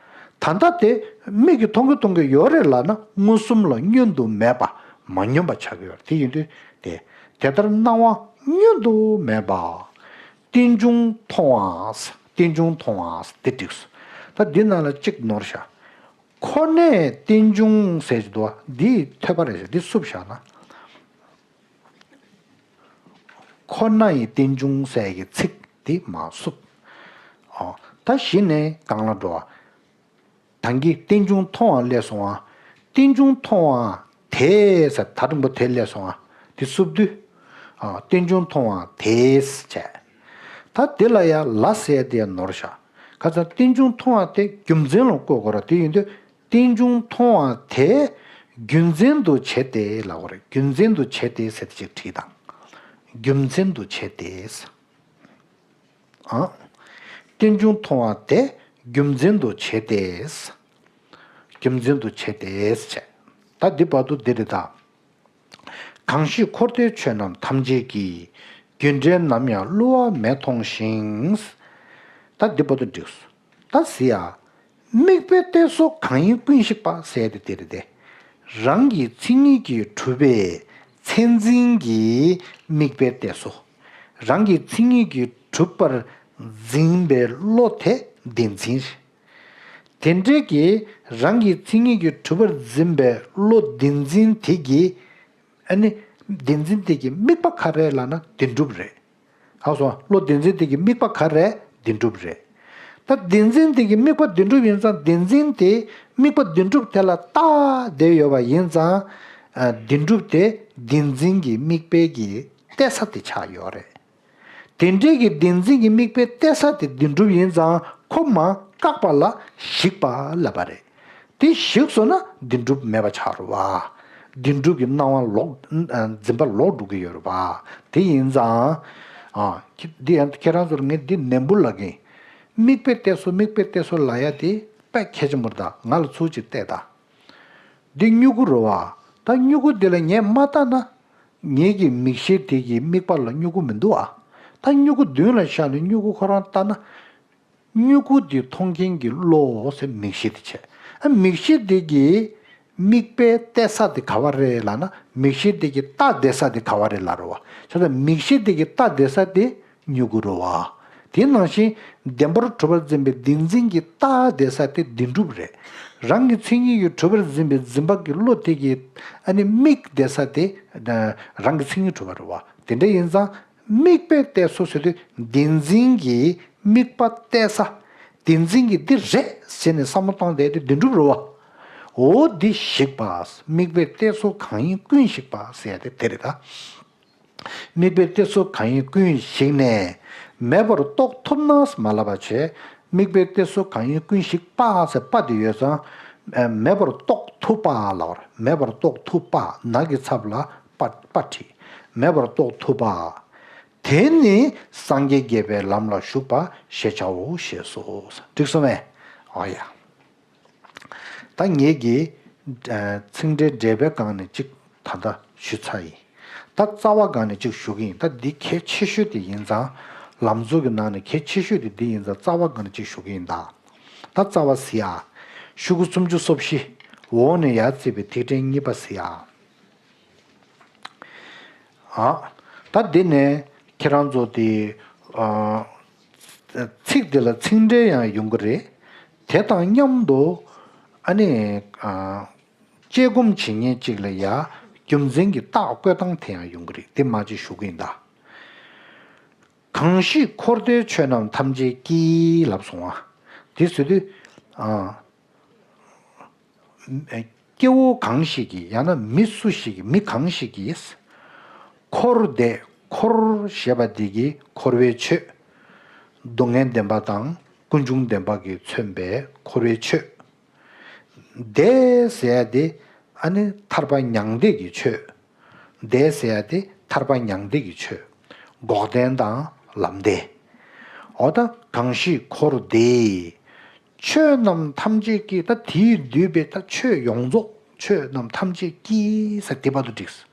ད་ལྟ་དེ་མིག་གིས་མཐོང་གི་མཐོང་གི་ཡོད་རེད་ལབ་ན་མངོན་སུམ་ལ་བསྙོན་དུ་མེད་པ་མ་བསྙོན་པ་ཆགས་ཀྱི་ཡོད་རེད། དེ་ཡིན་དུས་དེ་དེ་ལྟར་སྣང་བ་བསྙོན་དུ་མེད་པ། རྟེན་འབྱུང་མཐོང་བ། རྟེན་འབྱུང་མཐོང་བ་དེ་འགྲིགས་སོ། ད་འདི་ནང་ལ་གཅིག་ནོར་བཞག་ཁོ་ནའི་རྟེན་འབྱུང་ཟེར་གྱི་འདུག་བ། འདི་ཐོས་པ་རེད་ཟེར། འདི་བསུབ་བཞག་ན། ཁོ་ན་ཡི་རྟེན་འབྱུང་ཟེར་གྱི་ཚིག་འདི་མ་བསུབ། ཨོ། ད་གཞི་ནས་གང་ལ་འགྲོ་བ། ད་གིན་རྟེན་འབྱུང་མཐོང་བ་སླེབས་སོང་ང་། རྟེན་འབྱུང་མཐོང་བ་དེས་ཟེར། ད་རིང་པོ་དེ་སླེབས་སོང་ང་། དེ་བསུབ་དུས། ཨ། རྟེན་འབྱུང་མཐོང་བ་དེས་བྱས། ད་དེ་ལ་ཡ་ལ་ཟེར་དེ་ཡ་ནོར་བཞག་ག་ཚ་རྟེན་འབྱུང་མཐོང་བ་དེ་རྒྱུ་མཚན་ལ་བཀོད་དགོས་ར། དེ་ཡིན་དུས་རྟེན་འབྱུང་མཐོང་བ་དེ་རྒྱུ་མཚན་དུ་བྱས་ཏེ་ལབ་དགོས་རེད། རྒྱུ་མཚན་དུ་བྱས་ཏེ་ཟེར་དེ་ཅིག་བྲིས་དང་། རྒྱུ་མཚན་དུ་བྱས་ཏེ། ཨ། རྟེན་འབྱུང་མཐོང་བ་དེ་རྒྱུ་མཚན་དུ་བྱས་ཏེ། རྒྱུ་མཚན་དུ་བྱས་ཏེ་བྱས། ད་འདི་བར་དུ་འདི་རེད་ད། གང་ཞིག་འཁོར་འདས་ཆོས་རྣམས་ཐམས་ཅད་ཀྱི། རྒྱུ་འབྲས་ནམ་ཡང་བསླུ་བ་མེད་མཐོང་ཞིང་། ད་འདི་བར་དུ་འགྲིགས་སོ། ད་ཟེར་ཡ། དམིགས་པའི་གཏད་སོ་གང་ཡིན་ཀུན་ཞིག་པ་ཟེར་ཏེ་དེ་རེད་དེ། རང་གི་མཚན་ཉིད་ཀྱིས་གྲུབ་པའི་མཚན་འཛིན་གྱི་དམིགས་པའི་གཏད་སོ། རང་གི་མཚན་ཉིད་ཀྱིས་གྲུབ་པར་འཛིན་པའི་བློ་དེ་བདེན་འཛིན་རེད། དེ་འདྲའི་གི་རང་གི་མཚན་ཉིད་ཀྱིས་གྲུབ་པར་འཛིན་པའི་བློ་བདེན་འཛིན་དེ་གི། ཨ་ནི། བདེན་འཛིན་དེ་གི་དམིགས་པ་ག་རེ་ལབ་ན་བདེན་གྲུབ་རེད། ཧ་གོ་སོང་། བློ་བདེན་འཛིན་དེ་གི་དམིགས་པ་ག་རེ་བདེན་གྲུབ་རེད། ད་བདེན་འཛིན་དེ་གི་དམིགས་པ་བདེན་གྲུབ་ཡིན་ཙང་བདེན་འཛིན་དེ་དམིགས་པ་བདེན་གྲུབ་དེ་ལ་རྟག་བསྡད་ཡོད་པ་ཡིན་ཙང་། ཨ། བདེན་གྲུབ་དེ་བདེན་འཛིན་གྱི་དམིགས་པའི་གི་གཏད་ས་དེ་ཆགས་ཡོད་རེད། དེ་འདྲའི་གི་བདེན་འཛིན་གྱི་དམིགས་པའི་གཏད་ས་དེ་བདེན་གྲུབ་ཡིན་ཙང་ཁོ་མ་བཀག་པ་ལ་ཞིག་པ་ལབ་པ་རེད། དེ་ཞིག་སོང་ན་བདེན་གྲུབ་མེད་པ་ཆགས་རེད་བ། བདེན་གྲུབ་ཀྱི་སྣང་བ་ལོག་ཨ། འཛིན་པ་ལོག་འགྲོ་གི་ཡོད་རེད་བ། དེ་ཡིན་ཙང་། ཨ། ཁྱེད་འདི་ཡང་ཁྱེད་རང་ཚོར་ངས་འདི་ནན་པོ་ལབ་གིན། དམིགས་པའི་གཏད་སོ་དམིགས་པའི་གཏད་སོ་ལབ་ཡ་དེ་དཔེ་གལ་ཆེན་པོ་རེད་ད། ང་ལ་ཚུར་ཅིག་བལྟས་ད། འདི་སྨྱུ་གུ་རེད་བ། ད་སྨྱུ་གུ་འདི་ལ་ངས་མ་བལྟས་ན། ངེད་ཀྱི་མིག་ཤེལ་དེ་གི་དམིགས་པ་ལ་སྨྱུ་གུ་མི་འདུག་ཨ། ད་སྨྱུ་གུ་མདུན་ལ་བཞག་ནས་སྨྱུ་གུ་ཁོ་རང་ལྟ་ན། སྨྱུ་གུ་དེ་མཐོང་མཁན་གྱི་བློ་ཟེར་མིག་ཤེལ་དེ་བྱས། ཨ། མིག་ཤེལ་དེ་གི་དམིགས་པའི་གཏད་ས་དེ་ག་བ་རེད་ལབ་ན། མིག་ཤེལ་དེ་གི་རྟགས་བསྡད་ས་དེ་ག་བ་རེད་ལབ་རེད་བ། བྱས་ཙང་མིག་ཤེལ་དེ་གི་རྟགས་བསྡད་ས་དེ་སྨྱུ་གུ་རེད་བ། དེ་ནང་བཞིན་བདེན་པར་གྲུབ་པར་འཛིན་པའི་བདེན་འཛིན་གྱི་རྟགས་བསྡད་ས་དེ་བདེན་གྲུབ་རེད། རང་གི་མཚན་ཉིད་ཀྱིས་གྲུབ་པར་འཛིན་པའི་འཛིན་པ་གི་བློ་དེ་གི། ཨ་ནི། དམིགས་བསྡད་ས་དེ། ཨ། རང་གི་མཚན་ཉིད་གྲུབ་པ་རེད་བ། དེ་འདྲ་ཡིན་ཙང་དམིགས་པའི་གཏད་སོ་ཟེར་དུས་བདེན་འཛིན་གྱི་དམིགས་པ་གཏད་ས། བདེན་འཛིན་གྱི་འདི་རེད་ཟེར་ནས་བསམ་བློ་བཏང་བསྡད་དེ་བདེན་གྲུབ་རེད་བ། འོ་འདི་ཞིག་པ། དམིགས་པའི་གཏད་སོ་གང་ཡིན་ཀུན་ཞིག་པ་ཟེར་ཡ་དེ་དེ་རེད་ད། དམིགས་པའི་གཏད་སོ་གང་ཡིན་ཀུན་ཞིག་ནས། མེད་པར་རྟོགས་ཐུབ་ན་མ་ལབ་པ་བྱས། དམིགས་པའི་གཏད་སོ་གང་ཡིན་ཀུན་ཞིག་པ་ཟེར་པ་དེ་ཡོད་ཙང་། ཨ། མེད་པར་རྟོགས་ཐུབ་པ་ལབ་པ་རེད། མེད་པར་རྟོགས་ཐུབ་པ། ན་གི་ཚབ་ལ་པ་པ་བྲིས། མེད་པར་རྟོགས་ཐུབ་པ། དེ་ནི་སངས་རྒྱས་དགྱེས་པའི་ལམ་ལ་ཞུགས་པ་ཞེས་བྱའོ་ཞེས་སོ། འགྲིག་སོང་ངས། ཨོ་ཡ། ད་ངེད་ཀྱིས། ཨ། ཚིག་འགྲེལ་འགྲེལ་པའི་སྒང་ནས་གཅིག་ད་ལྟ་ཞུས་ཚར་ཡིན། ད་རྩ་བ་སྒང་ནས་གཅིག་ཞུ་གི་ཡིན། ད་འདི་གལ་ཆེ་ཤོས་དེ་ཡིན་ཙང་། ལམ་གཙོ་གི་ནང་ནས་གལ་ཆེ་ཤོས་དེ་འདི་ཡིན་ཙང་རྩ་བ་སྒང་ནས་གཅིག་ཞུ་གི་ཡིན་ད། ད་རྩ་བ་ཟེར་ཡ། ཤོག་གུ་སུམ་ཅུ་སོ་བཞི། འོག་ནས་ཡར་བརྩིས་པའི་ཐིག་ཕྲེང་གཉིས་པ་ཟེར་ཡ། ཨ། ད་འདི་ནས་ཁྱེད་རང་ཚོ་དེ། ཨ། ཚིག་དེ་ལ་ཚིག་འགྲེལ་ཡང་ཡོང་གི་རེད། དེ་དང་མཉམ་དུ། ཨ་ནི། ཨ། དཔྱད་སྒོམ་བྱེད་མཁན་གཅིག་ལ་ཡ་རྒྱུ་མཚན་གྱི་རྟགས་བཀོད་སྟངས་དེ་ཡང་ཡོང་གི་རེད། དེ་མ་གཅིག་ཞུ་གི་ཡིན་ད། གང་ཞིག་འཁོར་འདས་ཆོས་རྣམས་ཐམས་ཅད་ཀྱི་ལབ་སོང་བ། དེ་ཟེར་དུས། ཨ། སྐྱེ་བོ་གང་ཞིག་གིས། ཡང་ན་མི་སུ་ཞིག་གིས། མི་གང་ཞིག་གིས། འཁོར་འདས། འཁོར་ཞེས་པ་འདི་གིས་འཁོར་བའི་ཆོས། སྡུག་བསྔལ་བདེན་པ་དང་ཀུན་འབྱུང་བདེན་པ་གིས་མཚོན་པའི་འཁོར་བའི་ཆོས། འདས་ཟེར་ཡ་དེ་ཨ་ནི་ཐར་པ་མྱང་འདས་ཀྱི་ཆོས། འདས་ཟེར་ཡ་དེ་ཐར་པ་མྱང་འདས་ཀྱི་ཆོས། འགོག་བདེན་དང་ལམ་བདེན། འོ་ད་གང་ཞིག་འཁོར་འདས་ཆོས་རྣམས་ཐམས་ཅད་ཀྱི། ད་དེས་བསྡུས་པའི་ད་ཆོས་ཡོངས་རྫོགས། ཆོས་རྣམས་ཐམས་ཅད་ཀྱི་ཟེར་དེ་བར་དུ་འགྲིགས།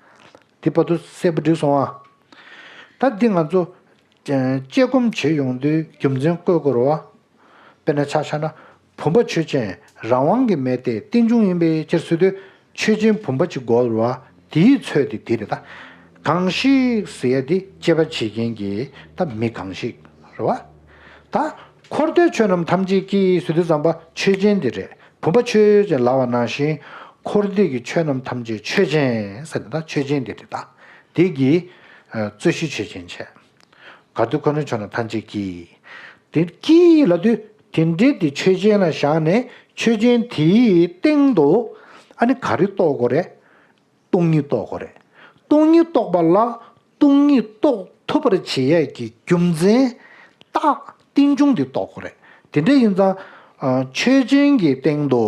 དེ་བར་དུ་གསལ་པོ་འགྲིགས་སོང་ཨ། ད་འདི་ང་ཚོ་དཔྱད་སྒོམ་བྱེད་ཡོང་དུས་རྒྱུ་མཚན་བཀོད་དགོས་རེད་བ། དཔེར་ན་ཆ་བཞག་ན། བུམ་པ་ཆོས་ཅན། རང་དབང་གིས་མེད་དེ་རྟེན་འབྱུང་ཡིན་པའི་ཕྱིར་ཟེར་དུས། ཆོས་ཅན་བུམ་པ་གཅིག་དགོས་རེད་བ། དེའི་ཚོད་དེ་འདི་རེད་ད། གང་ཞིག་ཟེར་ཡ་དེ་དཔྱད་པ་བྱེད་མཁན་གྱི་ད་མི་གང་ཞིག་རེད་བ། ད་འཁོར་འདས་ཆོས་རྣམས་ཐམས་ཅད་ཀྱི་ཟེར་དུས་ཙམ་པ་ཆོས་ཅན་དེ་རེད། བུམ་པ་ཆོས་ཅན་ལབ་པ་ནང་བཞིན། འཁོར་འདས་ཀྱི་ཆོས་རྣམས་ཐམས་ཅད་ཆོས་ཅན་ཟེར་ནས་ད་ཆོས་ཅན་དེ་རེད་ད། དེ་གི་ཨ་རྩོད་གཞི་ཆོས་ཅན་བྱས། ག་དུས་འཁོར་འདས་ཆོས་རྣམས་ཐམས་ཅད་ཀྱི། དེ་ཀྱི་ལབ་དུས་དེ་འདྲའི་དེ་ཆོས་ཅན་ལ་བཞག་ནས་ཆོས་ཅན་དེའི་སྟེང་དུ་ཨ་ནི་ག་རེ་རྟོགས་དགོས་རེད། སྟོང་ཉིད་རྟོགས་དགོས་རེད། སྟོང་ཉིད་རྟོགས་པ་ལ་སྟོང་ཉིད་རྟོགས་ཐུབ་པར་བྱེད་ཡས་ཀྱི་རྒྱུ་མཚན་རྟགས་རྟེན་འབྱུང་དེ་རྟོགས་དགོས་རེད། དེ་འདྲ་ཡིན་ཙང་ཨ་ཆོས་ཅན་གྱི་སྟེང་དུ་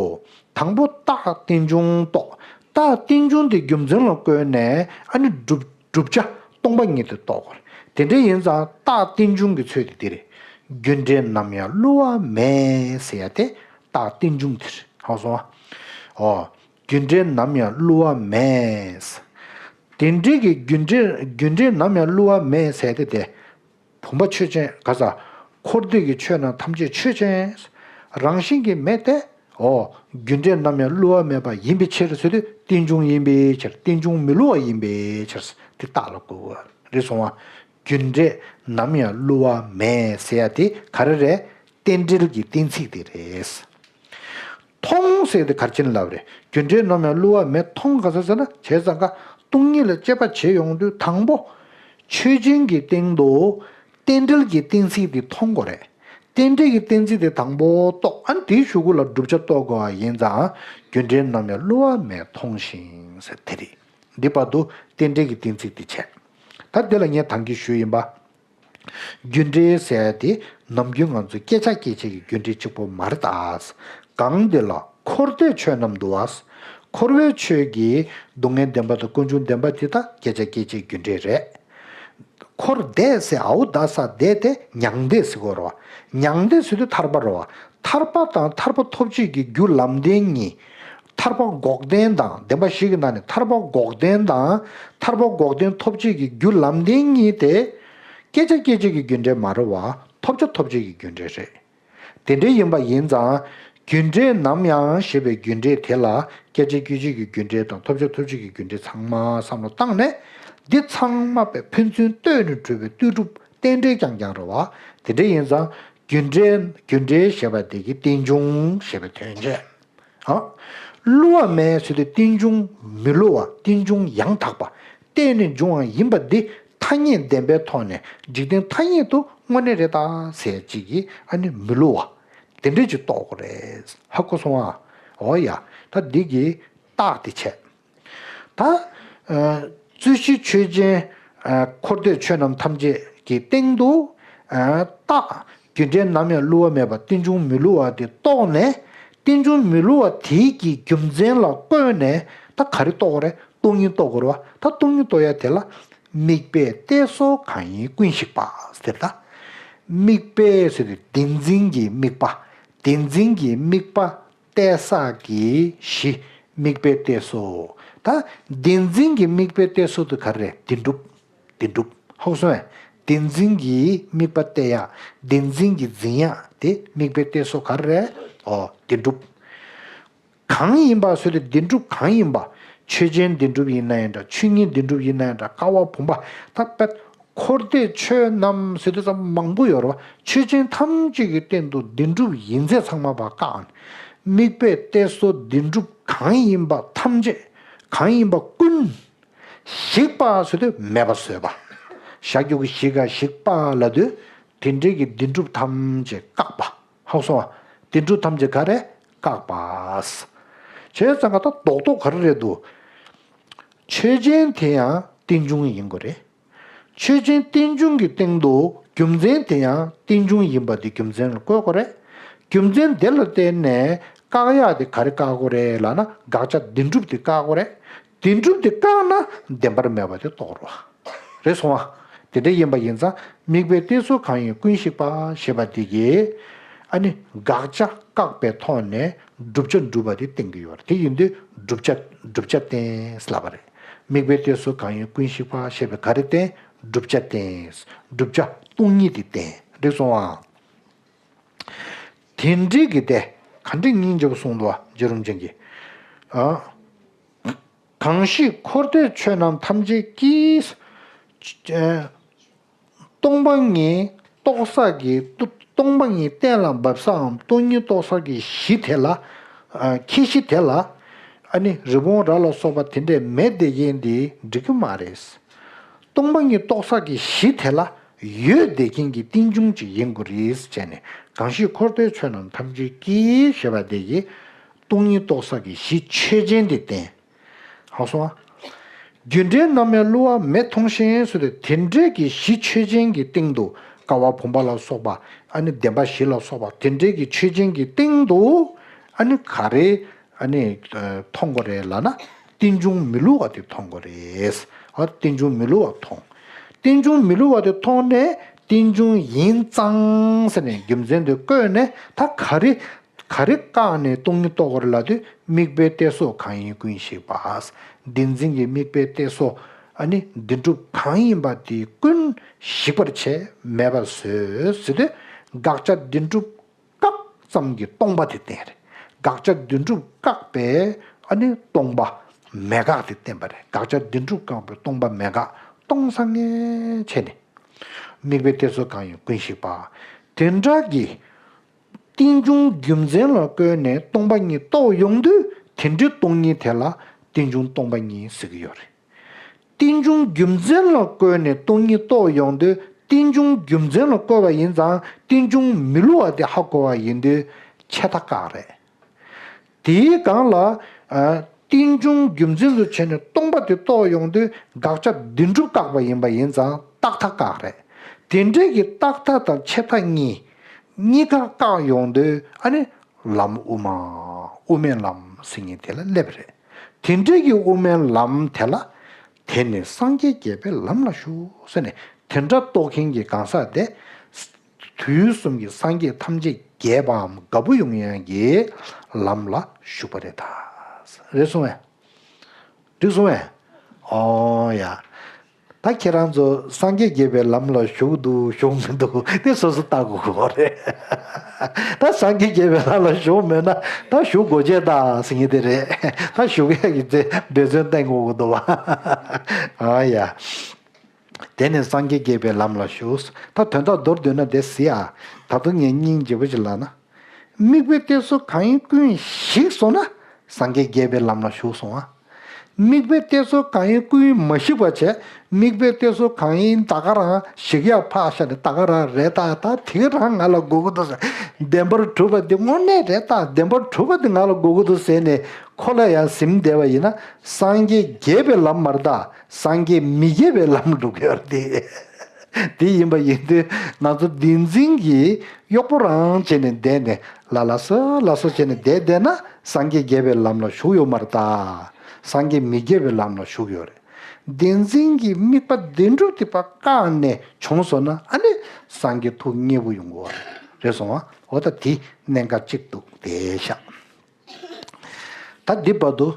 དང་པོ་རྟགས་རྟེན་འབྱུང་རྟོགས། རྟགས་རྟེན་འབྱུང་དེ་རྒྱུ་མཚན་ལ་བཀོད་ནས་ཨ་ནི་བསྒྲུབ་བསྒྲུབ་བྱ་སྟོང་པ་ཉིད་དུ་རྟོགས་དགོས་རེད། དེ་འདྲ་ཡིན་ཙང་རྟགས་རྟེན་འབྱུང་གི་ཚོད་དེ་འདི་རེད། རྒྱུ་འབྲས་ནམ་ཡང་བསླུ་བ་མེད་ཟེར་ཡ་དེ་རྟགས་རྟེན་འབྱུང་དེ་རེད། ཧ་གོ་སོང་ཨ། ཨོ། རྒྱུ་འབྲས་ནམ་ཡང་བསླུ་བ་མེད། དེ་འདྲའི་གི་རྒྱུ་འབྲས་རྒྱུ་འབྲས་ནམ་ཡང་བསླུ་བ་མེད་ཟེར་དེ་དེ། བུམ་པ་ཆོས་ཅན་ག་ས། འཁོར་འདས་ཀྱི་ཆོས་རྣམས་ཐམས་ཅད་ཆོས་ཅན། རང་བཞིན་གྱིས་མེད་དེ། ཨོ། རྒྱུ་འབྲས་ནམ་ཡང་བསླུ་བ་མེད་པ་ཡིན་པའི་ཕྱིར་ཟེར་དུས་རྟེན་འབྱུང་ཡིན་པའི་ཕྱིར། རྟེན་འབྱུང་མི་བསླུ་བ་ཡིན་པའི་ཕྱིར་དེ་རྟགས་ལ་གོ་དགོས་རེད་སོང་བ། རྒྱུ་འབྲས་ནམ་ཡང་བསླུ་བ་མེད་ཟེར་ཡ་དེ་ག་རེ་རེད། རྟེན་འབྲེལ་གྱི་གཏན་ཚིགས་དེ་རེད། མཐོང་ཟེར་དེ་ག་རེ་བྱས་ནས་ལབ་རེད། རྒྱུ་འབྲས་ནམ་ཡང་བསླུ་བ་མེད། མཐོང་ག་ས་ཟེར་ན་བྱས་ཙང་ཀ་སྟོང་ཉིད་ལ་དཔྱད་པ་བྱེད་ཡོང་དུས་དང་པོ་ཆོས་ཅན་གྱི་སྟེང་དུ་རྟེན་འབྲེལ་གྱི་གཏན་ཚིགས་དེ་མཐོང་དགོས་རེད། རྟེན་འབྲེལ་གྱི་གཏན་ཚིགས་དེ་དང་པོ་རྟོགས། ཨ་ནི་དེའི་གཞུག་གུ་ལ་བསྒྲུབ་བྱ་རྟོགས་དགོས་པ་ཡིན་ཙང་རྒྱུ་འབྲས་ནམ་ཡང་བསླུ་བ་མེད་མཐོང་ཞིང་ཟེར་དེ་རེད། འདི་བར་དུ་རྟེན་འབྲེལ་གྱི་གཏན་ཚིགས་དེ་བྱས། ད་འདི་ལ་ངས་ད་གིན་ཞུས་ཡིན་པ། རྒྱུ་འབྲས་ཟེར་ཡ་དེ་ནམ་རྒྱུན་ང་ཚོས་བསྐྱེད་བྱ་སྐྱེད་བྱེད་ཀྱི་རྒྱུ་འབྲས་གཅིག་པོ་མ་རེད་ད། གང་འདི་ལ་འཁོར་འདས་ཆོས་རྣམས་འདུ་བ། འཁོར་བའི་ཆོས་ཀྱི་སྡུག་བསྔལ་བདེན་པ་དང་ཀུན་འབྱུང་བདེན་པ་དེ་དག་བསྐྱེད་བྱ་སྐྱེད་བྱེད་རྒྱུ་འབྲས་རེད། འཁོར་འདས་ཟེར་འ་འོ་ད་ས་འདས་དེ་མྱང་འདས་ཟེར་གོ་རེད་བ། མྱང་འདས་ཟེར་དུས་ཐར་པ་རེད་བ། ཐར་པ་དང་ཐར་པ་ཐོབ་བྱེད་ཀྱི་རྒྱུ་ལམ་བདེན་གཉིས། ཐར་པ་འགོག་བདེན་དང་། བདེན་པ་བཞི་གི་ནང་ནས་ཐར་པ་འགོག་བདེན་དང་། ཐར་པ་འགོག་བདེན་ཐོབ་བྱེད་ཀྱི་རྒྱུ་ལམ་བདེན་གཉིས་དེ། བསྐྱེད་བྱ་སྐྱེད་བྱེད་ཀྱི་རྒྱུ་འབྲས་མ་རེད་བ། ཐོབ་བྱ་ཐོབ་བྱེད་ཀྱི་རྒྱུ་འབྲས་རེད། དེ་འདྲ་ཡིན་པ་ཡིན་ཙང་། རྒྱུ་འབྲས་ནམ་ཡང་ཞེས་པའི་རྒྱུ་འབྲས་དེ་ལ་བསྐྱེད་བྱ་སྐྱེད་བྱེད་ཀྱི་རྒྱུ་འབྲས་དང་ཐོབ་བྱ་ཐོབ་བྱེད་ཀྱི་རྒྱུ་འབྲས་ཚང་མ་བསམ་བློ་བཏང་ནས། འདི་ཚང་མ་པའི་ཕན་ཚུན་ལྟོས་ནས་གྲུབ་པའི་ལྟོས་གྲུབ་རྟེན་འབྲེལ་རྐྱང་རྐྱང་རེད་བ། དེ་འདྲ་ཡིན་ཙང་རྒྱུ་འབྲས་རྒྱུ་འབྲས་ཞེས་པ་དེ་གི་རྟེན་འབྱུང་ཞེས་པའི་དོན་བྱས། ཨ། བསླུ་བ་མེད་ཟེར་དུས་རྟེན་འབྱུང་མི་བསླུ་བ། རྟེན་འབྱུང་ཡང་དག་པ། གཏན་ནས་འབྱུང་བ་ཡིན་པ་འདི་ཐ་སྙད་བདེན་པའི་ཐོག་ནས་འཇིག་རྟེན་ཐ་སྙད་དུ་དངོས་གནས་རེད་ད་ཟེར་ཅིག་གིས་ཨ་ནི་མི་བསླུ་བ། དེ་འདྲས་ཅིག་རྟོགས་དགོས་རེད། ཧ་གོ་སོང་ཨ། འོ་ཡ། ད་འདི་གི་རྟགས་དེ་བྱས། ད། ཨ། རྩོད་གཞི་ཆོས་ཅན། ཨ། འཁོར་འདས་ཆོས་རྣམས་ཐམས་ཅད་ཀྱི་སྟེང་དུ། ཨ། རྟགས་རྒྱུ་འབྲས་ནམ་ཡང་བསླུ་བ་མེད་པ་རྟེན་འབྱུང་མི་བསླུ་བ་དེ་རྟོགས་ནས། རྟེན་འབྱུང་མི་བསླུ་བ་དེའི་གི་རྒྱུ་མཚན་ལ་བཀོད་ནས་ད་ག་རེ་རྟོགས་དགོས་རེད། སྟོང་ཉིད་རྟོགས་དགོས་རེད་བ། ད་སྟོང་ཉིད་རྟོགས་ཡ་དེ་ལ་དམིགས་པས་གཏད་སོ་གང་ཡིན་ཀུན་ཞིག་པ་ཟེར་ད། དམིགས་པས་ཟེར་དུས་བདེན་འཛིན་གྱི་དམིགས་པ། བདེན་འཛིན་གྱི་དམིགས་པ། གཏད་ས་གི་གཞི། དམིགས་པས་གཏད་སོ། ད་བདེན་འཛིན་གྱི་དམིགས་པས་གཏད་སོ་དེ་ག་རེ་རེད། བདེན་གྲུབ། བདེན་གྲུབ། ཧ་གོ་སོང་ངས། བདེན་འཛིན་གྱི་དམིགས་པ་གཏད་ཡ། བདེན་འཛིན་གྱི་འཛིན་ཡ་དེ་དམིགས་པས་གཏད་སོ་ག་རེ་རེད། ཨོ། བདེན་གྲུབ། གང་ཡིན་པ་ཟེར་དུས་བདེན་གྲུབ་གང་ཡིན་པ། ཆོས་ཅན་བདེན་གྲུབ་ཡིན་ན་ཡང་འདྲ། ཆོས་ཉིད་བདེན་གྲུབ་ཡིན་ན་ཡང་འདྲ། ཀ་བ་བུམ་པ། ད་དཔེ། འཁོར་འདས་ཆོས་རྣམས་ཟེར་དུས་ཙམ་མང་པོ་ཡོད་རེད་བ། ཆོས་ཅན་ཐམས་ཅད་ཀྱི་སྟེང་དུ་བདེན་གྲུབ་ཡིན་ཚད་ཚང་མ་བ་བཀག་ནས། དམིགས་པས་གཏད་སོ་བདེན་གྲུབ་གང་ཡིན་པ་ཐམས་ཅད། གང་ཡིན་པ་ཀུན། ཞིག་པ་ཟེར་དུས་མེད་པ་བཟོས་པ། བཞག་རྒྱུ་གི་ཞིག་ག་ཞིག་པ་ལབ་དུས། དེ་འདྲའི་གི་བདེན་གྲུབ་ཐམས་ཅད་བཀག་པ། ཧ་གོ་སོང་ང་། བདེན་གྲུབ་ཐམས་ཅད་ག་རེ་བཀག་པ། བྱས་ཙང་ཀ་ད་རྡོག་རྡོག་ག་རེ་རེད་འདུག་ཆོས་ཅན་དེ་ཡང་རྟེན་འབྱུང་ཡིན་དགོས་རེད། ཆོས་ཅན་རྟེན་འབྱུང་གི་སྟེང་དུ་རྒྱུ་མཚན་དེ་ཡང་རྟེན་འབྱུང་ཡིན་པ་དེ་རྒྱུ་མཚན་ལ་བཀོད་དགོས་རེད། རྒྱུ་མཚན་དེ་ལ་བརྟེན་ནས་བཀག་ཡག་དེ་ག་རེ་བཀག་དགོས་རེད་ལབ་ན། དགག་བྱ་བདེན་གྲུབ་དེ་བཀག་དགོས་རེད། བདེན་གྲུབ་དེ་བཀག་ན་བདེན་པར་མེད་པ་དེ་རྟོགས་རེད་བ། རེད་སོང་ང་། དེ་འདྲ་ཡིན་པ་ཡིན་ཙང་དམིགས་པའི་གཏད་སོ་གང་ཡིན་ཀུན་ཞིག་པ་ཞེས་པ་འདི་གིས་ཨ་ནི་དགག་བྱ་བཀག་པའི་ཐོག་ནས་བསྒྲུབ་བྱ་སྒྲུབ་པ་དེ་བསྟན་གྱི་ཡོད་རེད། དེ་ཡིན་དུས་བསྒྲུབ་བྱ་བསྒྲུབ་བྱ་བསྟན་ལབ་པ་རེད། དམིགས་པའི་གཏད་སོ་གང་ཡིན་ཀུན་ཞིག་པ་ཞེས་པའི་ག་རེ་བསྟན། བསྒྲུབ་བྱ་བསྟན། བསྒྲུབ་བྱ་སྟོང་ཉིད་དེ་བསྟན། འགྲིག་སོང་ཨ། དེ་འདྲའི་གི་དེ་ག་འདྲའི་སྙིང་རྗེ་པོ་གསུངས་འདུག་བ། རྗེ་རིན་ཆེན་གྱིས། ཨ། གང་ཞིག་འཁོར་འདས་ཆོས་རྣམས་ཐམས་ཅད་ཀྱིས། ཨ། སྟོང་པ་ཉིད་རྟོགས་ས་ཀྱི། སྟོང་པ་ཉིད་གཏན་ལ་འབེབས་སའམ་སྟོང་ཉིད་རྟོགས་ས་ཀྱི་གཞི་དེ་ལ། ཨ། ཁྱད་གཞི་དེ་ལ། ཨ་ནི་རི་བོང་རྭ་ལ་སོགས་པ་དེ་འདྲས་མེད་བསྡད་མཁན་དེ་འགྲིག་གི་མ་རེད། སྟོང་པ་ཉིད་རྟོགས་ས་ཀྱི་གཞི་དེ་ལ་ཡོད་བསྡད་མཁན་གྱི་རྟེན་འབྱུང་ཅིག་ཡིན་དགོས་རེད་བྱས་ནས། གང་ཞིག་འཁོར་འདས་ཆོས་རྣམས་ཐམས་ཅད་ཀྱིས་ཞེས་པ་དེ་གིས་སྟོང་ཉིད་རྟོགས་ས་ཀྱི་གཞི་ཆོས་ཅན་དེ་བསྟན། ཧ་གོ་སོང་ཨ། རྒྱུ་འབྲས་རྣམ་སྨིན་བསླུ་བ་མེད་མཐོང་ཞིང་ཟེར་དུས་དེ་འདྲའི་གི་གཞི་ཆོས་ཅན་གྱི་སྟེང་དུ་ཀ་བ་བུམ་པ་ལ་སོགས་པ། ཨ་ནི་བདེན་པ་བཞི་ལ་སོགས་པ་དེ་འདྲའི་གི་ཆོས་ཅན་གྱི་སྟེང་དུ། ཨ་ནི་ག་རེ། ཨ་ནི་མཐོང་དགོས་རེད་ལབ་ན། རྟེན་འབྱུང་མི་བསླུ་བ་དེ་མཐོང་དགོས་རེད། ཨ། རྟེན་འབྱུང་མི་བསླུ་བ་མཐོང་། རྟེན་འབྱུང་མི་བསླུ་བ་དེ་མཐོང་ནས་རྟེན་འབྱུང་ཡིན་ཙང་ཟེར་ནས་རྒྱུ་མཚན་དེ་བཀོད་ནས། ད་ག་རེ། ག་རེ་བཀག་ནས་སྟོང་ཉིད་རྟོགས་དགོས་རེད་ལབ་དུས། དམིགས་པའི་གཏད་སོ་གང་ཡིན་ཀུན་ཞིག་པ། བདེན་འཛིན་གྱི་དམིགས་པའི་གཏད་སོ། ཨ་ནི་བདེན་གྲུབ་གང་ཡིན་པ་དེ་ཀུན་ཞིག་པར་བྱས་མེད་པར་བཟོས་ཟེར་དུས། དགག་བྱ་བདེན་གྲུབ་བཀག་ཙམ་གྱི་སྟོང་པ་དེ་བསྟན་རེད། དགག་བྱ་བདེན་གྲུབ་བཀག་པའི་ཨ་ནི་སྟོང་པ་མེད་དགག་དེ་བསྟན་པ་རེད། དགག་བྱ་བདེན་གྲུབ་བཀག་པའི་སྟོང་པ་མེད་དགག་སྟོང་སང་ངེ་བྱས་ནས། དམིགས་པའི་གཏད་སོ་གང་ཡིན་ཀུན་ཞིག་པ། དེ་འདྲ་གི་རྟེན་འབྱུང་རྒྱུ་མཚན་ལ་བཀོད་ནས་སྟོང་པ་ཉིད་རྟོགས་ཡོང་དུས། དེ་འདྲའི་སྟོང་ཉིད་དེ་ལ་རྟེན་འབྱུང་སྟོང་པ་ཉིད་ཟེར་གྱི་ཡོད་རེད། རྟེན་འབྱུང་རྒྱུ་མཚན་ལ་བཀོད་ནས་སྟོང་ཉིད་རྟོགས་ཡོང་དུས། རྟེན་འབྱུང་རྒྱུ་མཚན་ལ་བཀོད་པ་ཡིན་ཙང་རྟེན་འབྱུང་མི་བསླུ་བ་དེ་ཧ་གོ་བ་ཡིན་དུས་ཆད་མཐའ་བཀག་རེད། དེའི་སྒང་ལ། ཨ། རྟེན་འབྱུང་རྒྱུ་མཚན་དུ་བྱས་ནས་སྟོང་པ་དེ་རྟོགས་ཡོང་དུས། དགག་བྱ་བདེན་གྲུབ་བཀག་པ་ཡིན་པ་ཡིན་ཙང་རྟག་མཐའ་བཀག་རེད། དེ་འདྲའི་གི་རྟག་མཐའ་དང་ཆད་མཐའ་གཉིས། གཉིས་ཀ་བཀག་ཡོང་དུས། ཨ་ནི་ལམ་དབུ་མ། དབུ་མའི་ལམ་ཟེར་མཁན་དེ་ལ་སླེབས་རེད། དེ་འདྲའི་གི་དབུ་མའི་ལམ་དེ་ལ། དེ་ནི་སངས་རྒྱས་རྒྱས་པའི་ལམ་ལ་ཞུགས་ཟེར་ནས། དེ་འདྲ་རྟོགས་མཁན་གྱི་གང་ཟག་དེ། དུས་གསུམ་གྱི་སངས་རྒྱས་ཐམས་ཅད་རྒྱས་པའམ་དགའ་པོ་ཡོང་ཡག་གི་ལམ་ལ་ཞུགས་པ་རེད་ད། རེད་སོང་ངས། འགྲིག་སོང་ངས། ཨོ་ཡ། ད་ཁྱེད་རང་ཚོ་སངས་རྒྱས་རྒྱས་པའི་ལམ་ལ་ཞུགས་འདུག་ཞུགས་མི་འདུག་དེ་སོ་སོ་ལྟ་དགོས་ཀྱི་རེད། ད་སངས་རྒྱས་རྒྱས་པའི་ལམ་ལ་ཞུགས་མེད་ན་ད་ཞུགས་དགོས་ཆེད་ད་ཟེར་མཁན་དེ་རེད། ད་ཞུགས་ཡག་གི་རྩེ་འབད་བརྩོན་བསྟེན་དགོས་ཀྱི་འདུག་བ། ཨོ་ཡ། དེ་ནས་སངས་རྒྱས་རྒྱས་པའི་ལམ་ལ་ཞུགས། ད་དོན་དག་མདོར་བསྡུས་ན་དེ་ཟེར་ཨ། ད་དུང་ངས་སྙིང་རྗེ་པོ་ཞིག་ལབ་ན། དམིགས་པའི་གཏད་སོ་གང་ཡིན་ཀུན་ཞིག་སོང་ན། སངས་རྒྱས་རྒྱས་པའི་ལམ་ལ་ཞུགས་སོང་ཨ། དམིགས་པའི་གཏད་སོ་གང་ཡིན་ཀུན་མ་ཞིག་པ་བྱས། དམིགས་པའི་གཏད་སོ་གང་ཡིན་ད་ག་རང་ཞིག་ཡག་ཕག་ཤ་ནས་ད་ག་རང་རེད། ད་ད་དེ་རང་ང་ལ་དགོས་ཀྱི་འདུག་ཟེར། བདེན་པར་གྲུབ་པ་འདི་དངོས་གནས་རེད། ད་བདེན་པར་གྲུབ་པ་འདི་ང་ལ་དགོས་ཀྱི་འདུག་ཟེར་ནས་ཁོ་ལ་ཡང་ཟིན་བསྡད་པ་ཡིན་ན། སངས་རྒྱས་རྒྱས་པའི་ལམ་མ་རེད་ད། སངས་རྒྱས་མི་རྒྱས་པའི་ལམ་འགྲོ་གི་ཡོད་རེད་དེ། དེ་ཡིན་པ་ཡིན་དུས་ང་ཚོ་བདེན་འཛིན་གྱིས་གཡོག་པོ་རང་བྱས་ནས་བསྡད་ནས་ལ་ལ་སོ་ལ་སོ་བྱས་ནས་བསྡད་བསྡད་ན་སངས་རྒྱས་རྒྱས་པའི་ལམ་ལ་ཞུགས་ཡོད་མ་རེད་ད། སངས་རྒྱས་མི་རྒྱས་པའི་ལམ་ལ་ཞུགས་ཡོད་རེད། བདེན་འཛིན་གྱི་དམིགས་པ་བདེན་གྲུབ་དེ་ཕར་བཀག་ནས་བྱུང་སོང་ན། ཨ་ནི་སངས་རྒྱས་ཐུགས་མཉེས་པོ་ཡོང་གི་རེད། རེད་སོང་ཨ། འོ་ད་དེ་གནད་འགག་གཅིག་འདུག་དེ་ཤག་ད་འདི་བར་དུ་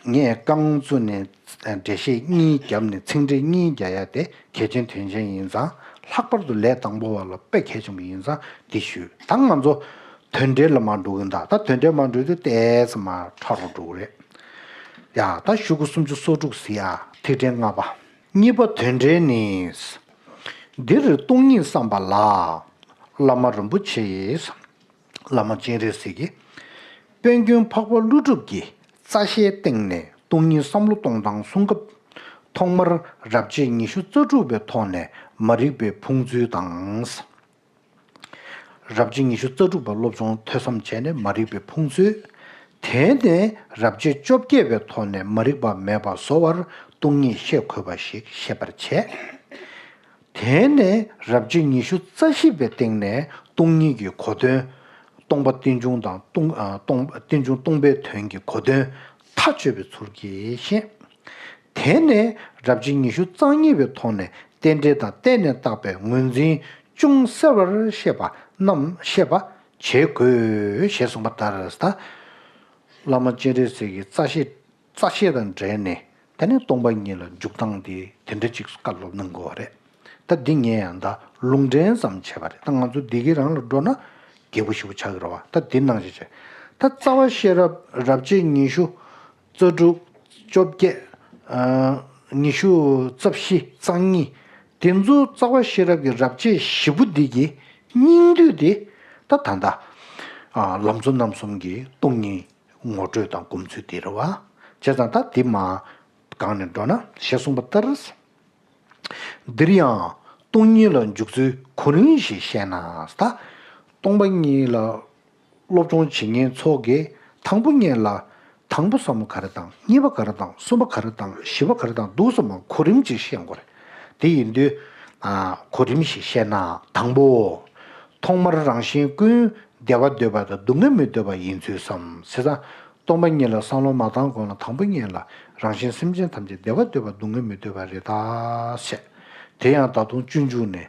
ངས་རྐང་བཙུགས་ནས་འགྲེལ་བཤད་གཉིས་བརྒྱབ་ནས་ཚིག་འགྲེལ་གཉིས་རྒྱག་ཡ་དེ་གལ་ཆེན་དོན་ཆེན་ཡིན་ཙང་། ལྷག་པར་དུ་ལས་དང་པོ་བ་ལ་དཔེ་གལ་ཆེན་པོ་ཡིན་ཙང་འདི་ཞུས། ད་ང་ཚོ་དོན་འགྲེལ་ལ་མར་འགྲོ་གི་ཡིན་ད། ད་དོན་འགྲེལ་མར་འགྲོ་དུས་ཏོག་ཙམ་མར་ཕྲ་རུ་འགྲོ་གི་རེད། ཡ། ད་གཞུག་གུ་སུམ་ཅུ་སོ་དྲུག་ཟེར་ཡ། ཐིག་ཕྲེང་ལྔ་པ། གཉིས་པ་དོན་འགྲེལ་ནི། འདིར་སྟོང་ཉིད་བསམ་པ་ལ། བླ་མ་རིན་པོ་ཆེས། བླ་མ་སྤྱན་རས་གཟིགས་ཀྱིས། དཔལ་མགོན་འཕགས་པ་ཀླུ་སྒྲུབ་ཀྱི་རྩ་ཤེའི་སྟེང་ནས་སྟོང་ཉིད་བསམ་བློ་གཏོང་སྟངས་གསུང་སྐབས། ཐོག་མར་རབ་བྱེད་ཉི་ཤུ་རྩ་དྲུག་པའི་ཐོག་ནས་མ་རིག་པའི་ཕུང་ཚུལ་དང་། རབ་བྱེད་ཉི་ཤུ་རྩ་དྲུག་པ་སློབ་སྦྱོང་ཐོས་བསམ་བྱས་ནས་མ་རིག་པའི་ཕུང་ཚུལ། དེ་ནས་རབ་བྱེད་བཅོ་བརྒྱད་པའི་ཐོག་ནས་མ་རིག་པ་མེད་པ་བཟོ་བར་སྟོང་ཉིད་ཤེས་དགོས་པ་ཞིག་ཤེས་པར་བྱས། དེ་ནས་རབ་བྱེད་ཉི་ཤུ་རྩ་བཞི་པའི་སྟེང་ནས་སྟོང་ཉིད་ཀྱི་གོ་དོན། སྟོང་པ་རྟེན་འབྱུང་དང་སྟོང་ཨ་སྟོང་རྟེན་འབྱུང་སྟོང་པའི་དོན་གྱི་གོ་དོན་ཐག་ཆོད་པའི་ཚུལ་གྱིས་ཤེས། དེ་ནས་རབ་བྱེད་ཉི་ཤུ་རྩ་གཉིས་པའི་ཐོག་ནས་ རྟེན་འབྲེལ་དང་བརྟེན་ནས་བཏགས་པའི་ངོས་འཛིན་ཅུང་གསལ་བར་ཤེས་པ་རྣམས་ཤེས་པ་བྱེད་དགོས་ཞེས་གསུངས་པ་ལྟར། ད་བླ་མ་སྤྱན་རས་གཟིགས་ཀྱི་རྩ་བཤད་རྩ་བཤད་དང་འབྲེལ་ནས། ད་ནི་སྟོང་པ་ཉིད་ལ་འཇུག་སྟངས་དེ་དེ་འདྲ་ཅིག་བཀའ་སློབ་གནང་དགོས་པ་རེད། ད་འདི་ངས་ཡང་ད་ལུང་འདྲེན་ཙམ་བྱས་པ་རེད། ད་ང་ཚོ་འདི་གི་རང་ལ་འགྲོ་ན་རྒྱས་པོ་ཞེ་པོ་ཆགས་ཀྱི་རེད་བ། ད་འདི་ནང་བཞིན་བྱས། ད་རྩ་བ་ཤེས་རབ་རབ་བྱེད་ཉི་ཤུ་རྩ་དྲུག་བཅོ་བརྒྱད། ཨ། ཉི་ཤུ་རྩ་བཞི་རྩ་གཉིས། དེ་ཚོ་རྩ་བ་ཤེས་རབ་ཀྱི་རབ་བྱེད་བཞི་པོ་འདི་གི་སྙིང་བསྡུས་དེ་ད་ད་ལྟ། ཨ། ལམ་གཙོ་རྣམ་གསུམ་གྱི་སྟོང་ཉིད་ངོ་སྤྲོད་དང་སྒོམ་ཚུལ་དེ་རེད་བ། བྱས་ཙང་ད་འདི་མར་སྒང་ནས་འགྲོ་ན་ཞེས་གསུངས་པ་ལྟར། འདིར་ཡང་སྟོང་ཉིད་ལ་འཇུག་ཚུལ་གོ་རིམ་ཞིག་བཤད་ན། ད་སྟོང་པ་ཉིད་ལ་སློབ་སྦྱོང་བྱེད་མཁན་ཚོ་གིས་དང་པོ་ཉིད་ལ་དང་པོ་ཟེར་མཁན་ག་རེ་དང་། གཉིས་པ་ག་རེ་དང་། གསུམ་པ་ག་རེ་དང་། བཞི་པ་ག་རེ་དང་། འདུག་སེ་མར་གོ་རིམ་ཅིག་བཤད་དགོས་རེད། དེ་ཡིན་དུས། ཨ། གོ་རིམ་ཞིག་བཤད་ན། དང་པོ། ཐོག་མར་རང་གཞན་ཀུན་བདེ་བ་འདོད་པ་དང་སྡུག་བསྔལ་མི་འདོད་པ་ཡིན་ཚུལ་བསམ། བྱས་ཙང་སྟོང་པ་ཉིད་ལ་བསམ་བློ་མ་བཏང་གོང་ལ་དང་པོ་ཉིད་ལ་རང་གཞན་སེམས་ཅན་ཐམས་ཅད་བདེ་བ་འདོད་པ་སྡུག་བསྔལ་མི་འདོད་པ་རེད་ད་ཟེར། དེ་ཡང་ད་དུང་སྤྱོད་འཇུག་ནས།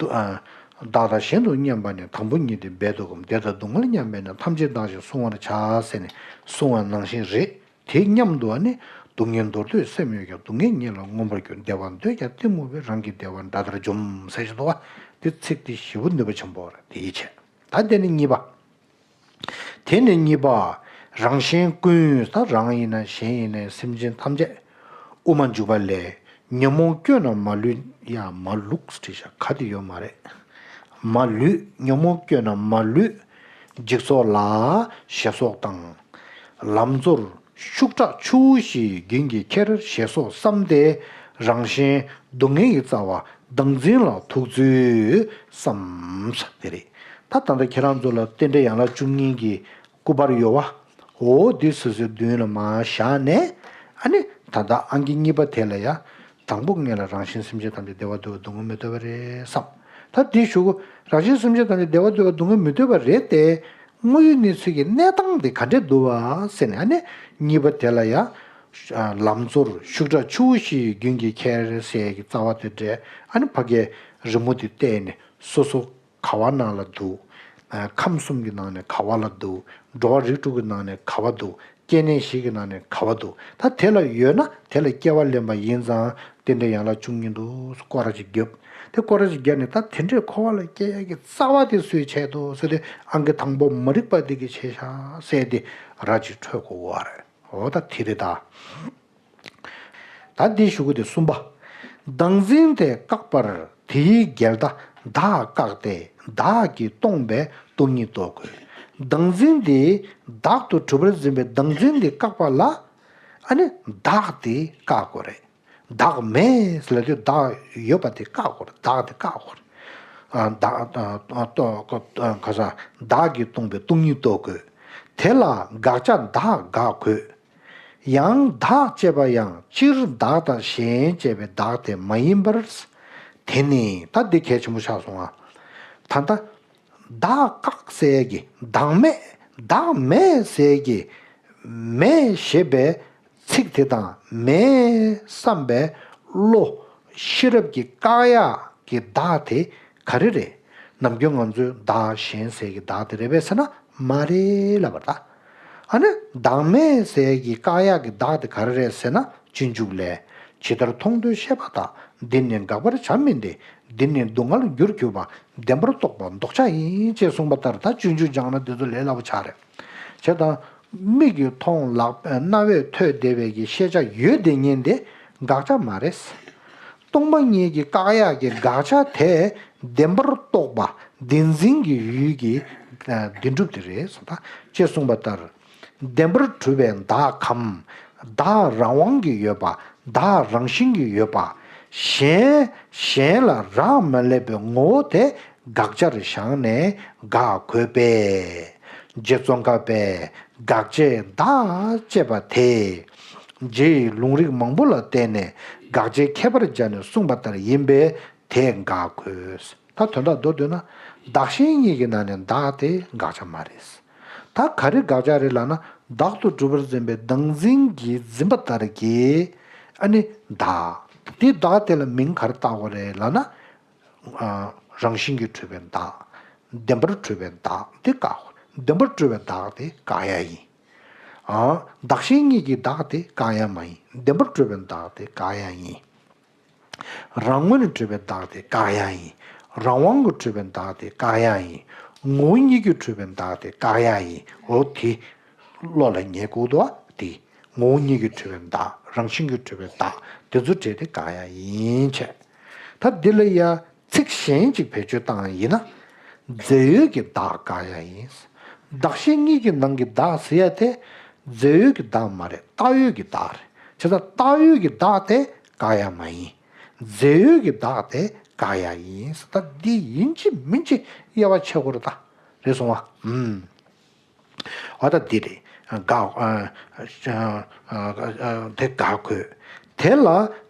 ཨ། བདག་དང་གཞན་དུ་མཉམ་པ་ནི། དང་པོ་ཉིད་དེ་འབད་དོ་སྒོམ། བདེ་དང་སྡུག་བསྔལ་མཉམ་པས་ན། ཐམས་ཅད་བདག་གཞན་བསྲུང་བར་བྱ་ཟེར་ནས་གསུངས་པ་ནང་བཞིན་རེད། དེ་མཉམ་དུ་ནི་སྡུག་བསྔལ་འདོར་འདོད་སེམས་ཡོད་ཀྱང་། སྡུག་བསྔལ་ཉིད་ལ་མངོན་པར་གྱུར། བདེ་བ་འདོད་ཀྱང་གཏི་མུག་པས། རང་གི་བདེ་བ་དགྲ་ལྟར་འཇོམས་ཟེར་བཞིན་འདུག་བ། དེ་ཚིག་དེ་ཞེ་པོ་ནུས་པ་ཆེན་པོ་རེད། དེ་ཡིད་ཆེས། ད་དེ་ནི་གཉིས་པ། དེ་ནི་གཉིས་པ། རང་གཞན་ཀུན། ད་རང་ཡིན་ན་གཞན་ཡིན་ན་སེམས་ཅན་ཐམས་ཅད་དབུ་མ་འཇུག་པ་ལས། ཉོན་མོངས་བསྐྱོད་རྣམས་མ་ལུས། ཡ། མ་ལུས་བྲིས་ཤག་ག་དེ་ཡོད་མ་རེད། མ་ལུས། ཉོན་མོངས་བསྐྱོད་རྣམས་མ་ལུས། འཇིག་ཚོགས་ལ་ཞེས་སོགས་དང་། ལམ་མཛོར་ཤུགས་དྲག་ཆུ་བོ་བཞིའི་རྒྱུན་གྱིས་ཁྱེར་ཞེས་སོགས་བསམས་ཏེ། རང་གཞན་སྡུག་བསྔལ་གྱི་རྩ་བ་བདག་འཛིན་ལ་ཐུག་ཚུལ་བསམ། དེ་རེད། ད་ད་ལྟ་ཁྱེད་རང་ཚོ་ལ་རྟེན་འབྲེལ་ཡན་ལག་བཅུ་གཉིས་ཀྱི་སྐུ་པར་ཡོད་བ། འོ་འདི་སོ་སོའི་མདུན་ལ་མར་བཞག་ནས། ཨ་ནི་ད་ལྟ་ཨང་ཀི་གཉིས་པ་དེ་ལ་ཡ། དང་པོ་ངེད་ལ་རང་གཞན་སེམས་ཅན་ཐམས་ཅད་བདེ་བ་འདོད་པ་སྡུག་བསྔལ་མི་འདོད་པ་རེད་བསམ། ད་འདི་ཞུ་གོ། རང་གཞན་སེམས་ཅན་ཐམས་ཅད་བདེ་བ་འདོད་པ་སྡུག་བསྔལ་མི་འདོད་པ་རེད་དེ། དངོས་ཡོད་གནས་ཚུལ་གྱི་གནས་སྟངས་དེ་ག་འདྲས་འདུག་བ་ཟེར་ནས། ཨ་ནི་གཉིས་པ་དེ་ལ་ཡ། ལམ་མཛོར་ཤུགས་དྲག་ཆུ་བོ་བཞིའི་རྒྱུན་གྱིས་ཁྱེར་ཟེར་གྱི་རྩ་བ་དེ་འདྲས། ཨ་ནི་ཕ་གིའི་རི་མོ་དེ་བལྟས་ནས་སོ་སོ་ག་བ་ནང་ལ་འདུག། ཨ། ཁམས་གསུམ་གྱི་ནང་ནས་ག་བ་ལ་འདུག། འགྲོ་བ་རིགས་དྲུག་གི་ནང་ནས་ག་བ་འདུག། སྐྱེ་གནས་བཞི་གི་ནང་ནས་ག་བ་འདུག། ད་དེ་ལ་ཡོད་ན་དེ་ལ་སྐྱེ་བ་ལེན་པ་ཡིན་ཙང་། རྟེན་འབྲེལ་ཡན་ལག་བཅུ་གཉིས་འདུག། སྐོར་ར་ཅིག་བརྒྱབ། དེ་སྐོར་ར་ཅིག་བརྒྱབ་ནས། ད་དེ་འདྲའི་འཁོར་བ་ལ་སྐྱེ་ཡག་གི་རྩ་བ་དེ་སུས་བྱས་འདུག་ཟེར་དུས། ཨང་ཀི་དང་པོ་མ་རིག་པ་འདི་གིས་བྱས་ཤག་ཟེར་ཏེ་ར་ཅིག་འཕྲོད་དགོས་པ་རེད། འོ་ད་དེ་རེད་ད། ད་འདི་ཞུ་གི་དེ་གསུམ་པ། བདག་འཛིན་དེ་བཀག་པར་དེའི་འགལ་ཟླ་བདག་བཀག་སྟེ། བདག་གིས་སྟོང་པའི་སྟོང་ཉིད་རྟོགས་དགོས། བདག་འཛིན་དེ་བདག་ཏུ་གྲུབ་པར་འཛིན་པའི་བདག་འཛིན་དེ་བཀག་པ་ལ། ཨ་ནི་བདག་དེ་བཀག་དགོས་རེད། བདག་མེད་ཟེར་ལབ་དུས་བདག་ཡོད་པ་དེ་བཀག་དགོས་རེད། བདག་དེ་བཀག་དགོས་རེད། ཨ། བདག་ཨ། ཨ། ལྟོ་ཨ། ག་ས། བདག་གིས་སྟོང་པའི་སྟོང་ཉིད་རྟོགས་དགོས། དེ་ལ་དགག་བྱ་བདག་དགག་དགོས། ཡང་བདག་ཅེས་པ་ཡང་སྤྱིར་བདག་དང་གཞན་ཅེས་པའི་བདག་དེ་མ་ཡིན་པར། དེ་ནི། ད་འདི་གལ་ཆེན་པོ་ཆགས་སོང་ང་། ད་ལྟ་བདག་བཀག་ཟེར་གྱི་བདག་མེད། བདག་མེད་ཟེར་གྱི་མེད་ཞེས་པའི་ཚིག་དེ་དང་། མེད་བསམ་པའི་བློ་ཤེས་རབ་ཀྱིས་བཀག་ཡག་གི་བདག་དེ་ག་རེ་རེད། ནམ་རྒྱུན་ང་ཚོས་བདག་གཞན་ཟེར་གྱི་བདག་དེ་རེད་པས་ཟེར་ན། མ་རེད་ལབ་པ་རེད་ད། ཨ་ནི་བདག་མེད་ཟེར་གྱི་བཀག་ཡག་གི་བདག་དེ་ག་རེ་རེད་ཟེར་ན། སྤྱོད་འཇུག་ལས། ཇི་ལྟར་མཐོང་ཐོས་ཤེས་པ་དག། འདི་ནི་དགག་པར་བྱ་མིན་ཏེ། འདི་ནི་སྡུག་བསྔལ་རྒྱུར་གྱུར་པ། བདེན་པར་རྟོགས་པ་ལྡོག་བྱ་ཡིན། ཅེས་གསུངས་པ་ལྟར། ད་སྤྱོད་འཇུག་སྦྱངས་ན་འདི་ཚོ་ལས་སླ་པོ་ཆགས་རེད། བྱས་ཙང་མིག་གིས་མཐོང་། ལག་རྣ་བས་ཐོས་བསྡད་པའི་གི་ཤེས་བྱ་ཡོད་དེ་ཉིད་དེ་དགག་བྱ་མ་རེད། སྟོང་པ་ཉིད་ཀྱི་བཀག་ཡག་གི་དགག་བྱ་དེ་བདེན་པར་རྟོགས་པ་བདེན་འཛིན་གྱི་ཡུལ་གྱི་བདེན་གྲུབ་དེ་རེད། ད་ཅེས་གསུངས་པ་ལྟར། བདེན་པར་གྲུབ་པའི་བདག་གམ། བདག་རང་དབང་གིས་ཡོད་པ། བདག་རང་བཞིན་གྱིས་ཡོད་པ། གཞན་གཞན་ལ་རག་མ་ལས་པའི་ངོ་བོ་དེ་དགག་བྱར་བཞག་ནས་དགག་དགོས་པས། རྗེ་ཙོང་ཁ་པས་དགག་བྱའི་བདག་ཅེས་པ་དེ། རྗེ་ཡིས་ལུང་རིགས་མང་པོ་ལ་བརྟེན་ནས་དགག་བྱའི་ཁྱད་པར་སྦྱར་ནས་གསུངས་པ་ལྟར་ཡིན་པས། དེ་དགག་དགོས། ད་དོན་དག་མདོར་བསྡུས་ན། བདག་གཞན་གཉིས་ཀྱི་ནང་ནས་བདག་དེ་དགག་བྱ་མ་རེད། ད་ག་རེ་དགག་བྱ་རེད་ལབ་ན། བདག་ཏུ་གྲུབ་པར་འཛིན་པའི་བདག་འཛིན་གྱིས་འཛིན་པ་ལྟར་གྱི། ཨ་ནི་བདག་དེ་བདག་དེ་ལ་མིང་ག་རེ་བཏགས་དགོས་རེད་ལབ་ན། ཨ། རང་བཞིན་གྱིས་གྲུབ་པའི་བདག་བདེན་པར་གྲུབ་པའི་བདག་དེ་བཀག་བདེན་པར་གྲུབ་པའི་བདག་དེ་བཀག་ཡ་ཡིན། ཨ། བདག་གཞན་གཉིས་ཀྱི་བདག་དེ་བཀག་ཡ་མ་ཡིན། བདེན་པར་གྲུབ་པའི་བདག་དེ་བཀག་ཡ་ཡིན། རང་ངོས་ནས་གྲུབ་པའི་བདག་དེ་བཀག་ཡ་ཡིན། རང་དབང་གིས་གྲུབ་པའི་བདག་དེ་བཀག་ཡ་ཡིན། ངོ་བོ་ཉིད་ཀྱིས་གྲུབ་པའི་བདག་དེ་བཀག་ཡ་ཡིན། འོ་དེ་བློ་ལ་ངེས་དགོས་འདུག་བ། དེ་ངོ་བོ་ཉིད་ཀྱིས་གྲུབ་པའི་བདག་རང་བཞིན་གྱིས་གྲུབ་པའི་བདག་དེ་ཚོ་བྲལ་ཏེ་བཀག་ཡ་ཡིན་བྱས། ད་འདི་ལ་ཡ་ཚིག་གཞན་ཅིག་བེད་སྤྱོད་བཏང་ཡ་ཡིན་ན། རྫས་ཡོད་ཀྱི་བདག་བཀག་ཡ་ཡིན། བདག་གཞན་གཉིས་ཀྱི་ནང་གི་བདག་ཟེར་ཡ་དེ། རྫས་ཡོད་ཀྱི་བདག་མ་རེད། བཏགས་ཡོད་ཀྱི་བདག་རེད། བྱས་ཙང་བཏགས་ཡོད་ཀྱི་བདག་དེ་བཀག་ཡ་མ་ཡིན། རྫས་ཡོད་ཀྱི་བདག་དེ་བཀག་ཡ་ཡིན། ད་འདི་ཡིན་གཅིག་མིན་གཅིག་དབྱེ་བ་ཕྱེ་དགོས་རེད་ད། རེད་སོང་བ། ཨུམ། འོ་ད་འདི་རེད། དགག་ཨ། ཨ། ཨ། དེ་དགག་དགོས། དེ་ལ་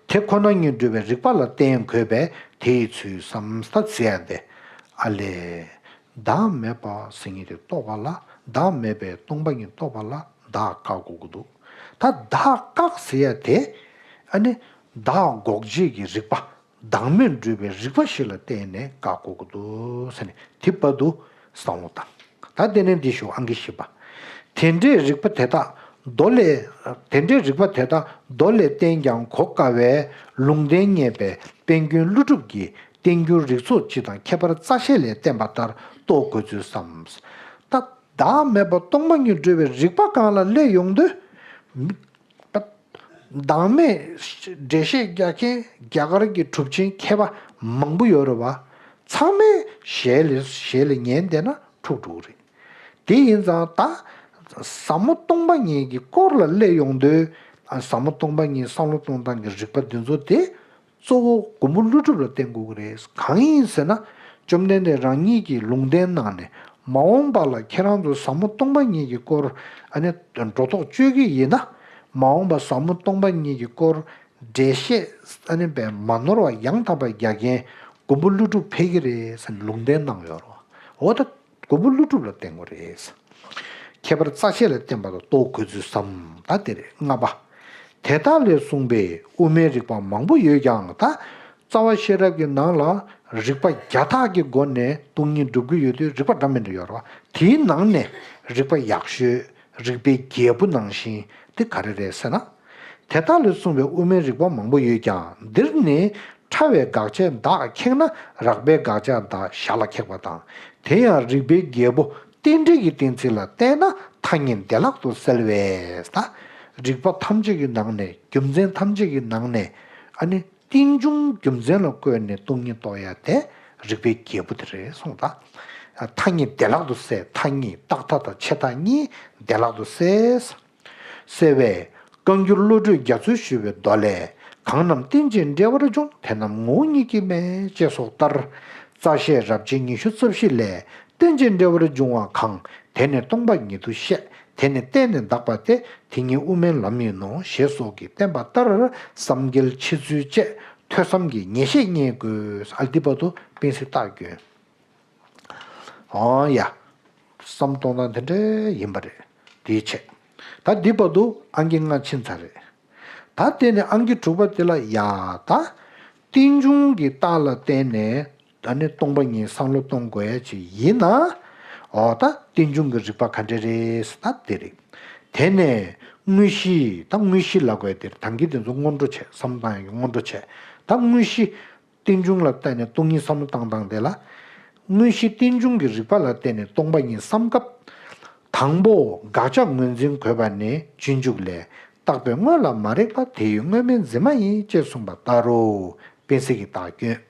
དེ་ཁོ་ན་ཉིད་སྒྲུབ་པའི་རིགས་པ་ལ་བརྟེན་དགོས་པས་དེ་ཡི་ཚུལ་བསམ་ད་ཟེར་ཡ་དེ། ཨ་ལས། བདག་མེད་པ་ཟེར་མཁན་དེ་རྟོགས་པ་ལ། བདག་མེད་པའི་སྟོང་པ་ཉིད་རྟོགས་པ་ལ་བདག་བཀག་དགོས་ཀྱི་འདུག་ད་བདག་བཀག་ཟེར་ཡ་དེ། ཨ་ནི། བདག་འགོག་བྱེད་ཀྱི་རིགས་པ། བདག་མེད་སྒྲུབ་པའི་རིགས་པ་ཞིག་ལ་བརྟེན་ནས་བཀག་དགོས་ཀྱི་འདུག་ཟེར་ནས་དེ་བར་དུ་བསམ་བློ་བཏང་། ད་དེ་ནས་འདི་ཞུ། ཨང་ཀི་བཞི་པ། དེ་འདྲའི་རིགས་པ་དེ་དག་མདོ་ལས། དེ་འདྲའི་རིགས་པ་དེ་དག་མདོ་ལས་བསྟན་ཀྱང་གོ་དཀའ་བས་ལུང་བསྟན་རྙེད་པའི་དཔལ་མགོན་ཀླུ་སྒྲུབ་ཀྱིས་བསྟན་འགྱུར་རིགས་ཚོགས་སྤྱི་དང་ཁྱད་པར་རྩ་ཤེ་ལས་བསྟན་པ་ལྟར་རྟོགས་དགོས་ཚུལ་བསམ། ད་བདག་མེད་པ་སྟོང་པ་ཉིད་སྒྲུབ་པའི་རིགས་པ་སྒང་ལ་སླེབས་ཡོང་དུས། བདག་མེད་འགྲེལ་བཤད་རྒྱག་མཁན་རྒྱ་གར་གྱི་གྲུབ་ཆེན་མཁས་པ་མང་པོ་ཡོད་རེད་བ། ཚང་མས་ཞལ་ལས་ཞལ་ལས་ཉན་བསྡད་ན་འཁྲུག་འགྲོ་གི་རེད། དེ་ཡིན་ཙང་ད་ཟབ་མོ་སྟོང་པ་ཉིད་ཀྱི་སྐོར་ལ་སླེབས་ཡོང་དུས། ཟབ་མོ་སྟོང་པ་ཉིད་བསམ་བློ་གཏོང་སྟངས་ཀྱི་རིགས་པ་འདི་ཚོ་དེ། གཙོ་བོ་མགོན་པོ་ཀླུ་སྒྲུབ་ལ་བརྟེན་དགོས་ཀྱི་རེད། གང་ཡིན་ཟེར་ན། བཅོམ་ལྡན་འདས་རང་ཉིད་ཀྱིས་ལུང་བསྟན་གནང་ནས་མ་འོངས་པ་ལ་ཁྱེད་རང་ཚོ་ཟབ་མོ་སྟོང་པ་ཉིད་ཀྱི་སྐོར། ཨ་ནི་སྒྲོ་འདོགས་གཅོད་ཀྱི་ཡིན་ན། མ་འོངས་པ་ཟབ་མོ་སྟོང་པ་ཉིད་ཀྱི་སྐོར་འགྲེལ་བཤད། ཨ་ནི་པའི་མ་ནོར་བ་ཡང་དག་པར་རྒྱག་མཁན་མགོན་པོ་ཀླུ་སྒྲུབ་ཕེབས་ཀྱི་རེད་ཟེར་ནས་ལུང་བསྟན་གནང་ཡོད་རེད། འོ་ད། མགོན་པོ་ཀླུ་སྒྲུབ་ལ་བརྟེན་དགོས་རེད། ཁྱད་པར་རྩ་ཤེ་ལ་བརྟེན་པ་དང་རྟོགས་དགོས་ཚུལ་བསམ། ད་དེ་རེད། ལྔ་པ། དེ་དག་ལས་གསུངས་པའི་དབུ་མའི་རིགས་པ་མང་པོ་ཡོད་ཀྱང་། ད་རྩ་བ་ཤེས་རབ་ཀྱི་ནང་ལ་རིགས་པ་བརྒྱ་ཕྲག་གི་སྒོ་ནས་སྟོང་ཉིད་སྒྲུབ་ཀྱི་ཡོད་དུས། རིགས་པ་འདྲ་མི་འདྲ་ཡོད་རེད་བ། དེའི་ནང་ནས་རིགས་པ་ཡག་ཤོས་རིགས་པའི་རྒྱལ་པོ་ནང་བཞིན་དེ་ག་རེ་རེད་ཟེར་ན། དེ་དག་ལས་གསུངས་པའི་དབུ་མའི་རིགས་པ་མང་པོ་ཡོད་ཀྱང་། འདིར་ནི་ཕྲ་བའི་དགག་བྱའི་བདག་ཁེགས་ན་རགས་པའི་དགག་བྱ་བདག་ཞར་ལ་ཁེགས་པ་དང་། དེ་ཡང་རིགས་པའི་རྒྱལ་པོ་རྟེན་འབྲེལ་གྱི་གཏན་ཚིགས་ལ་བལྟས་ན་མཐའ་གཉིས་བདེ་བླག་ཏུ་གསལ་བས། ད་རིགས་པ་ཐམས་ཅད་ཀྱི་ནང་ནས། རྒྱུ་མཚན་ཐམས་ཅད་ཀྱི་ནང་ནས། ཨ་ནི་རྟེན་འབྱུང་རྒྱུ་མཚན་ལ་བཀོད་ནས་སྟོང་ཉིད་རྟོགས་ཡ་དེ་རིགས་པའི་རྒྱལ་པོ་དེ་རེད་གསུངས། ད་མཐའ་གཉིས་བདེ་བླག་ཏུ་གསལ། མཐའ་གཉིས། རྟག་མཐའ་དང་ཆད་མཐའ་གཉིས་བདེ་བླག་ཏུ་གསལ། གསལ་བས། བཀའ་འགྱུར་བློ་གྲོས་རྒྱ་མཚོས་ཞུས་པའི་མདོ་ལས། གང་རྣམས་རྟེན་ཅིང་འབྲེལ་བར་འབྱུང་། དེ་རྣམས་ངོ་བོ་ཉིད་ཀྱིས་མེད། ཅེས་སོགས་ལྟར། རྩ་ཤེས་རབ་བྱེད་ཉི་ཤུ་རྩ་བཞི་ལས། རྟེན་ཅིང་འབྲེལ་བར་འབྱུང་བ་གང་། དེ་ནི་སྟོང་པ་ཉིད་དུ་བཤད། དེ་ནི་བརྟེན་ནས་འདག་པ་སྟེ། དེ་ཉིད་དབུ་མའི་ལམ་ཡིན་ནོ། ཞེས་སོགས་ཀྱིས་བསྟན་པ་ལྟར་བསམ་འགྲེལ་འཆད་ཚུལ་བཅས་ཐོས་བསམ་གྱི་ངེས་ཤེས་རྙེད་དགོས། ཨ། འདི་བར་དུ་སྤེན་སྲིད་རྟགས་བསྐྱོན། ཨང་ཡ། བསམ་གཏོང་སྟངས་དེ་འདྲ་ཡིན་པ་རེད། དེའི་ཆེད། ད་འདི་བར་དུ་ཨང་ཀི་ལྔ་ཕྱིན་ཚར་རེད། ད་དེ་ནས་ཨང་ཀི་དྲུག་པ་དེ་ལ་ཡ། ད་རྟེན་འབྱུང་གི་རྟགས་ལ་བརྟེན་ནས་ད་ནི་སྟོང་པ་ཉིད་བསམ་བློ་གཏོང་དགོས་ཡ་ཅིག་ཡིན་ན། འོ་ད་རྟེན་འབྱུང་གི་རིགས་པ་ག་འདྲ་རེད་ཟེར། ད་དེ་རེད། དེ་ནས་དངོས་གཞི། ད་དངོས་གཞི་ལབ་དགོས་དེ་རེད། ད་གིན་དེ་ཚོ་སྔོན་འགྲོ་བྱས། བསམ་བཏང་ཡ་གི་སྔོན་འགྲོ་བྱས། ད་དངོས་གཞི། རྟེན་འབྱུང་ལ་བརྟེན་ནས་སྟོང་ཉིད་བསམ་བློ་བཏང་སྟངས་དེ་ལ། དངོས་གཞི་རྟེན་འབྱུང་གི་རིགས་པ་ལ་བརྟེན་ནས་སྟོང་པ་ཉིད་བསམ་སྐབས། དང་པོ་དགག་བྱ་ངོས་འཛིན་དགོས་པ་ནི་སྤྱོད་འཇུག་ལས། རྟག་པའི་དངོས་ལ་མ་རིག་པ། དེ་ཡི་དངོས་མེད་འཛིན་མ་ཡིན། ཅེས་གསུངས་པ་ལྟར་རོ། སྤེན་སྲིད་ཀྱི་རྟགས་བསྐྱོན།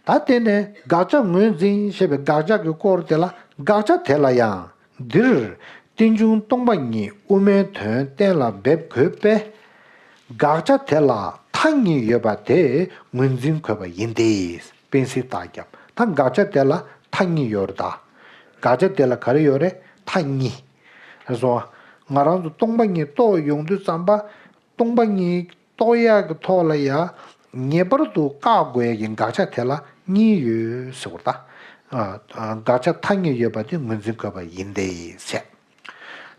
ད་དེ་ནས་དགག་བྱ་ངོས་འཛིན་ཞེས་པའི་དགག་བྱ་གི་སྐོར་དེ་ལ། དགག་བྱ་དེ་ལ་ཡང་། འདིར་རྟེན་འབྱུང་སྟོང་པ་ཉིད་དབུ་མའི་དོན་གཏན་ལ་འབེབས་དགོས་པས། དགག་བྱ་དེ་ལ་མཐའ་གཉིས་ཡོད་པ་དེ་ངོས་འཛིན་དགོས་པ་ཡིན་ཏེ། སྤེན་སྲིད་རྟགས་བརྒྱབ། ད་དགག་བྱ་དེ་ལ་མཐའ་གཉིས་ཡོད་རེད་ད། དགག་བྱ་དེ་ལ་ག་རེ་ཡོད་རེད། མཐའ་གཉིས། རེད་སོང་། ང་རང་ཚོ་སྟོང་པ་ཉིད་རྟོགས་ཡོང་དུས་ཙམ་པ། སྟོང་པ་ཉིད་རྟོགས་ཡག་གི་ཐོག་ལ་ཡང་ངེས་པར་དུ་བཀག་དགོས་ཡག་གི་དགག་བྱ་དེ་ལ་གཉིས་ཡོད་ཟེར་བ་རེད་ད། ཨ། ཨ། དགག་བྱ་མཐའ་གཉིས་ཡོད་པ་དེ་ངོས་འཛིན་དགོས་པ་ཡིན་ཏེ་ཟེར།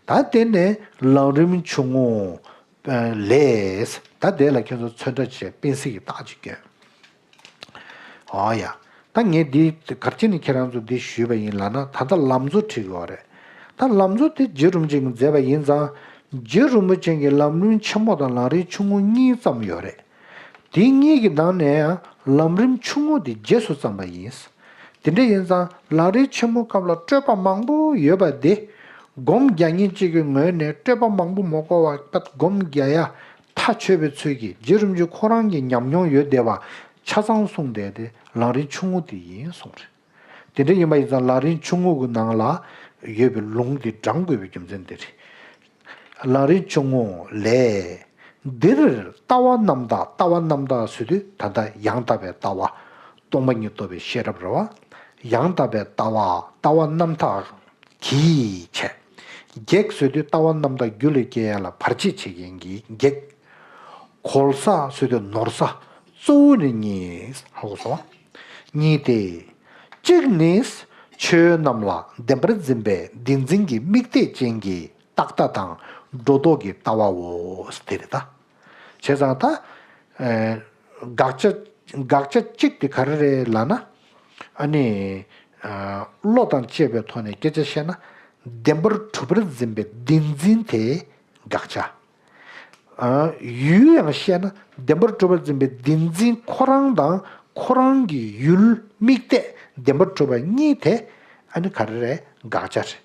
ད་དེ་ནས་ལམ་རིམ་ཆུང་ངུ་ལས། ད་དེ་ལ་ཁྱེད་ཚོ་ཚོད་ལྟ་བྱས་དཔེ་གཟིགས་ཀྱི་རྟགས་ཅིག་སྐྱོན། ཨོ་ཡ། ད་ངས་འདི་ག་རེ་བྱས་ནས་ཁྱེད་རང་ཚོ་འདི་ཞུས་པ་ཡིན་ལབ་ན། ད་ལྟ་ལམ་གཙོ་བྲིས་དགོས་རེད། ད་ལམ་གཙོ་དེ་རྗེ་རིན་པོ་ཆེས་མཛད་པ་ཡིན་ཙང་། རྗེ་རིན་པོ་ཆེ་གིས་ལམ་རིམ་ཆེན་མོ་དང་ལམ་རིམ་ཆུང་ངུ་གཉིས་བརྩམས་ཡོད་རེད། དེ་གཉིས་ཀྱི་ནང་ནས་ཡང་ལམ་རིམ་ཆུང་ངུ་དེ་རྗེས་སུ་བརྩམས་པ་ཡིན། དེ་འདྲ་ཡིན་ཙང་ལམ་རིམ་ཆེན་མོ་སྐབས་ལ་སྤྲོས་པ་མང་པོ་ཡོད་པ་དེ། སྒོམ་རྒྱག་མཁན་གཅིག་གི་ངོས་ནས་སྤྲོས་པ་མང་པོ་མ་གོ་བར་སྒོམ་རྒྱག་ཡ་ཐག་ཆོད་པའི་ཚུལ་གྱིས། རྗེ་རིན་པོ་ཆེ་ཁོ་རང་གི་ཉམས་མྱོང་ཡོད་བསྡད་པ་ཆ་ཚང་གསུངས་བསྡད་དེ་ལམ་རིམ་ཆུང་ངུ་དེ་ཡིན་གསུངས་རེད། དེ་འདྲ་ཡིན་པ་ཡིན་ཙང་ལམ་རིམ་ཆུང་ངུ་གི་ནང་ལ་ཡོད་པའི་ལུང་དེ་བགྲང་དགོས་པའི་རྒྱུ་མཚན་དེ་རེད། ལམ་རིམ་ཆུང་ངུ་ལས། འདིར་ལྟ་བ་རྣམ་དག། ལྟ་བ་རྣམ་དག་ཟེར་དུས་ད་ལྟ་ཡང་དག་པའི་ལྟ་བ། སྟོང་པ་ཉིད་རྟོགས་པའི་ཤེས་རབ་རེད་བ། ཡང་དག་པའི་ལྟ་བ། ལྟ་བ་རྣམ་དག་གིས་བྱས། གེགས་ཟེར་དུས་ལྟ་བ་རྣམ་དག་རྒྱུད་ལ་སྐྱེ་ཡ་ལ་བར་ཆད་བྱེད་མཁན་གྱི་གེགས། གོལ་ས་ཟེར་དུས་ནོར་ས། གཙོ་བོ་ནི་གཉིས། ཧ་གོ་སོང་། གཉིས་ཏེ། གཅིག་ནི། ཆོས་རྣམས་ལ་བདེན་པར་འཛིན་པའི་བདེན་འཛིན་གྱི་དམིགས་གཏད་ཅན་གྱི་རྟག་མཐའ་དང་སྒྲོ་འདོགས་ཀྱི་ལྟ་བའོ། དེ་རེད་ད། བྱས་ཙང་ད། ཨེ། དགག་བྱ། དགག་བྱ་གཅིག་དེ་ག་རེ་རེད་ལབ་ན། ཨ་ནི། ཨ། བློ་དང་བཅས་པའི་ཐོག་ནས་སྐད་ཆ་བཤད་ན། བདེན་པར་གྲུབ་པར་འཛིན་པའི་བདེན་འཛིན་དེ་དགག་བྱ། ཨ། ཡུལ་ཡང་བཤད་ན་བདེན་པར་གྲུབ་པར་འཛིན་པའི་བདེན་འཛིན་ཁོ་རང་དང་ཁོ་རང་གི་ཡུལ་དམིགས་གཏད་བདེན་པར་གྲུབ་པ་གཉིས་དེ། ཨ་ནི་ག་རེ་རེད། དགག་བྱ་རེད།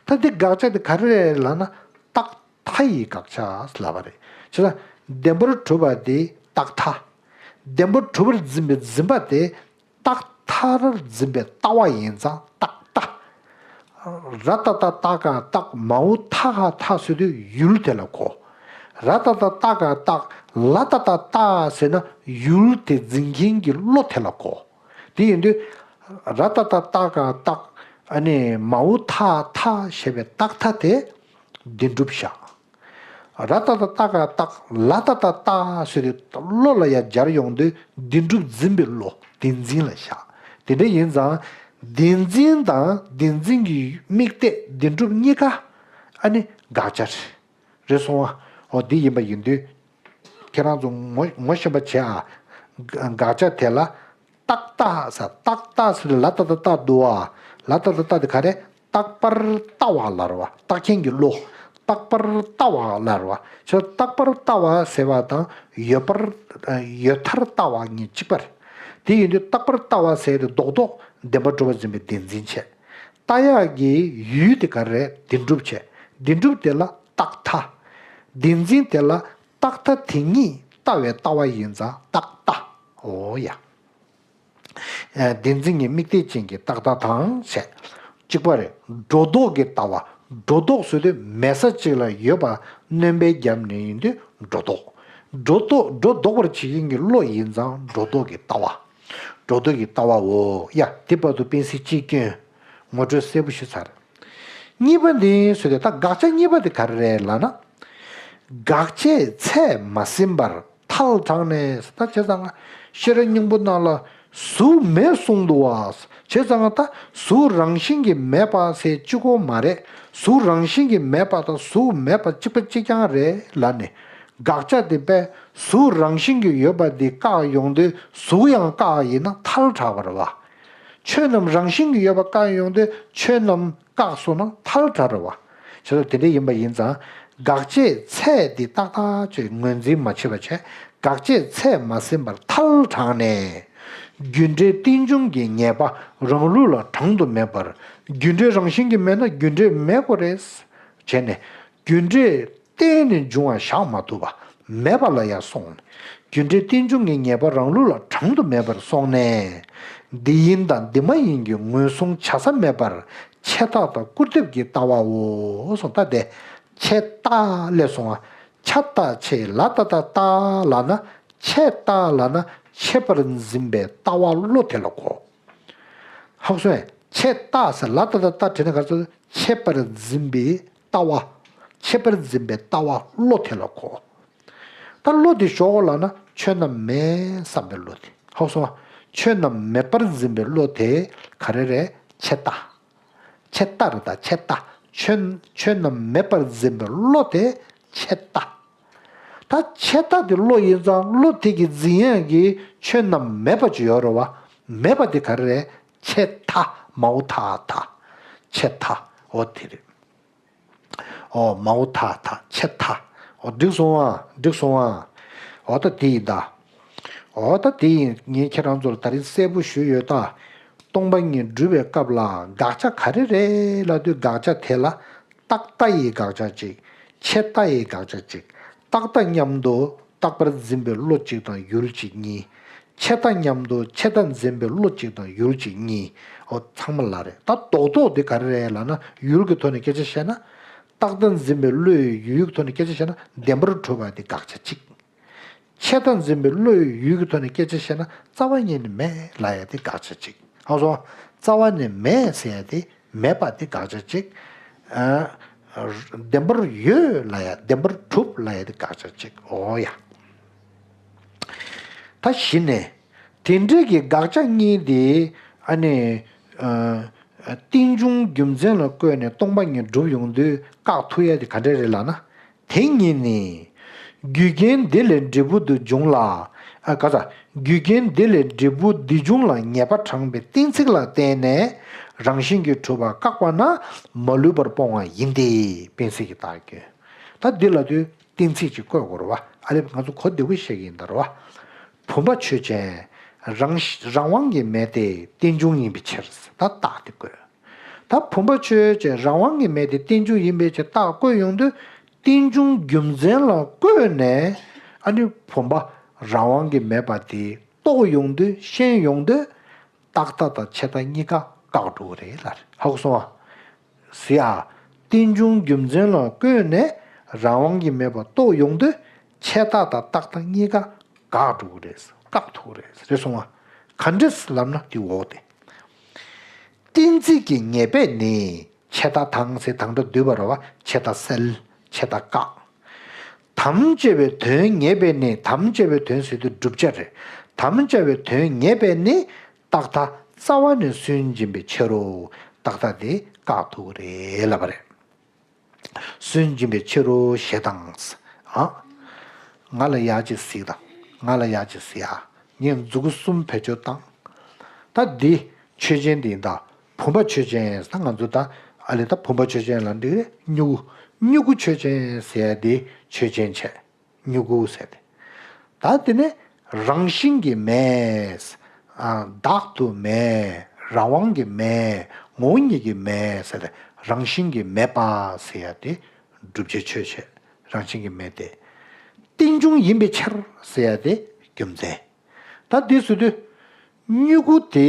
ད་འདི་དགག་བྱ་དེ་ག་རེ་རེད་ལབ་ན། རྟག་མཐའ་ཡི་དགག་བྱ་ལབ་པ་རེད། བྱས་ཙང་བདེན་པར་གྲུབ་པ་དེ་རྟག་མཐའ། བདེན་པར་གྲུབ་པར་འཛིན་པའི་འཛིན་པ་དེ་རྟག་མཐར་འཛིན་པའི་ལྟ་བ་ཡིན་ཙང་རྟག་མཐའ། ར་ཏ་བཏགས་རྟ་ག་རྟགས། མ་འོག་ཐ་ག་མཐའ་ཟེར་དུས་ཡུལ་དེ་ལ་གོ། ར་ཏ་བཏགས་རྟ་ག་རྟགས། ལ་ཏ་བཏགས་ལྟ་ཟེར་ན་ཡུལ་དེ་འཛིན་མཁན་གྱི་བློ་དེ་ལ་གོ། དེ་ཡིན་དུས། ར་ཏ་བཏགས་རྟ་ག་རྟགས། ཨ་ནི་མ་འོག་ཐ་ག་མཐའ་ཞེས་པའི་རྟག་མཐའ་དེ་བདེན་གྲུབ་བཞག། ར་ཏ་བཏགས་རྟ་ག་རྟགས། ལ་ཏ་བཏགས་ལྟ་ཟེར་དུས་བློ་ལ་ཡང་སྦྱར་ཡོང་དུས་བདེན་གྲུབ་འཛིན་པའི་བློ་བདེན་འཛིན་ལ་བཞག། དེ་འདྲ་ཡིན་ཙང་། བདེན་འཛིན་དང་བདེན་འཛིན་གྱི་དམིགས་གཏད་བདེན་གྲུབ་གཉིས་ཀ་ཨ་ནི་དགག་བྱ་རེད། རེད་སོང་ཨ། འོ་འདི་ཡིན་པ་ཡིན་དུས། ཁྱེད་རང་ཚོ་ངོ་ངོ་ཤེས་པ་བྱེད་ཨ། དགག་བྱ་དེ་ལ་རྟག་མཐའ་ཟེར། རྟག་མཐའ་ཟེར་ལ་ཏ་བཏགས་རྟ་འདུག་ཨ། ལ་ཏ་བཏགས་རྟ་དེ་ག་རེ། རྟག་པར་ལྟ་བ་ལབ་རེད་བ། རྟག་མཁན་གྱི་བློ། རྟག་པར་ལྟ་བ་ལབ་རེད་བ། ཁྱོད་རྟག་པར་ལྟ་བ་ཟེར་བ་དང་ཡོད་པར། ཡོད་མཐར་ལྟ་བ་གཉིས་གཅིག་པ་རེད། དེ་ཡིན་དུས་རྟག་པར་ལྟ་བ་ཟེར་དེ་རྡོག་རྡོག་བདེན་པར་གྲུབ་པར་འཛིན་པའི་བདེན་འཛིན་བྱས། ལྟ་ཡག་གི་ཡུལ་དེ་ག་རེ་རེད། བདེན་གྲུབ་བྱས། བདེན་གྲུབ་དེ་ལ་རྟག་མཐའ། བདེན་འཛིན་དེ་ལ་རྟག་མཐའ་དེ་གཉིས་ལྟ་བའི་ལྟ་བ་ཡིན་ཙང་རྟག་མཐའ། འོ་ཡ། ཨ། བདེན་འཛིན་གྱི་དམིགས་གཏད་ཅན་གྱི་རྟག་མཐའ་དང་བྱས། གཅིག་པ་རེད། སྒྲོ་འདོགས་ཀྱི་ལྟ་བ། སྒྲོ་འདོགས་ཟེར་དུས་མེད་ས་གཅིག་ལ་ཡོད་པ་སྣོན་པའི་རྒྱབ་ནས་ཡིན་དུས་སྒྲོ་འདོགས། སྒྲོ་འདོགས། སྒྲོ་འདོགས་པར་བྱེད་མཁན་གྱི་བློ་ཡིན་ཙང་སྒྲོ་འདོགས་ཀྱི་ལྟ་བ། སྒྲོ་འདོགས་ཀྱི་ལྟ་བའོ། ཡ། དེ་བར་དུ་དཔེ་གཟིགས་གཅིག་སྐྱོན། ངོ་སྤྲོད་གསལ་པོ་ཞུས་ཚར། གཉིས་པ་འདི་ཟེར་དུས་ད་དགག་བྱ་གཉིས་པ་དེ་ག་རེ་རེད་ལབ་ན། དགག་བྱའི་ཚད་མ་ཟིན་པར་ཐལ་དྲངས་ནས། ད་བྱས་ཙང་ཤེས་རབ་སྙིང་པོ་ནང་ལ་གཟུགས་མེད་གསུངས་འདུག་བ། བྱས་ཙང་ད་གཟུགས་རང་བཞིན་གྱིས་མེད་པ་ཟེར་གཅིག་པོ་མ་རེད། གཟུགས་རང་བཞིན་གྱིས་མེད་པ་དང་གཟུགས་མེད་པ་གཅིག་པ་གཅིག་རྐྱང་རེད་ལབ་ནས། དགག་བྱ་དེ་པས་གཟུགས་རང་བཞིན་གྱིས་ཡོད་པ་འདི་བཀག་ཡོང་དུས་གཟུགས་ཡང་བཀག་ཡིན་ན་ཐལ་དྲགས་པ་རེད་བ། ཆོས་རྣམས་རང་བཞིན་གྱིས་ཡོད་པ་བཀག་ཡོང་དུས་ཆོས་རྣམས་བཀག་སོང་ན་ཐལ་དྲགས་རེད་བ། བྱས་ཙང་དེ་འདྲ་ཡིན་པ་ཡིན་ཙང་། དགག་བྱའི་ཚད་འདི་ཏག་ཏག་ཅིག་ངོས་འཛིན་མ་བྱས་པ་བྱས། དགག་བྱའི་ཚད་མ་ཟིན་པར་ཐལ་དྲངས་ནས། རྒྱུ་འབྲས་རྟེན་འབྱུང་གི་ངེས་པ་རང་ལུགས་ལ་དྲང་དུ་མེད་པར། རྒྱུ་འབྲས་རང་བཞིན་གྱིས་མེད་ན་རྒྱུ་འབྲས་མེད་དགོས་རེད། བྱས་ནས་རྒྱུ་འབྲས་བརྟེན་ནས་འབྱུང་བ་བཞག་མ་ཐུབ་པ། མེད་པ་ལ་ཡང་སོང་། རྒྱུ་འབྲས་རྟེན་འབྱུང་གི་ངེས་པ་རང་ལུགས་ལ་དྲང་དུ་མེད་པར་སོང་ནས། འདི་ཡིན་དང་འདི་མ་ཡིན་གྱི་ངོས་བཟུང་བྱ་ས་མེད་པར་ཆད་ལྟ་དང་སྐུར་འདེབས་ཀྱི་ལྟ་བའོ་གསུངས། ད་དེ་ཆད་ལྟ་ལས་སོང་བ། ཆ་ལྟ་ཆེ་ལ་ཏ་བཏགས་ལྟ་ལབ་ན། ཆད་ལྟ་ལབ་ན་ཆད་པར་འཛིན་པའི་ལྟ་བ་བློ་དེ་ལ་གོ། ཧ་གོ་སོང་ངས། ཆད་ལྟ་ཟེར་ལ་ཏ་བཏགས་ལྟ་བྲིས་ན་ག་རེ་ཟེར། ཆད་པར་འཛིན་པའི་ལྟ་བ། ཆད་པར་འཛིན་པའི་ལྟ་བ་བློ་དེ་ལ་གོ། ད་བློ་དེ་ཞོག་ལབ་ན་ཆོས་རྣམས་མེད་བསམ་པའི་བློ་དེ། ཧ་གོ་སོང་ངས། ཆོས་རྣམས་མེད་པར་འཛིན་པའི་བློ་དེ་ག་རེ་རེད། ཆད་ལྟ། ཆད་ལྟ་རེད་ད། ཆད་ལྟ། ཆོས་ཆོས་རྣམས་མེད་པར་འཛིན་པའི་བློ་དེ་ཆད་ལྟ། ད་ཆད་ལྟ་དེ་བློ་ཡིན་ཙང་བློ་དེ་གི་འཛིན་ཡག་གི་ཆོས་རྣམས་མེད་པ་ཅིག་ཡོད་རེད་བ། མེད་པ་དེ་ག་རེ་རེད། ཆད་ལྟ། མའོ་ཐ་ཐ། ཆད་ལྟ། འོ་དེ་རེད། འོ་མའོ་ཐ་ཐ། ཆད་ལྟ། འོ་འགྲིག་སོང་ཨ། འགྲིག་སོང་ཨ། འོ་ད་དེ་ཡིན་ད། འོ་ད་དེ་ཡིན། ངས་ཁྱེད་རང་ཚོ་ལ་ད་རིང་གསལ་པོ་ཞུས་ཡོད་ད། སྟོང་པ་ཉིད་སྒྲུབ་པའི་སྐབས་ལ་དགག་བྱ་ག་རེ་རེད་ལབ་དུས་དགག་བྱ་དེ་ལ། རྟག་ལྟ་ཡི་དགག་བྱ་གཅིག་ཆད་ལྟ་ཡི་དགག་བྱ་གཅིག་རྟག་ལྟ་མཉམ་དུ་རྟག་པར་འཛིན་པའི་བློ་གཅིག་དང་ཡུལ་གཅིག་གཉིས། ཆད་ལྟ་མཉམ་དུ་ཆད་ལྟ་འཛིན་པའི་བློ་གཅིག་དང་ཡུལ་གཅིག་གཉིས། འོ་ཚང་མ་ལ་རེད། ད་རྡོག་རྡོག་དེ་ག་རེ་རེད་ལབ་ན། ཡུལ་གྱི་ཐོག་ནས་སྐད་ཆ་བཤད་ན། རྟག་ལྟ་འཛིན་པའི་བློའི་ཡུལ་གྱི་ཐོག་ནས་སྐད་ཆ་བཤད་ན་བདེན་པར་གྲུབ་པ་དེ་དགག་བྱ་གཅིག་ཆད་ལྟ་འཛིན་པའི་བློའི་ཡུལ་གྱི་ཐོག་ནས་སྐད་ཆ་བཤད་ན་རྩ་བ་ཉིད་ནས་མེད་ལབ་ཡ་དེ་དགག་བྱ་གཅིག་ཧ་གོ་སོང་། རྩ་བ་ནས་མེད་ཟེར་ཡ་དེ་མེད་པ་དེ་དགག་བྱ་གཅིག་ཨ། བདེན་པར་ཡོད་ལབ་ཡ། བདེན་པར་གྲུབ་ལབ་ཡ་དེ་དགག་བྱ་གཅིག་འོ་ཡ། ད་གཞི་ནས་དེ་འདྲའི་གི་དགག་བྱ་གཉིས་དེ་ཨ་ནི། ཨ། རྟེན་འབྱུང་རྒྱུ་མཚན་ལ་བཀོད་ནས་སྟོང་པ་ཉིད་སྒྲུབ་ཡོང་དུས་བཀག་ཐུབ་ཡ་དེ་ག་འདྲ་རེད་ལབ་ན། དེ་ཉིད་ནི། རྒྱུ་རྐྱེན་འདི་ལས་འབྲས་བུ་འདི་འབྱུང་ལ། ཨ། ག་ས། རྒྱུ་རྐྱེན་འདི་ལས་འབྲས་བུ་འདི་འབྱུང་ལ་ངེས་པ་དྲངས་པའི་གཏན་ཚིགས་ལ་བརྟེན་ནས་རང་བཞིན་གྱིས་གྲུབ་པ་བཀག་པ་ན་མ་ལུས་པར་སྤོང་བ་ཡིན་ཏེ། དཔེ་ཚིག་གི་རྟགས་ཀྱིས། ད་འདི་ལ་དུས་གཏན་ཚིགས་ཅིག་བཀོད་དགོས་རེད་བ། ཨ་ལེ་ང་ཚོ་གོ་བདེ་པོ་བཤད་ཀྱི་ཡིན་ད་རེད་བ། བུམ་པ་ཆོས་ཅན། རང་རང་དབང་གིས་མེད་དེ་རྟེན་འབྱུང་ཡིན་པའི་ཕྱིར། ད་རྟགས་དེ་བཀོད། ད་བུམ་པ་ཆོས་ཅན་རང་དབང་གིས་མེད་དེ་རྟེན་འབྱུང་ཡིན་པའི་ཕྱིར་རྟགས་བཀོད་ཡོང་དུས། རྟེན་འབྱུང་རྒྱུ་མཚན་ལ་བཀོད་ནས་ཨ་ནི་བུམ་པ་རང་དབང་གིས་མེད་པ་དེ་རྟོགས་ཡོང་དུས་ཤེས་ཡོང་དུས། རྟག་མཐའ་དང་ཆད་མཐའ་གཉིས་ཀ་བཀག་འགྲོ་གི་རེད་ལབ་རེད། ཧ་གོ་སོང་ཨ། ཟེར་ཡ། རྟེན་འབྱུང་རྒྱུ་མཚན་ལ་བཀོད་ནས་རང་དབང་གིས་མེད་པ་རྟོགས་ཡོང་དུས་ཆད་མཐའ་དང་རྟག་མཐའ་གཉིས་ཀ་བཀག་འགྲོ་གི་རེད། བཀག་ཐུབ་ཀྱི་རེད། རེད་སོང་ཨ། ག་འདྲས་ལབ་ན་དེ་འོ་དེ། གཏན་ཚིགས་ཀྱི་ངེས་པས་ནི་ཆད་མཐའ་དང་ཟེར་དང་སྒྲ་བསྡུས་པ་རེད་བ། ཆད་མཐའ་སེལ། ཆད་མཐའ་བཀག་དམ་བཅའ་བའི་དོན་ངེས་པས་ནི། དམ་བཅའ་བའི་དོན་ཟེར་དུས་བསྒྲུབ་བྱ་རེད། དམ་བཅའ་བའི་དོན་ངེས་པས་ནི། རྟག་མཐའ་རྩ་བ་ནས་སུན་འབྱིན་པའི་ཕྱིར་རོ། རྟག་མཐའ་དེ་བཀག་ཐུབ་ཀྱི་རེད་ལབ་པ་རེད། སུན་འབྱིན་པའི་ཕྱིར་རོ་ཞེས་དང་། ཨ། ང་ལ་ཡག་ཅིག་གཟིགས་དང་། ང་ལ་ཡག་ཅིག་གཟིགས་ཨ། ངས་མཛུ་གུ་གསུམ་བེད་སྤྱོད་བཏང་། ད་འདི་ཆོས་ཅན་དེ་ཡིན་ད། བུམ་པ་ཆོས་ཅན་ད་ང་ཚོ་ད། ཨ་ལེ་ད་བུམ་པ་ཆོས་ཅན་ལ་འགྲིག་རེད། སྨྱུ་གུ། སྨྱུ་གུ་ཆོས་ཅན་ཟེར་ཡ་དེ་ཆོས་ཅན་བྱས། སྨྱུ་གུ་ཟེར་ཏེ། ད་དེ་ནས་རང་བཞིན་གྱིས་མེད། ཨ། བདག་ཏུ་མེད། རང་དབང་གིས་མེད། ངོ་བོ་ཉིད་ཀྱིས་མེད་ཟེར་ཏེ། རང་བཞིན་གྱིས་མེད་པ་ཟེར་ཡ་དེ་བསྒྲུབ་བྱའི་ཆོས་བྱས། རང་བཞིན་གྱིས་མེད་དེ། རྟེན་འབྱུང་ཡིན་པའི་ཕྱིར་ཟེར་ཡ་དེ་རྒྱུ་མཚན། ད་འདི་ཟེར་དུས། སྨྱུ་གུ་དེ།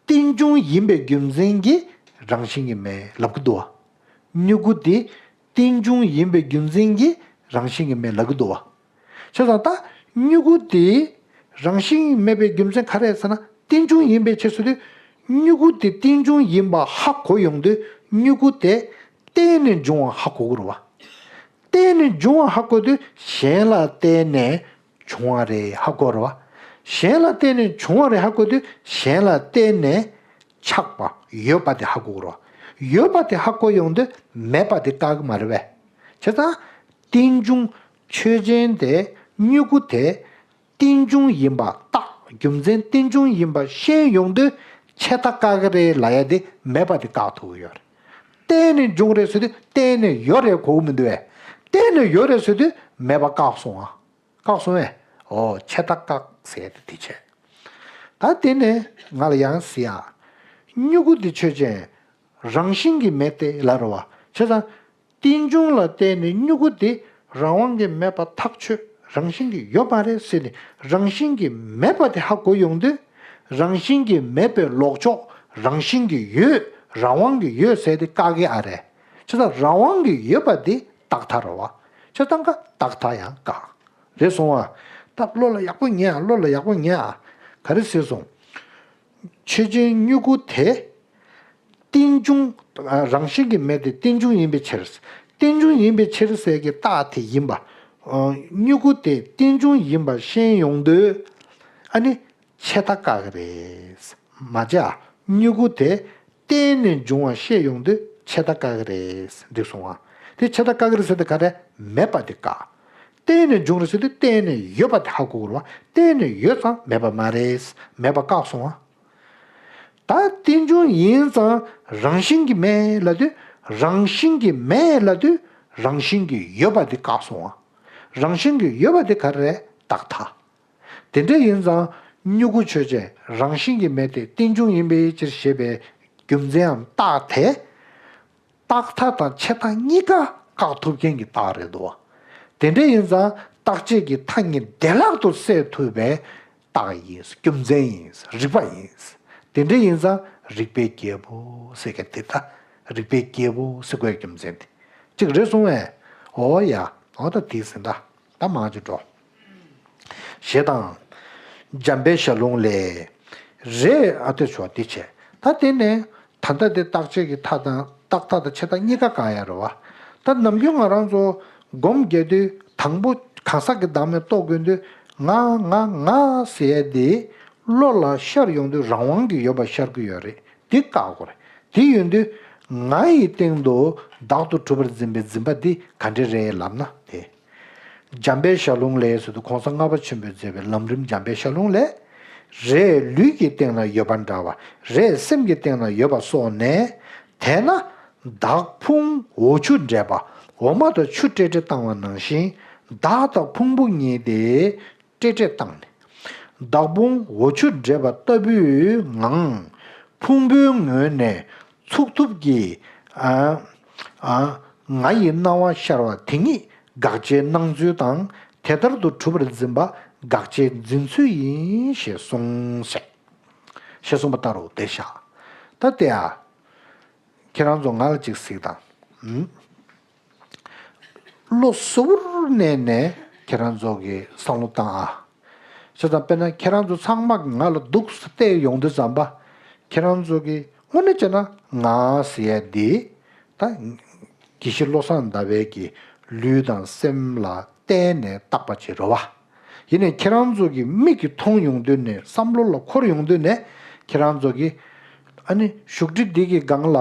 རྟེན་འབྱུང་ཡིན་པའི་རྒྱུ་མཚན་གྱིས་རང་བཞིན་གྱིས་མེད་ལབ་ཀྱི་འདུག་བ། སྨྱུ་གུ་དེ་རྟེན་འབྱུང་ཡིན་པའི་རྒྱུ་མཚན་གྱིས་རང་བཞིན་གྱིས་མེད་ལབ་ཀྱི་འདུག་བ། བྱས་ཙང་ད་སྨྱུ་གུ་དེ་རང་བཞིན་མེད་པའི་རྒྱུ་མཚན་ག་རེ་ཟེར་ན། རྟེན་འབྱུང་ཡིན་པའི་ཕྱིར་ཟེར་དུས། སྨྱུ་གུ་དེ་རྟེན་འབྱུང་ཡིན་པ་ཧ་གོ་ཡོང་དུས་སྨྱུ་གུ་དེ་བརྟེན་ནས་འབྱུང་བ་ཧ་གོ་གི་རེད་བ། བརྟེན་ནས་འབྱུང་བ་ཧ་གོ་དུས་གཞན་ལ་བརྟེན་ནས་བྱུང་བ་རེད་ཧ་གོ་རེད་བ། གཞན་ལ་བརྟེན་ནས་བྱུང་བ་རེད་ཧ་གོ་དུས་གཞན་ལ་བརྟེན་ནས་ཆགས་པ་ཡོད་པ་དེ་ཧ་གོ་རེད་བ། ཡོད་པ་དེ་ཧ་གོ་ཡོང་དུས་མེད་པ་དེ་བཀག་གི་མ་རེད་བས། བྱས་ཙང་རྟེན་འབྱུང་ཆོས་ཅན་དེ་སྨྱུ་གུ་དེ་རྟེན་འབྱུང་ཡིན་པ་རྟགས་རྒྱུ་མཚན་རྟེན་འབྱུང་ཡིན་པ་ཤེས་ཡོང་དུས་ཆད་མཐའ་བཀག་གི་རེད་ལབ་ཡ་དེ་མེད་པ་དེ་བཀག་ཐུབ་ཀྱི་ཡོད་རེད། བརྟེན་ནས་འབྱུང་རེད་ཟེར་དུས་བརྟེན་ནས་ཡོད་རེད་གོ་གི་མི་འདུག་བས། བརྟེན་ནས་ཡོད་རེད་ཟེར་དུས་མེད་པ་བཀག་སོང་ཨ། བཀག་སོང་བས། འོ་ཆད་མཐའ་བཀག་ཟེར་ཏེ་དེ་བྱས། ད་དེ་ནས་ང་ལ་ཡང་ཟེར་ཡ། སྨྱུ་གུ་འདི་ཆོས་ཅན། རང་བཞིན་གྱིས་མེད་དེ་ལབ་རེད་བ། བྱས་ཙང་། རྟེན་འབྱུང་ལ་བརྟེན་ནས་སྨྱུ་གུ་འདི་རང་དབང་གིས་མེད་པ་ཐག་ཆོད། རང་བཞིན་གྱིས་ཡོད་མ་རེད་ཟེར་ནས་རང་བཞིན་གྱིས་མེད་པ་དེ་ཧ་གོ་ཡོང་དུས། རང་བཞིན་གྱིས་མེད་པའི་ལོག་ཕྱོགས་རང་བཞིན་གྱིས་ཡོད། རང་དབང་གིས་ཡོད་ཟེར་དེ་བཀག་གི་ཨ་རེད། བྱས་ཙང་རང་དབང་གིས་ཡོད་པ་འདི་རྟག་མཐའ་རེད་བ། བྱས་ཙང་ཀ་རྟག་མཐའ་ཡང་བཀག་རེད་སོང་བ། ད་བློ་ལ་ཡག་པོ་ཉན་ཨ། བློ་ལ་ཡག་པོ་ཉན་ཨ། ག་རེ་ཟེར་སོང་། ཆོས་ཅན་སྨྱུ་གུ་དེ། རྟེན་འབྱུང་། ཨ། རང་བཞིན་གྱིས་མེད་དེ་རྟེན་འབྱུང་ཡིན་པའི་ཕྱིར། རྟེན་འབྱུང་ཡིན་པའི་ཕྱིར་ཟེར་གྱི་རྟགས་དེ་ཡིན་པ། ཨ། སྨྱུ་གུ་དེ་རྟེན་འབྱུང་ཡིན་པ་ཤེས་ཡོང་དུས། ཨ་ནི། ཆད་མཐའ་བཀག་གི་རེད། མ་བྱ། སྨྱུ་གུ་དེ་བརྟེན་ནས་འབྱུང་བ་ཤེས་ཡོང་དུས་ཆད་མཐའ་བཀག་གི་རེད། འགྲིག་སོང་ཨ། དེ་ཆད་མཐའ་བཀག་གི་རེད་ཟེར་དེ་ག་རེ། མེད་པ་དེ་བཀག་གཏན་ནས་འབྱུང་རེད་ཟེར་དུས་གཏན་ནས་ཡོད་པ་དེ་ཧ་གོ་དགོས་རེད་བ། གཏན་ནས་ཡོད་ཙང་མེད་པ་མ་རེད། མེད་པ་བཀག་སོང་བ། ད་རྟེན་འབྱུང་ཡིན་ཙང་རང་བཞིན་གྱིས་མེད་ལབ་དུས། རང་བཞིན་གྱིས་མེད་ལབ་དུས་རང་བཞིན་གྱིས་ཡོད་པ་དེ་བཀག་སོང་བ། རང་བཞིན་གྱིས་ཡོད་པ་དེ་ག་རེ་རེད། རྟག་མཐའ། དེ་འདྲ་ཡིན་ཙང་མྱུ་གུ་ཆོས་ཅན་རང་བཞིན་གྱིས་མེད་དེ་རྟེན་འབྱུང་ཡིན་པའི་ཕྱིར་ཞེས་པའི་རྒྱུ་མཚན་འམ་རྟགས་དེ། རྟག་མཐའ་དང་ཆད་མཐའ་གཉིས་ཀ་བཀག་ཐུབ་མཁན་གྱི་རྟགས་རེད་འདུག་བ། དེ་འདྲ་ཡིན་ཙང་རྟག་ཆད་ཀྱི་མཐའ་གཉིས་བདེ་བླག་ཏུ་སེལ་ཐུབ་པའི་རྟགས་ཡིན། རྒྱུ་མཚན་ཡིན། རིགས་པ་ཡིན། དེ་འདྲ་ཡིན་ཙང་རིགས་པའི་རྒྱལ་པོ་ཟེར་མཁན་དེ་ད། རིགས་པའི་རྒྱལ་པོ་ཟེར་དགོས་རྒྱུ་མཚན་དེ་གཅིག་རེད་སོང་བས། འོ་ཡ། འོ་ད་དེ་ཟིན་ད། ད་མང་ཅིག་འགྲོ། ཞེས་དང་། འཇམ་དཔལ་ཞལ་ལུང་ལས། རེད་ཨ་ཏི་ཆོག་འདི་བྱས། ད་དེ་ནས་ད་ལྟ་དེ་རྟག་ཆད་ཀྱི་མཐའ་དང་རྟག་མཐའ་དང་ཆད་མཐའ་གཉིས་ཀ་བཀག་ཡ་རེད་བ། ད་ནམ་རྒྱུན་ང་རང་ཚོ་སྒོམ་རྒྱག་དུས་དང་པོ་གང་ཟག་གི་བདག་མེད་རྟོགས་དགོས་དུས་ང་ང་ང་ཟེར་ཡ་དེ་བློ་ལ་ཤར་ཡོང་དུས་རང་དབང་གིས་ཡོད་པ་ཤར་གི་ཡོད་རེད། དེ་བཀག་དགོས་རེད། དེ་ཡོང་དུས་ང་ཡི་སྟེང་དུ་བདག་ཏུ་གྲུབ་པར་འཛིན་པའི་འཛིན་པ་འདི་ག་འདྲ་རེད་ལབ་ན་དེ། འཇམ་དཔལ་ཞལ་ལུང་ལས་ཟེར་དུས་གོང་ས་ལྔ་པ་ཆེན་པོས་མཛད་པའི་ལམ་རིམ་འཇམ་དཔལ་ཞལ་ལུང་ལས། རས་ལུད་ཀྱི་སྟེང་ན་ཡོད་པ་འདྲ་བ། རས་སེམས་ཀྱི་སྟེང་ན་ཡོད་པ་སོགས་ནས། དེས་ན་བདག་ཕུང་འོ་ཆུ་འདྲེས་པ། འོ་མ་དང་ཆུ་བསྲེས་བསྲེས་བཏང་བ་ནང་བཞིན། བདག་དང་ཕུང་པོ་གཉིས་ཏེ། བསྲེས་བསྲེས་བཏང་ནས། བདག་ཕུང་འོ་ཆུ་འདྲེས་པ་ལྟ་བུའི་ངང་། ཕུང་པོའི་ངོས་ནས་ཚུགས་ཐུབ་ཀྱི། ཨ། ཨ། ང་ཡི་སྣང་བ་ཤར་བ་དེ་ཉིད་དགག་བྱའི་སྣང་ཚུལ་དང་དེ་ལྟར་དུ་གྲུབ་པར་འཛིན་པ་དགག་བྱའི་འཛིན་ཚུལ་ཡིན་ཞེས་གསུངས་ཟེར། ཞེས་གསུངས་པ་ལྟར་རོ། དེ་བཞག་ད་དེ་ཨ། ཁྱེད་རང་ཚོ་ང་ལ་ཅིག་གཟིགས་དང་། ཨུམ། བློ་གཟུ་བོར་གནས་ནས་ཁྱེད་རང་ཚོ་གི་བསམ་བློ་བཏང་ཨ། བྱས་ཙང་དཔེར་ན་ཁྱེད་རང་ཚོ་ཚང་མ་གི་ང་ལ་འདུག་སེ་བལྟས་ཡོང་དུས་ཙམ་པ། ཁྱེད་རང་ཚོ་གི་དངོས་གནས་བྱས་ན་ང་ཟེར་ཡ་འདི། ད། དགེ་བཤེས་བློ་བཟང་ཟླ་བའི་གི་ལུས་དང་སེམས་ལ་བལྟས་ནས་བཏགས་པ་ཅིག་རེད་བ། ཡིན་ནའི་ཁྱེད་རང་ཚོ་གི་མིག་གིས་མཐོང་ཡོང་དུས་ནས་བསམ་བློ་ལ་འཁོར་ཡོང་དུས་ནས་ཁྱེད་རང་ཚོ་གི། ཨ་ནི་བཞུགས་ཁྲི་འདི་གི་སྒང་ལ།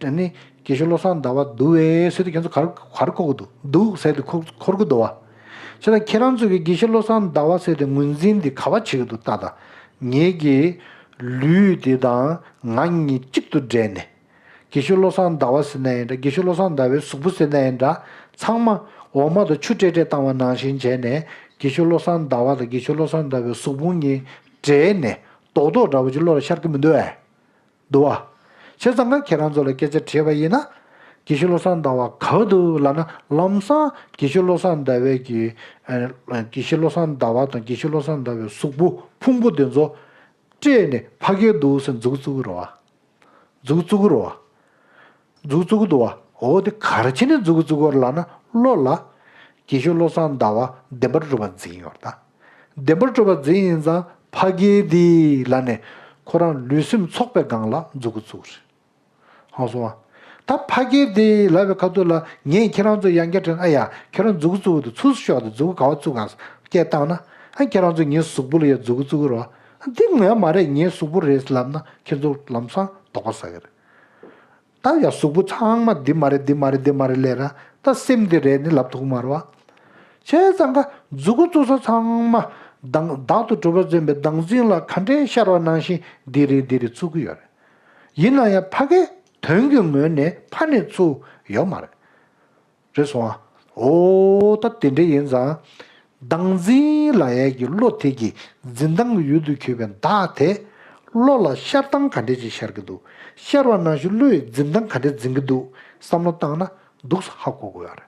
ཨ་ནི་དགེ་བཤེས་བློ་བཟང་ཟླ་བ་འདུག་བས་ཟེར་དུས་ཁྱེད་ཚོ་ག་རེ་ག་རེ་འཁོར་གི་འདུག་འདུག་ཟེར་དུས་འཁོར་འཁོར་གི་འདུག་བ། བྱས་ཙང་ཁྱེད་རང་ཚོ་གི་དགེ་བཤེས་བློ་བཟང་ཟླ་བ་ཟེར་དུས་ངོས་འཛིན་འདི་ག་བ་བྱེད་ཀྱི་འདུག་ལྟ་དང་། ངེད་ཀྱི་ལུས་འདི་དང་ང་གཉིས་གཅིག་ཏུ་འདྲེས་ནས། དགེ་བཤེས་བློ་བཟང་ཟླ་བ་ཟེར་ན་ཡིན་འདྲ། དགེ་བཤེས་བློ་བཟང་ཟླ་བའི་གཟུགས་པོ་ཟེར་ན་ཡིན་འདྲ། ཚང་མ་འོ་མ་དང་ཆུ་བསྲེས་བསྲེས་བཏང་བ་ནང་བཞིན་བྱས་ནས་དགེ་བཤེས་བློ་བཟང་ཟླ་བ་དང་དགེ་བཤེས་བློ་བཟང་ཟླ་བའི་གཟུགས་ཕུང་གཉིས་འདྲེས་ནས་རྡོག་རྡོག་འདྲ་བོ་ཅིག་བློ་ལ་ཤར་གི་མི་འདུག་ཨེ། འདུག་བ། བྱས་ཙང་ང་ཁྱེད་རང་ཚོ་ལ་སྐད་ཆ་དྲིས་པ་ཡིན་ན། དགེ་བཤེས་བློ་བཟང་ཟླ་བ་ག་བ་འདུག་ལབ་ན་ལམ་སང་དགེ་བཤེས་བློ་བཟང་ཟླ་བའི་གི། ཨ། དགེ་བཤེས་བློ་བཟང་ཟླ་བ་དང་དགེ་བཤེས་བློ་བཟང་ཟླ་བའི་གཟུགས་པོ་ཕུང་པོ་དེ་ཚོ་བསྲེས་ནས་ཕ་གིར་འདུག་ཟེར་མཛུབ་བཙུགས་རོགས། མཛུབ་བཙུགས་རོགས། མཛུབ་བཙུགས་འདུག་བ། འོ་དེ་ག་རེ་བྱས་ནས་མཛུབ་བཙུགས་ཡོད་ལབ་ན་བློ་ལ། དགེ་བཤེས་བློ་བཟང་ཟླ་བ་བདེན་པར་གྲུབ་པར་འཛིན་ཡོད་ད། བདེན་པར་གྲུབ་པར་འཛིན་ཡིན་ཙང་ཕ་གི་འདི་ལབ་ནས་ཁོ་རང་ལུས་སེམས་ཚོགས་པའི་སྒང་ལ་མཛུབ་གུ་བཙུགས་རེད། ཧང་སོང་བ། ད་ཕ་གི་འདི་ལབ་པའི་ཁ་ཐུག་ལ་ངས་ཁྱེད་རང་ཚོ་ཡང་བསྐྱར་དྲན། ཨ་ཡ། ཁྱེད་རང་མཛུབ་གུ་བཙུགས་འདུག་ཚུར་ཤོག་དང་མཛུབ་གུ་ག་བ་བཙུགས་ག་སྐད་བཏང་ན། ཨ། ཁྱེད་རང་ཚོ་ངའི་གཟུགས་པོ་ལ་ཡ་མཛུབ་གུ་བཙུགས་རོགས། འདི་ངའི་མ་རེད། ངའི་གཟུགས་པོ་རེད་ལབ་ན་ཁྱེད་ཚོ་ལམ་སང་དོགས་པ་ཟ་གི་རེད། ད་ཡ་གཟུགས་པོ་ཚང་མ་འདི་མ་རེད། འདི་མ་རེད། འདི་མ་རེད་ལབ་ར། ད་སེམས་འདི་རེད་ནི་ལབ་ཐུབ་ཀྱི་མ་རེད་བ། བྱས་ཙང་ཀ་མཛུབ་གུ་བཙུགས་ས་ཚང་མ་བདག་བདག་ཏུ་གྲུབ་པར་འཛིན་པའི་བདག་འཛིན་ལ་ག་འདྲའི་ཤར་བ་ནང་བཞིན་འདི་རེད་འདི་རེད་བཙུགས་ཀྱི་ཡོད་རེད། ཡིན་ན་ཡང་ཕ་གིའི་དོན་གྱི་ངོས་ནས་ཕ་ནས་ཚུར་ཡོད་མ་རེད། རེད་སོང་ཨ། འོ་ད་དེ་འདྲ་ཡིན་ཙང་། བདག་འཛིན་ལབ་ཡས་ཀྱི་བློ་དེ་གི་འཛིན་སྟངས་ཀྱི་ཡུལ་དུ་གྱུར་པའི་བདག་དེ། བློ་ལ་ཤར་སྟངས་ག་འདྲས་ཅིག་ཤར་གྱི་འདུག་ཤར་བ་ནང་བཞིན་བློ་ཡི་འཛིན་སྟངས་ག་འདྲས་འཛིན་གྱི་འདུག་བསམ་བློ་བཏང་ན་འདུག་སེ་ཧ་གོ་དགོས་ཡ་རེད།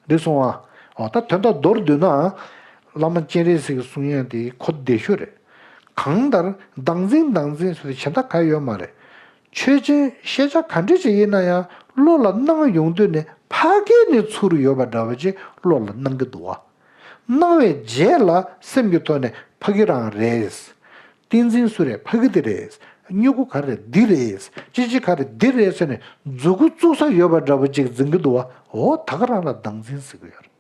རེད་སོང་ཨ། འོ་ད་དོན་དག་མདོར་བསྡུས་ན། བླ་མ་སྤྱན་རས་གཟིགས་ཀྱི་གསུང་ཡ་དེ་གོ་བདེ་ཤོས་རེད། གང་ལྟར་བདག་འཛིན་བདག་འཛིན་ཟེར་དུས་གཞན་དག་ག་ཡོད་མ་རེད། ཆོས་ཅན་ཤེས་བྱ་ག་འདྲ་ཅིག་ཡིན་ན་ཡང་བློ་ལ་སྣང་ཡོང་དུས་ནས་ཕ་གི་ནས་ཚུར་ཡོད་པ་འདྲ་བོ་ཅིག་བློ་ལ་སྣང་གི་འདུག་བ། སྣང་བའི་རྗེས་ལ་སེམས་ཀྱི་ཐོག་ནས་ཕ་གི་རང་རེད། ཏིང་འཛིན་སུ་རེད། ཕ་གི་འདི་རེད། མྱུ་གུ་ག་རེ་འདི་རེད། ཅི་ཅི་ག་རེ་འདི་རེད་ཟེར་ནས་མཛུབ་གུ་བཙུགས་ས་ཡོད་པ་འདྲ་བོ་ཅིག་འཛིན་གི་འདུག་བ། འོ་ད་ག་རང་ལ་བདག་འཛིན་ཟེར་གི་ཡོད་རེད།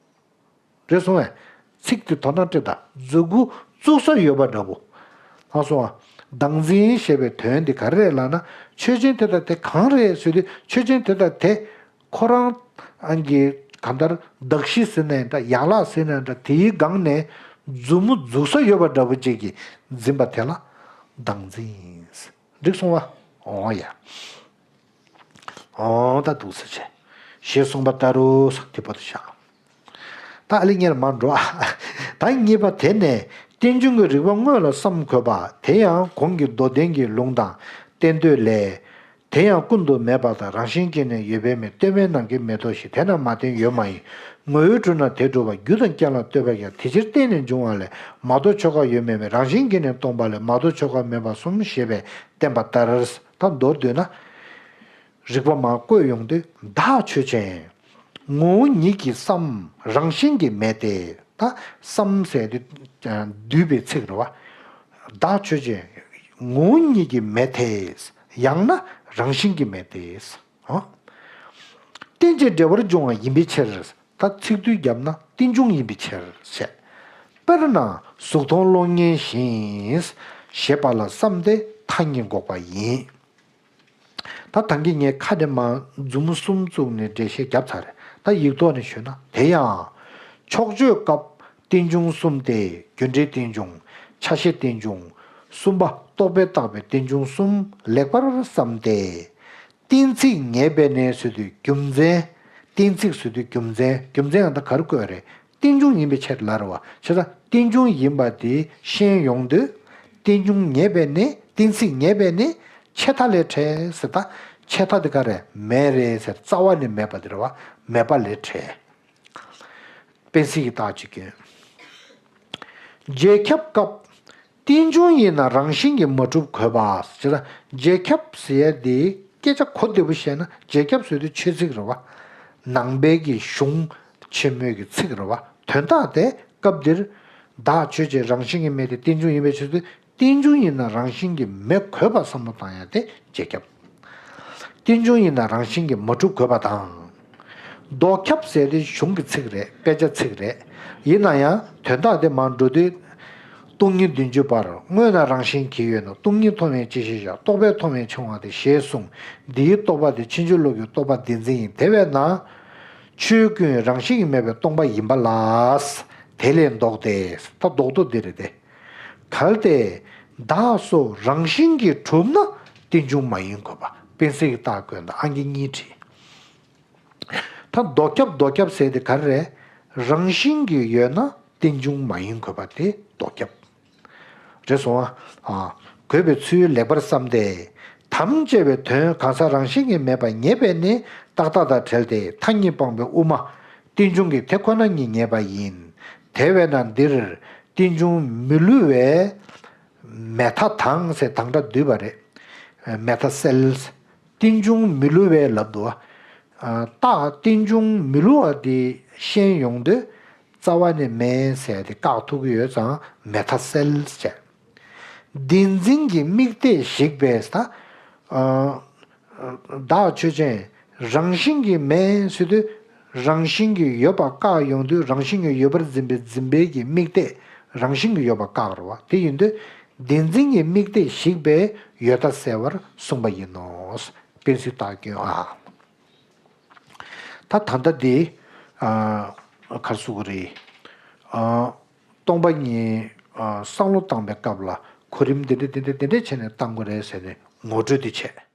རེད་སོང་བས། ཚིག་དེ་དོ་སྣང་སྤྲད་དང་། མཛུབ་གུ་བཙུགས་ས་ཡོད་པ་འདྲ་པོ། ལགས་སོ། བདག་འཛིན་ཞེས་པའི་དོན་དེ་ག་རེ་རེད་ལབ་ན། ཆོས་ཅན་དེ་དང་དེ་གང་རེད་ཟེར་དུས། ཆོས་ཅན་དེ་དང་དེ་ཁོ་རང་གི་ གང་ལྟར་གདགས་གཞི་ཟེར་ནའི་འདྲ། ཡན་ལག་ཟེར་ནའི་འདྲ། དེའི་སྒང་ནས་མཛུབ་མོ་འཛུགས་ས་ཡོད་པ་འདྲ་པོ་ཅིག་གིས་འཛིན་པ་དེ་ལ་བདག་འཛིན་ཡིན། འགྲིག་སོང་བ། འོ་ཡ། འོ་ད་འདུག་སེ་བྱས། ཞེས་གསུངས་པ་ལྟར་རོ། དེ་པོ་དེ་བཞག་ད་ཨ་ལི་ཉེར་མར་འགྲོ་ཨ། ད་གཉིས་པ་དེ་ནས་རྟེན་འབྱུང་གི་རིགས་པ་དངོས་ལ་བསམ་དགོས་པ། དེ་ཡང་གོང་གི་མདོ་བསྟན་གྱི་ལུང་དང་བསྟན་བསྟོད་ལས། དེ་ཡང་ཀུན་ཏུ་མེད་པ་དང་། རང་བཞིན་གྱིས་ནི་ཡོད་པའི་མིན། སྟོད་སྨད་ནམ་མཁའི་མེ་ཏོག་བཞིན། དེ་རྣམས་མ་བརྟེན་ཡོད་མ་ཡིན། ངོ་བོས་གྲུབ་ན་དེ་གྲུབ་པ། རྒྱུ་དང་རྐྱེན་ལ་ལྟོས་པ་ཡང་། དེ་ཕྱིར་བརྟེན་ནས་འབྱུང་བ་ལས། མ་རྟོགས་ཆོས་འགའ་ཡོད་མིན་པས། རང་བཞིན་གྱིས་ནི་སྟོང་པ་ལས། མ་རྟོགས་ཆོས་འགའ་མེད་པ་གསུམ། ཞེས་པས་བསྟན་པ་ལྟར། ད་མདོར་བསྡུས་ན། རིགས་པ་མར་བཀོད་ཡོང་དུས། བདག་ཆོས་ཅན། ངོ་བོ་ཉིད་ཀྱི་བསམ་རང་བཞིན་གྱིས་མེད་དེ། ད་བསམ་ཟེར་དུས་བསྡུས་པའི་ཚིག་རེད་བ། བདག་ཆོས་ཅན། ངོ་བོ་ཉིད་ཀྱིས་མེད་དེ། ཡང་ན་རང་བཞིན་གྱིས་མེད་དེ། ཨོ། རྟེན་ཅིང་འབྲེལ་བར་འབྱུང་བ་ཡིན་པའི་ཕྱིར། ད་ཚིག་བསྡུས་བརྒྱབ་ན་རྟེན་འབྱུང་ཡིན་པའི་ཕྱིར་ཞེས། དཔེར་ན་གཟུགས་མཐོང་གློག་བརྙན་བཞིན། ཞེས་པ་ལ་བསམ་སྟེ་མཐའ་གཉིས་འགོག་པ་ཡིན། ད་ཐང་གི་ངས་ཁ་ནས་མ་མཛུབ་མོ་གསུམ་བཙུགས་ནས་འགྲེལ་བཤད་བརྒྱབ་ཚར་རེད། ད་ཡིག་ཐོག་ནས་ཞུས་ན། དེ་ཡང་ཕྱོགས་ཆོས་སྐབས་རྟེན་འབྱུང་གསུམ་སྟེ། རྒྱུ་འབྲས་རྟེན་འབྱུང་། ཆ་ཤས་རྟེན་འབྱུང་། གསུམ་པ་རྟོག་པས་བཏགས་པའི་རྟེན་འབྱུང་གསུམ་ལེགས་པར་བསམ་སྟེ། གཏན་ཚིགས་ངེས་པས་ནི་ཟེར་དུས་རྒྱུ་མཚན། གཏན་ཚིགས་ཟེར་དུས་རྒྱུ་མཚན། རྒྱུ་མཚན་ཡང་ད་ག་རེ་བཀོད་རེད། རྟེན་འབྱུང་ཡིན་པའི་ཕྱིར་ལ་རེད་བ། བྱས་ཙང་རྟེན་འབྱུང་ཡིན་པ་དེ་ཤེས་ཡོང་དུས། རྟེན་འབྱུང་ངེས་པས་ནི། གཏན་ཚིགས་ངེས་པས་ནི་ཆད་མཐའ་ལས་བྲལ་ཟེར། ད་ཆད་མཐའ་དེ་ག་རེ་མེད་རེད་ཟེར། རྩ་བ་ནས་མེད་པ་དེ་རེད་བ། མེད་པ་ལས་བྲལ། སྤེན་སྲིད་ཀྱི་རྟགས་ཅིག་ཀྱང་། རྗེས་ཁྱབ་སྐབས། རྟེན་འབྱུང་ཡིན་ན་རང་བཞིན་གྱིས་མ་གྲུབ་དགོས་པ། ཅེ་ན། རྗེས་ཁྱབ་ཟེར་ཡ་དེ་སྐད་ཆ་གོ་བདེ་པོ་བཤད་ན། རྗེས་ཁྱབ་ཟེར་དུས་ཆོས་ཚིག་རེད་བ། ནང་པའི་གི་གཞུང་ཆེན་མོའི་གི་ཚིག་རེད་བ། དོན་དག་དེ་སྐབས་འདིར། བདག་ཆོས་ཅན། རང་བཞིན་གྱིས་མེད་དེ། རྟེན་འབྱུང་ཡིན་པའི་ཕྱིར་དུ། རྟེན་འབྱུང་ཡིན་ན་རང་བཞིན་གྱིས་མེད་དགོས་པ་བསམ་བློ་བཏང་ཡ་དེ་རྗེས་ཁྱབ། རྟེན་འབྱུང་ཡིན་ན་རང་བཞིན་གྱིས་མ་གྲུབ་དགོས་པ་དང་། ལྡོག་ཁྱབ་ཟེར་དེ་གཞུང་གི་ཚིག་རེད། དཔེ་ཆ་ཚིག་རེད། ཡིན་ན་ཡང་དོན་དག་དེ་མར་འགྲོ་དུས། སྟོང་ཉིད་བདུན་ཅུ་པར། དངོས་ན་རང་བཞིན་གྱིས་ཡོད་ནོ། སྟོང་ཉིད་མཐོང་བས་ཅི་ཞིག་བྱ། རྟོག་པས་མཐོང་བས་འཆིང་བ་སྟེ། ཞེས་གསུངས། འདིའི་རྟོག་པ་དེ་ཕྱིན་ཅི་ལོག་གི་རྟོག་པ་བདེན་འཛིན་ཡིན། དེ་བས་ན། ཆོས་ཀུན་རང་བཞིན་གྱིས་མེད་པའི་སྟོང་པ་ཡིན་པ་ལ། དེ་ལས་ལྡོག་སྟེ། ད་ལྡོག་ཏུ་འདི་རེད་དེ། གལ་ཏེ་བདག་སོགས་རང་བཞིན་གྱིས་གྲུབ་ན་རྟེན་འབྱུང་མ་ཡིན་དགོས་པ། སྤེན་སྲིད་ཀྱི་རྟགས་བཀོད་ན་ཨང་ཀི་གཉིས་བྲིས། ད་ལྡོག་ཁྱབ་ལྡོག་ཁྱབ་ཟེར་དེ་ག་རེ་རེད། རང་བཞིན་གྱིས་ཡོད་ན་རྟེན་འབྱུང་མ་ཡིན་དགོས་པ་དེ་ལྡོག་ཁྱབ། རེད་སོང་ཨ། དགོས་པའི་ཚུལ་ལེགས་པར་བསམ་སྟེ། དམ་བཅས་པའི་དོན་གང་ཟག་རང་བཞིན་གྱིས་མེད་པ་ངེས་པས་ནི་རྟག་མཐའ་དང་བྲལ་ཏེ། མཐའ་གཉིས་སྤངས་པའི་དབུ་མ་རྟེན་འབྱུང་གི་དེ་ཁོ་ན་ཉིད་ངེས་པ་ཡིན། དེ་བས་ན་འདིར་རྟེན་འབྱུང་མི་བསླུ་བའི་མེ་མཐའ་དང་ཟེར་དང་སྒྲ་བསྡུས་པ་རེད། མེ་མཐའ་སེལ། རྟེན་འབྱུང་མི་བསླུ་བའི་ལབ་འདུག་བ། རྟགས་རྟེན་འབྱུང་མི་བསླུ་བ་དེ་ཤེས་ཡོང་དུས། རྩ་བ་ནས་མེད་ཟེར་དེ་བཀག་ཐུབ་ཀྱི་ཡོད་ཙང་མེ་མཐའ་སེལ་བྱས། བདེན་འཛིན་གྱི་དམིགས་གཏད་ཞིག་པས་ད། བདག་ཆོས་ཅན། རང་བཞིན་གྱིས་མེད་ཟེར་དུས། རང་བཞིན་གྱིས་ཡོད་པ་བཀག་ཡོང་དུས། རང་བཞིན་གྱིས་ཡོད་པར་འཛིན་པའི་འཛིན་པའི་གི་དམིགས་གཏད་རང་བཞིན་གྱིས་ཡོད་པ་བཀག་རེད་བ། དེ་ཡིན་དུས་བདེན་འཛིན་གྱི་དམིགས་གཏད་ཞིག་པས་ཡོད་མཐའ་སེལ་བར་གསུངས་པ་ཡིན་ནོ། སྤེན་སྲིད་རྟགས་སྐྱོན་ཨ། ད་ད་ལྟ་འདི། ཨ། ག་རེ་ཟེར་དགོས་རེད། ཨ། སྟོང་པ་ཉིད། ཨ། བསམ་བློ་བཏང་པའི་སྐབས་ལ་གོ་རིམ་འདི་འདྲ་འདི་འདྲ་འདི་འདྲ་བྱས་ནས་བཏང་དགོས་རེད་ཟེར་ནས་ངོ་སྤྲོད་འདི་བྱས།